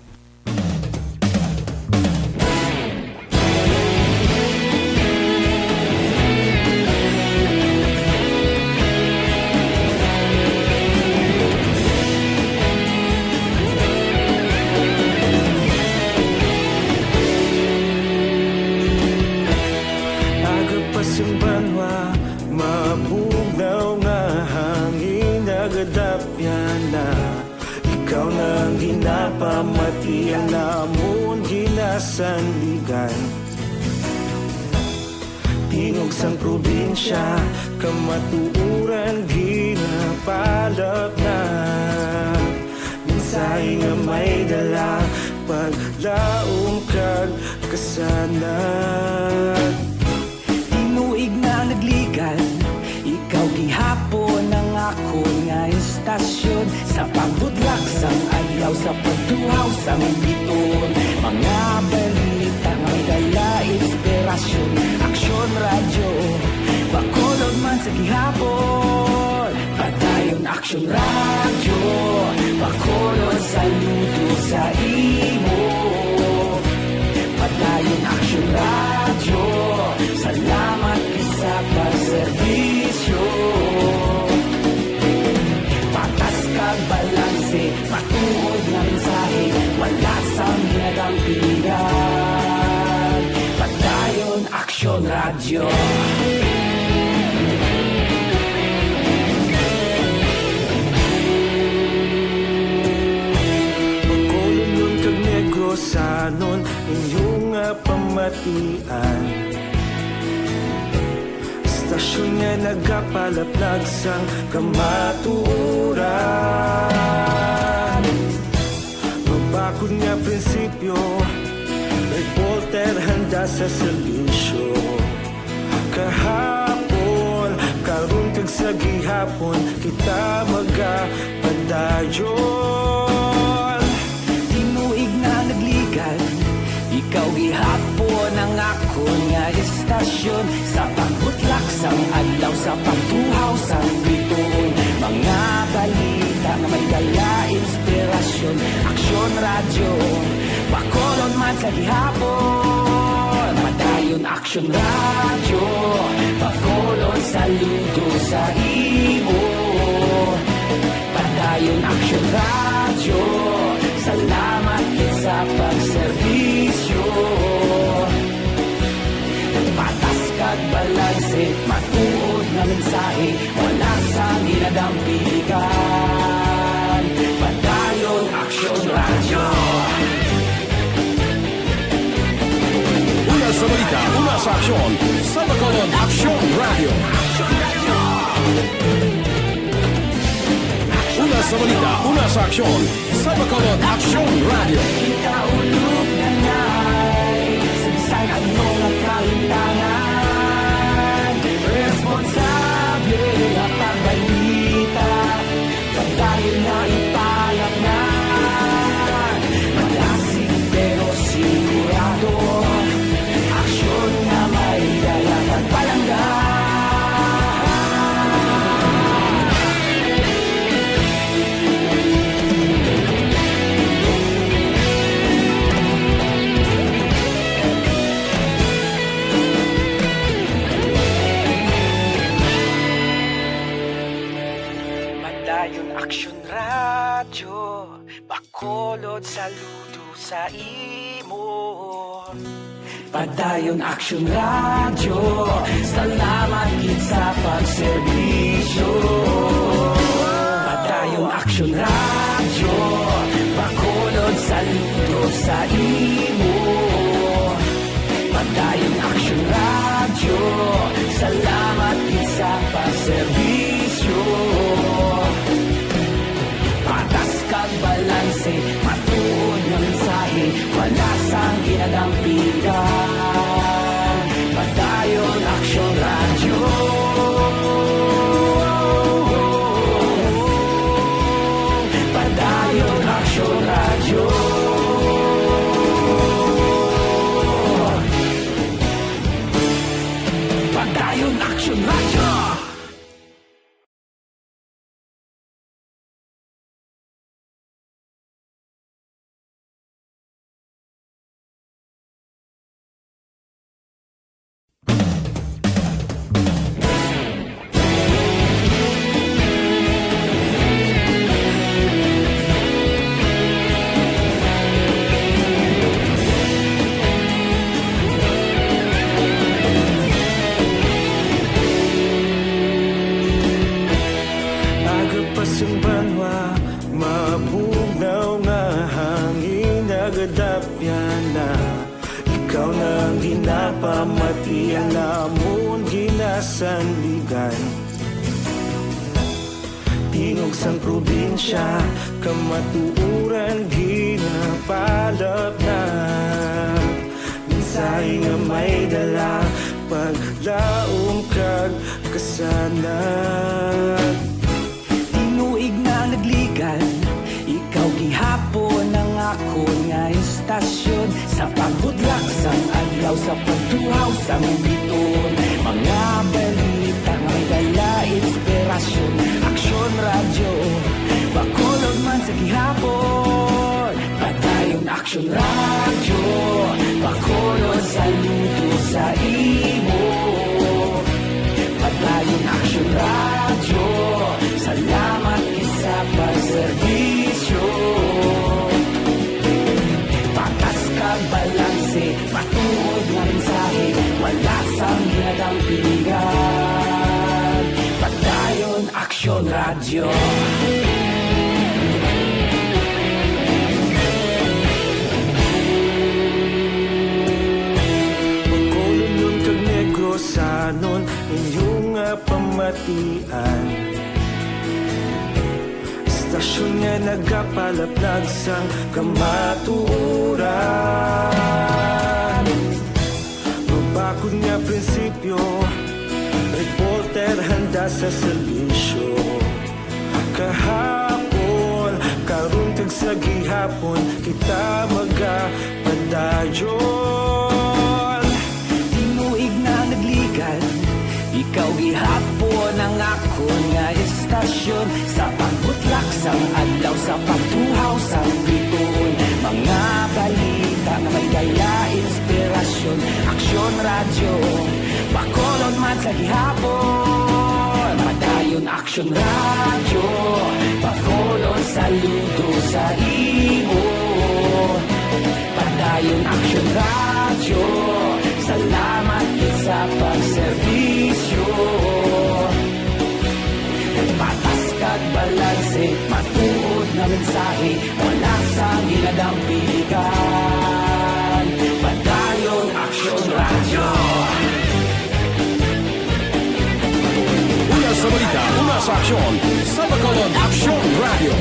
Aga pa sing banwa, mabugnaw nga hangin nagadapyan na. Ikaw na ang ginapamati, ang namon ginasandigan. Tingog sang probinsya, kamatuoran ginapalap na. Mensahe nga may dala, paglaom kag kasanag. Tinuig na nagligan, ikaw gihapon ang akon nga istasyon. Sa pagbudlak sang adlaw, sa pagtuhaw sang biton, mga balita nga may dala inspirasyon. Aksyon Radyo, Bacolod man sa gihapon. Padayon Aksyon Radyo, Bacolod, saludo sa imo. Padayon Aksyon Radyo, salamat gid sa pagserbisyo. Patas kag balanse, matuod nga mensahe, wala sang ginadampigan. Padayon Aksyon Radyo. Bacolodnon kag Negrosanon, inyo nga pamatian. Istasyon nga nagapalaplag sang kamatuoran. Mabakod nga prinsipyo, reporter handa sa serbisyo. Kahapon, karon kag sa gihapon, kita magapadayon. Tinuig na nagligan, ikaw gihapon ang akon nga istasyon. Sa pagbutlak sang adlaw, sa pagtuhaw sang bituon, mga balita nga may dala inspirasyon. Aksyon Radyo, Bacolod man sa gihapon. Padayon Aksyon Radyo, Bacolod, saludo sa imo. Padayon Aksyon Radyo, salamat gid sa pagserbisyo. Patas kag balanse, matuod nga mensahe, wala sang ginadampigan. Padayon Aksyon Radyo. Una sa balita, una sa aksyon, sa Bacolod Aksyon Radyo. Una sa balita, una sa aksyon, sa Bacolod Aksyon Radyo. Kita ulog na nay, sa bisan ano nga kalimtangan, responsable nga pagbalita. Padayon na ipalamnan, malasig pero sigurado. Aksyon nga may dala kag palangga. Padayon Aksyon Radyo, Bacolod, saludo sa imo. Padayon Aksyon Radyo, salamat gid sa pagserbisyo. Padayon Aksyon Radyo, Bacolod, saludo sa imo. Padayon Aksyon Radyo, salamat gid sa pagserbisyo. Patas kag balanse, matuod nga mensahe, wala sang ginadampigan. Padayon Aksyon Radyo. Padayon Aksyon Radyo. Padayon Aksyon Radyo. Aga pa sang banwa, mabugnaw nga hangin nagadapyan na. Ikaw na ang ginapamatian namon ginasandigan. Tingog sang probinsya, kamatuoran ginapalapnag. Mensahe nga may dala, paglaom kag kasanag. Tinuig na nagligan, ikaw gihapon ang akon nga istasyon. Sa pagbutlak sang adlaw, sa pagtuhaw sang bituon, mga balita nga may dala inspirasyon. Aksyon Radyo, Bacolod man sa gihapon. Padayon Aksyon Radyo, Bacolod, saludo sa imo. Padayon Aksyon Radyo, salamat gid sa pagserbisyo. Patas kag balanse, matuod nga mensahe, wala sang ginadampigan. Padayon Aksyon Radyo. Bacolodnon kag Negrosanon, inyo nga pamatian. Istasyon nga nagapalapnag sang kamatuoran. Mabakod nga prinsipyo, sa serbisyo. Kahapon, karon, kag sa gihapon, kita magapadayon. Tinuig na nagligad, ikaw gihapon ang akon nga estasyon. Sa pagbutlak sang adlaw, sa pagtuhaw sang bituon, mga balita nga may dala inspirasyon. Aksyon Radyo, Bacolod man sa gihapon. Padayon Aksyon Radyo, Bacolod saludo sa imo. Padayon Aksyon Radyo, salamat gid sa pagserbisyo. Patas kag balanse, matuod nga mensahe, wala sang ginadampigan. Padayon Aksyon Radyo. Una sa balita, una sa aksyon, sa Bacolod Aksyon Radyo.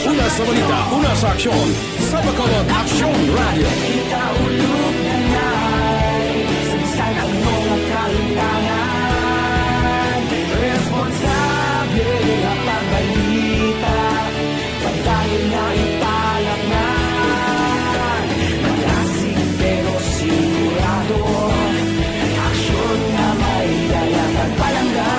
Una sa balita, una sa aksyon, sa Bacolod Aksyon Radyo. Kita ulog na nai, sa bisan ano nga kahimtangan, responsable nga pagbalita, padayon nga ipalatnan. Malasig pero sigurado, aksyon nga may dala kag palangga.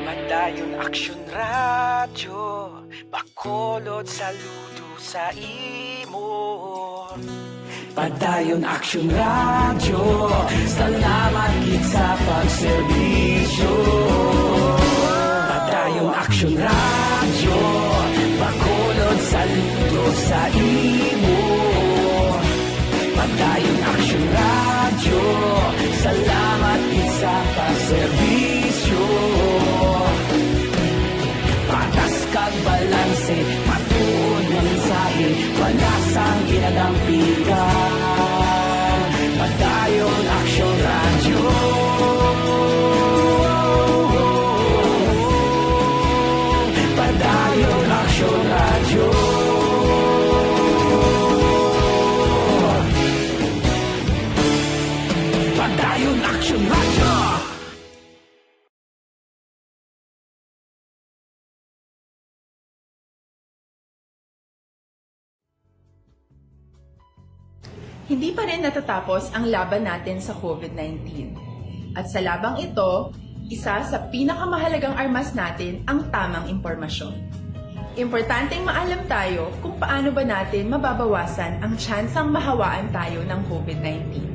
Padayon Aksyon Radyo, Bacolod saludo sa imo. Padayon Aksyon Radyo, salamat gid sa pagserbisyo. Padayon Aksyon Radyo, Bacolod saludo sa imo. Padayon Aksyon Radyo, salamat gid sa pagserbisyo. Patas kag balanse, matuod nga mensahe, wala sang ginadampigan. Padayon Aksyon Radyo. Padayon Aksyon Radyo. Padayon Aksyon Radyo. Hindi pa rin natatapos ang laban natin sa COVID nineteen. At sa labang ito, isa sa pinakamahalagang armas natin ang tamang impormasyon. Importanteng maalam tayo kung paano ba natin mababawasan ang tsansang mahawaan tayo ng COVID nineteen.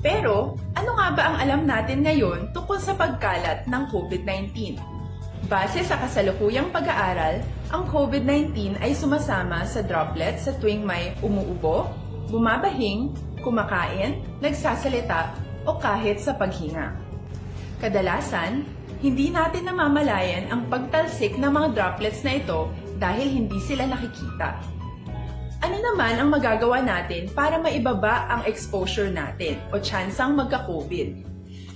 Pero, ano nga ba ang alam natin ngayon tungkol sa pagkalat ng COVID nineteen? Base sa kasalukuyang pag-aaral, ang COVID nineteen ay sumasama sa droplets sa tuwing may umuubo, bumabahing, kumakain, nagsasalita, o kahit sa paghinga. Kadalasan, hindi natin namamalayan ang pagtalsik ng mga droplets na ito dahil hindi sila nakikita. Ano naman ang magagawa natin para maibaba ang exposure natin o tsansang magka-COVID?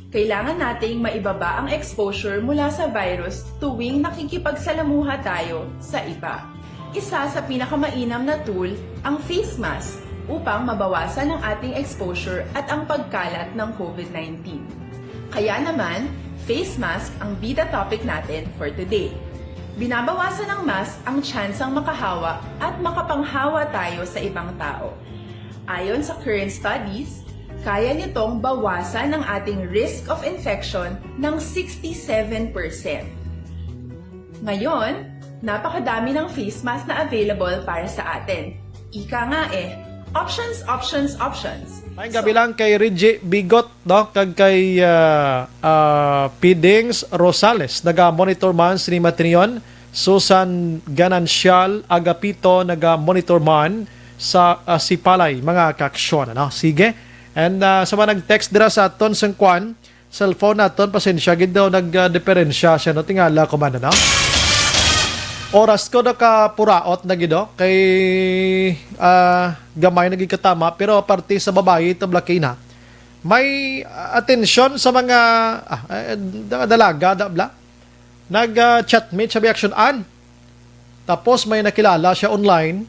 Kailangan nating maibaba ang exposure mula sa virus tuwing nakikipagsalamuha tayo sa iba. Isa sa pinakamainam na tool ang face mask upang mabawasan ang ating exposure at ang pagkalat ng COVID nineteen. Kaya naman, face mask ang bida topic natin for today. Binabawasan ng mask ang tsansang makahawa at makapanghawa tayo sa ibang tao. Ayon sa current studies, kaya nitong bawasan ang ating risk of infection ng sixty-seven percent. Ngayon, napakadami ng face mask na available para sa atin. Ika nga eh, options, options, options. Maayong gabi lang kay Reggie Bigot, no? Kag kay, ah, ah, Pidings Rosales, naga-monitor man sini Matrion. Susan Ganancial Agapito, naga-monitor man sa, ah, Sipalay, mga kaaksyon, ano? Sige. And, ah, sa mga nag-text dira sa aton sang kwan, cellphone naton, pasensya gid daw nag, ah, diferensya siya, no? Tingala ko man, ano? Oras ko nakapuraot na gid, oh, kay, ah, gamay na gid katama, pero parte sa babayi ito, Blakina. May, ah, atensyon sa mga, ah, eh, da-, dalaga, da, bla? Nag, ah, chatmate siya, may action an. Tapos may nakilala siya online.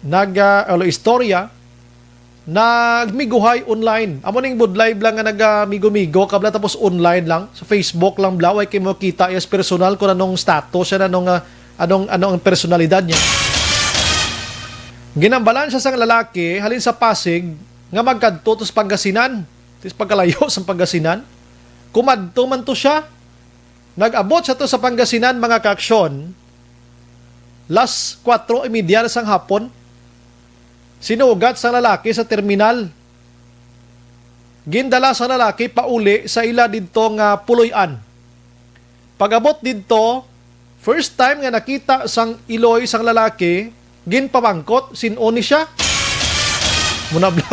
Nag, ah, alo, istorya. Nagmiguhay online. Amo ning budlay bla nga nagamigo-migo ka bla, tapos online lang. Sa Facebook lang bla, way kay mo kita is personal kung anong status siya, anong, ah, anong, ano ang personalidad niya. Ginhambalan siya sang lalaki halin sa Pasig nga magkadto to sa Pangasinan. Tis pagkalayo sa Pangasinan. Kumadto man to siya. Nag-abot siya to sa Pangasinan, mga kaaksyon, las kwatro y media na sang hapon. Sinugat sang lalaki sa terminal. Gindala sang lalaki pauli sa ila didto nga puloy-an. Pag-abot didto, first time nga nakita sang iloy sang lalaki, ginpamangkot, "Sin-o ni siya?" Muna bla.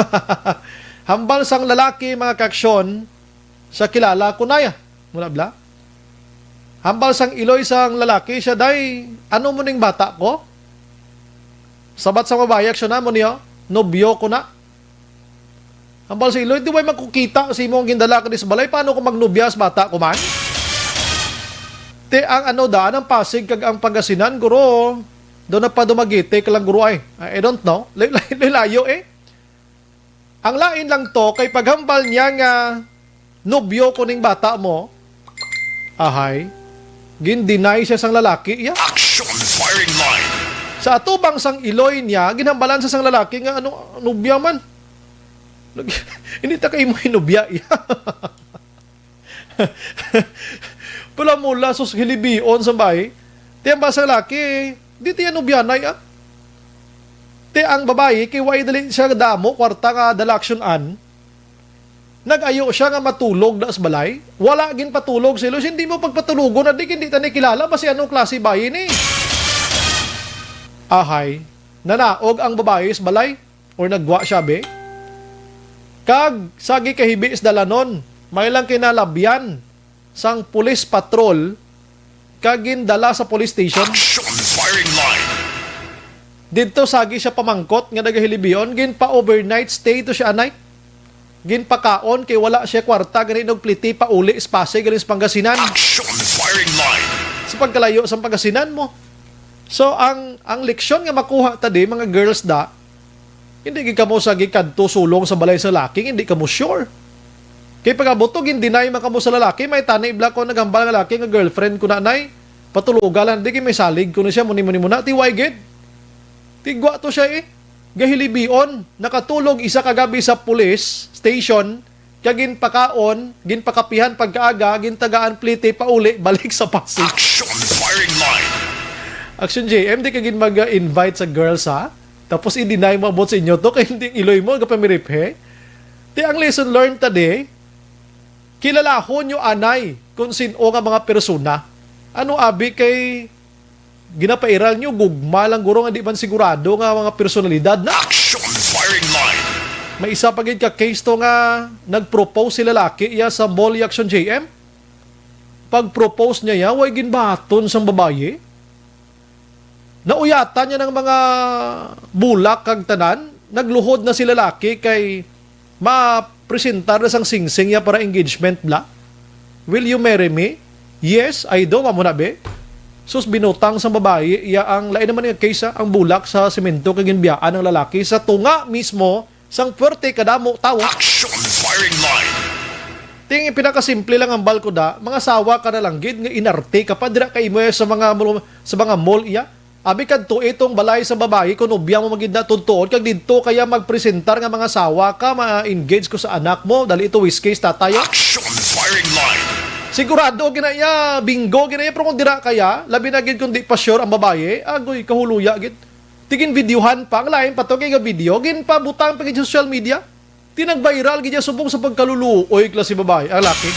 Hambal sang lalaki, mga kaaksyon, sa kilala ko na ya. Muna bla. Hambal sang iloy sang lalaki siya, "Day, ano mo ning bata ko?" Sabat sa babayi, aksyon na mo niyo, "Nobyo ko na." Hambal sa iloy, "Di way makukita sa imong gindala ka di sa balay, paano ko magnobya sa bata ko man?" Te, ang ano daan, ang Pasig kag ang Pangasinan, guro, doon na pa Dumaguete ka lang, guro, ay. I I don't know. Lay-, lay-, layo eh. Ang lain lang to, kay paghambal niya nga nobyo ko ning bata mo, ahay, gin-deny siya sang lalaki, iya. Action firing line. Sa atubang sang iloy niya, ginhambalan sa sang lalaki nga, "Ano, nobya man? Nag-, hindi ta kay mo hinubya, iya." Pula-mula, sus, hilibion sa bay. Ti ang basa laki, di tiya nubyanay, ah. Ti ang babayi, kay way dali siya damo, kwarta nga dala aksyon-an. Nag-ayo siya nga matulog na sa balay. Wala gin patulog si Luis. Hindi mo pagpatulogon na di, hindi ta ni kilala. Basi anong klase bayi ni? Ahay, nanaog ang babayi sa balay or nagwa siya, be. Kag sagi kahibi sa dalanon, may lang kinalabyan sang police patrol kag gindala sa police station. Action firing line. Didto sagi siya pamangkot nga nagahilibion, ginpa-overnight stay to siya anay. Ginpakaon kay wala siya kwarta, gani nagpliti pauli sa Pasig galing sa Pangasinan. Action firing line. Sa pagkalayo sa Pangasinan mo. So, ang, ang leksyon nga makuha ta di, mga girls da, hindi gid kamo sa gikadto sulong sa balay sa laki, hindi kamo sure. Kay pag-abot to, gin-deny man kamo sa lalaki, may tani bla ko nagambal nga laki nga girlfriend ko na nay, patuloga lang, di kay may salig ko na siya, muni-muni muna, ti way gid. Tigwa to siya eh. Gahilibion, nakatulog isa ka gabi sa police station, kag ginpakaon, ginpakapihan pagkaaga, gintagaan pliti pauli, balik sa Pasig. Action firing line. Action J M, di ka gid mag-invite sa girls, ha? Tapos i-deny mo abot sa inyo to, kay hindi iloy mo, gapamirip, he? Ti ang lesson learned ta di, kilalahon nyo anay kung sin-o nga mga persona. Ano abi kay ginapairal nyo, gugma lang guro nga di man sigurado nga mga personalidad na. Action firing line. May isa pa gid ka case to nga nag-propose si lalaki iya sa mall, Action J M. Pag-propose niya, ya, way ginbaton sang babayi. Nauyatan niya ng mga bulak kag tanan, nagluhod na si lalaki kay mapresentar na sang singsing niya para engagement bla. "Will you marry me?" "Yes, I do." Amo na, be. Sus, binutang sang babayi iya ang lain naman nga case, ah, ang bulak sa semento kay ginbiyaan ang lalaki sa tunga mismo sang puwerte kadamo tawo. Action firing line. Ting pinakasimple lang ang balko da, mga sawa ka na lang gid nga inarte ka pa dira kay imo sa mga mul-, sa mga mall iya. Abi kadto itong balay sa babayi kung nobya mo magid na tudtoon kag didto kaya magpresentar nga mga sawa ka, ma-engage ko sa anak mo, dali ito whiskey sa tatay, oh. Action firing line. Sigurado ginaya, bingo ginaya, pero kung dira kaya, labi na gid kung di pa sure ang babayi, agoy, kahuluya gid. Tigin videohan pa, ang lain pa to kay ga video, ginpabutang pa gid sa social media. Tinag-viral gid niya subong sa pagkaluluoy klase babae ang laki.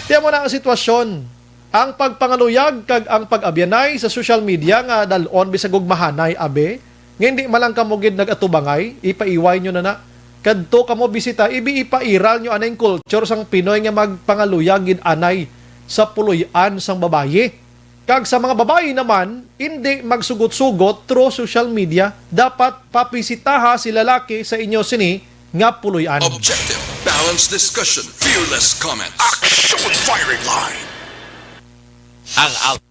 Tiyan mo na ang sitwasyon. Ang pagpangaluyag kag ang pag-abyanay sa social media nga dal-on bisag ug mahanay, abe, nga hindi man lang kamo gid nag-atubangay, ipaiway nyo na na. Kadto kamo bisita, ibi ipairal nyo anay ang culture sang Pinoy nga magpangaluyag gid anay sa puloy-an sang babayi. Kag sa mga babayi naman, indi magsugot-sugot through social media, dapat papisitaha si lalaki sa inyo sini nga puloy-an. Objective, balanced discussion, fearless comments. Action firing line. Ang out.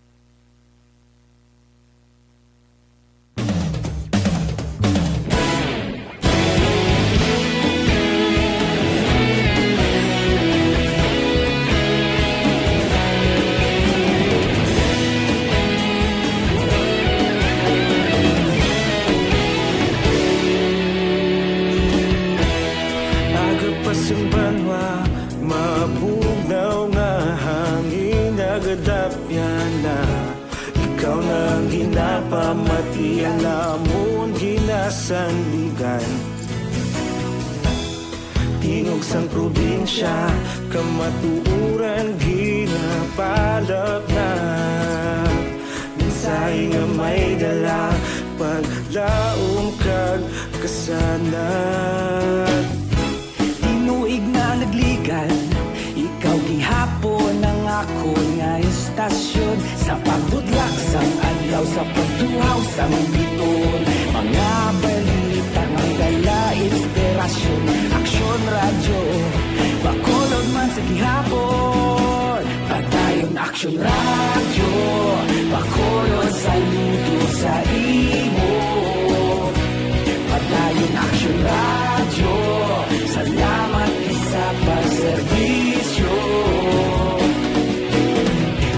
Aga pa sang banwa, mabugnaw nga hangin nagadapyan na. Ikaw na ang ginapamati, ang amon ginasandigan. Tingog sang probinsya, kamatuoran ginapalapnap. Mensahe nga may dala, paglaom kag kasanag. Tinuig na nagligan, ikaw gihapon ang akon nga istasyon. Sa pagbudlak sang adlaw, sa pagtuhaw sang biton, mga balita nga dala inspirasyon. Aksyon Radyo, Bacolod man sa gihapon. Padayon Aksyon Radyo, Bacolod, saludo sa imo. Padayon Aksyon Radyo, salamat gid sa pagserbisyo.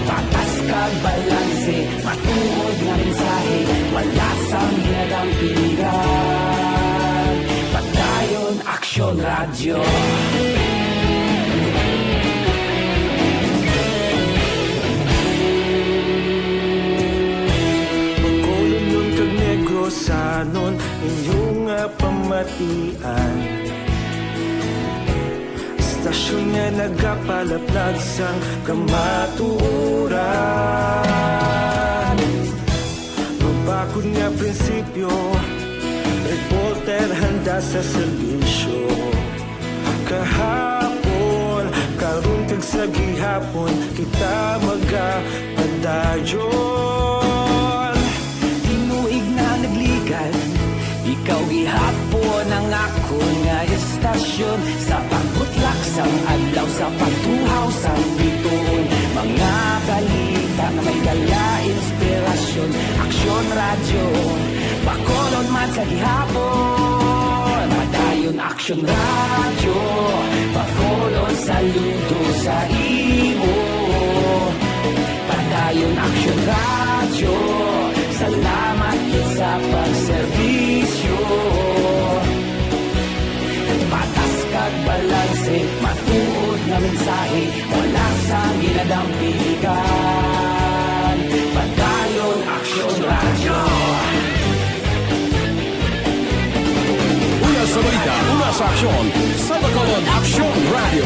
Patas kag balanse, matuod nga mensahe, wala sang ginadampigan. Padayon Aksyon Radyo. Bacolodnon kag Negrosanon, inyo nga pamatian. Istasyon nga nagapalaplag sang kamatuoran. Mabakod nga prinsipyo, reporter handa sa serbisyo. Kahapon, karon kag sa gihapon, kita magapadayon. Tinuig na nagligan, ikaw gihapon ang akon nga istasyon. Sa pagbutlak sang adlaw, sa pagtuhaw sang bituon, mga balita nga may dala inspirasyon. Aksyon Radyo, Bacolod man sa gihapon. Padayon Aksyon Radyo, Bacolod, saludo sa imo. Padayon Aksyon Radyo, salamat gid sa pagserbisyo. Patas kag balanse, matuod nga mensahe, wala sang ginadampigan. Padayon Aksyon Radyo. Una sa balita, una sa aksyon, sa Bacolod Aksyon Radyo.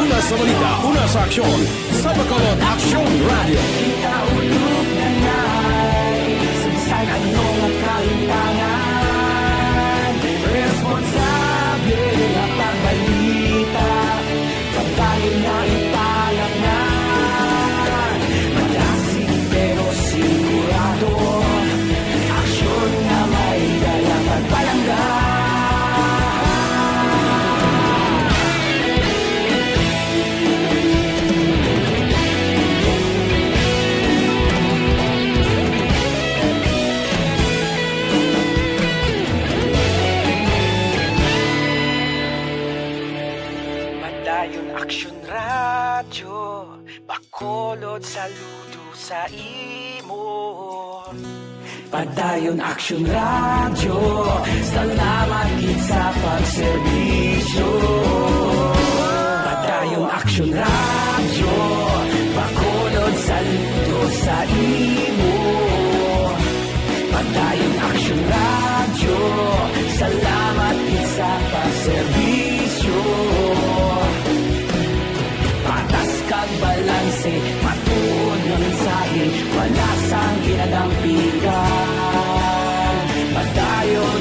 Una sa balita, una sa aksyon, sa Bacolod Aksyon Radyo. Kita ulog na na'y sa bisan ano nga kahintangan. Responsable nga pagbalita, pagdayon nga ipalaknan. Malasig pero sigurado, aksyon nga may dala pagpalangga. Padayon Aksyon Radyo, Bacolod, saludo sa imo. Padayon Aksyon Radyo, salamat gid sa pagserbisyo. Padayon Aksyon Radyo, Bacolod, saludo sa imo. Padayon Aksyon Radyo, salamat gid sa pagserbisyo. Patas kag balanse, matuod nga mensahe, wala sang ginadampigan. Padayon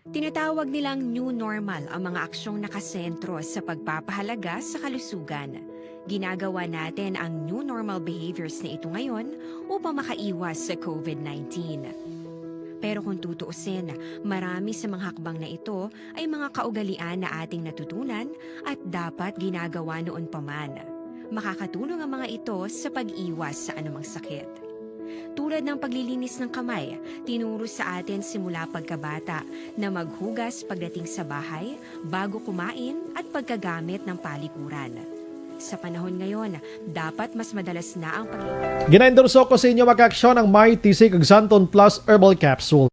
Tinatawag nilang new normal ang mga aksyong nakasentro sa pagpapahalaga sa kalusugan. Ginagawa natin ang new normal behaviors na ito ngayon upang makaiwas sa COVID nineteen. Pero kung tutuusin, marami sa mga hakbang na ito ay mga kaugalian na ating natutunan at dapat ginagawa noon pa man. Makakatulong ang mga ito sa pag-iwas sa anumang sakit. Tulad ng paglilinis ng kamay, tinuro sa atin simula pagkabata na maghugas pagdating sa bahay, bago kumain, at pagkagamit ng palikuran. Sa panahon ngayon, dapat mas madalas na ang paglilinis. Ginaendorso ko sa inyo, mga kaaksyon, ang Mighty C kag Santon Plus Herbal Capsule.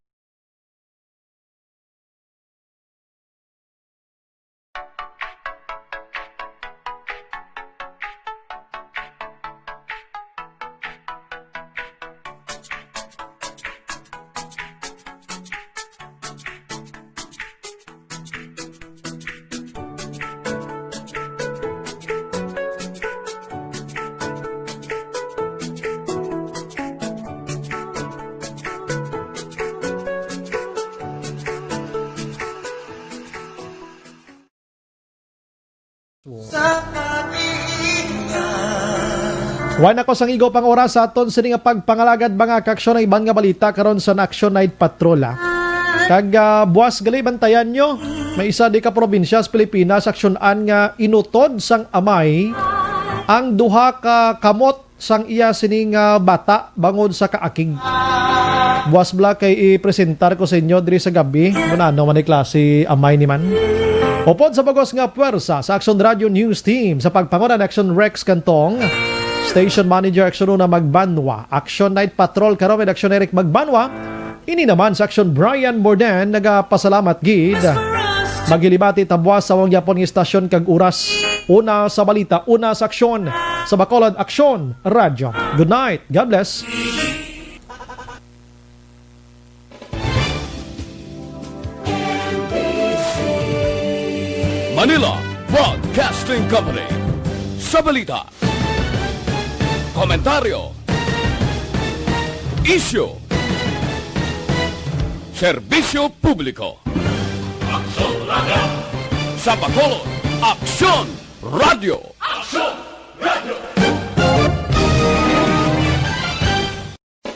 Sa pag-iingat. Wala na ko sang igo pang oras sa aton sini nga pagpangalagad, mga kaaksyon, ang iban nga balita karon sa Action Night Patrol, ah. Kag, ah, buwas gali, bantayan nyo, may isa di ka probinsya sa Pilipinas, aksyonan nga inutod sang amay ang duha ka kamot sang iya sining, ah, bata bangod sa kaakig. Buwas bala kay i-presentar ko sa inyo diri sa gabi. Ano man ni klase amay ni man. Upod sa bugos nga puwersa sa Action Radio News Team sa pagpanguna ni Action Rex Cantong, Station Manager Action Una Magbanwa, Action Night Patrol karon with Action Eric Magbanwa, ini naman sa Action Brian Morden, nagapasalamat gid. Maghilibati ta buwas sa among gihapon nga istasyon kag oras. Una sa balita, una sa aksyon. Sa Bacolod, Aksyon Radyo. Good night. God bless. Manila Broadcasting Company. Sa balita, komentaryo, isyu, serbisyo publiko. Aksyon Radyo. Sa Bacolod, Aksyon Radyo. Aksyon Radyo.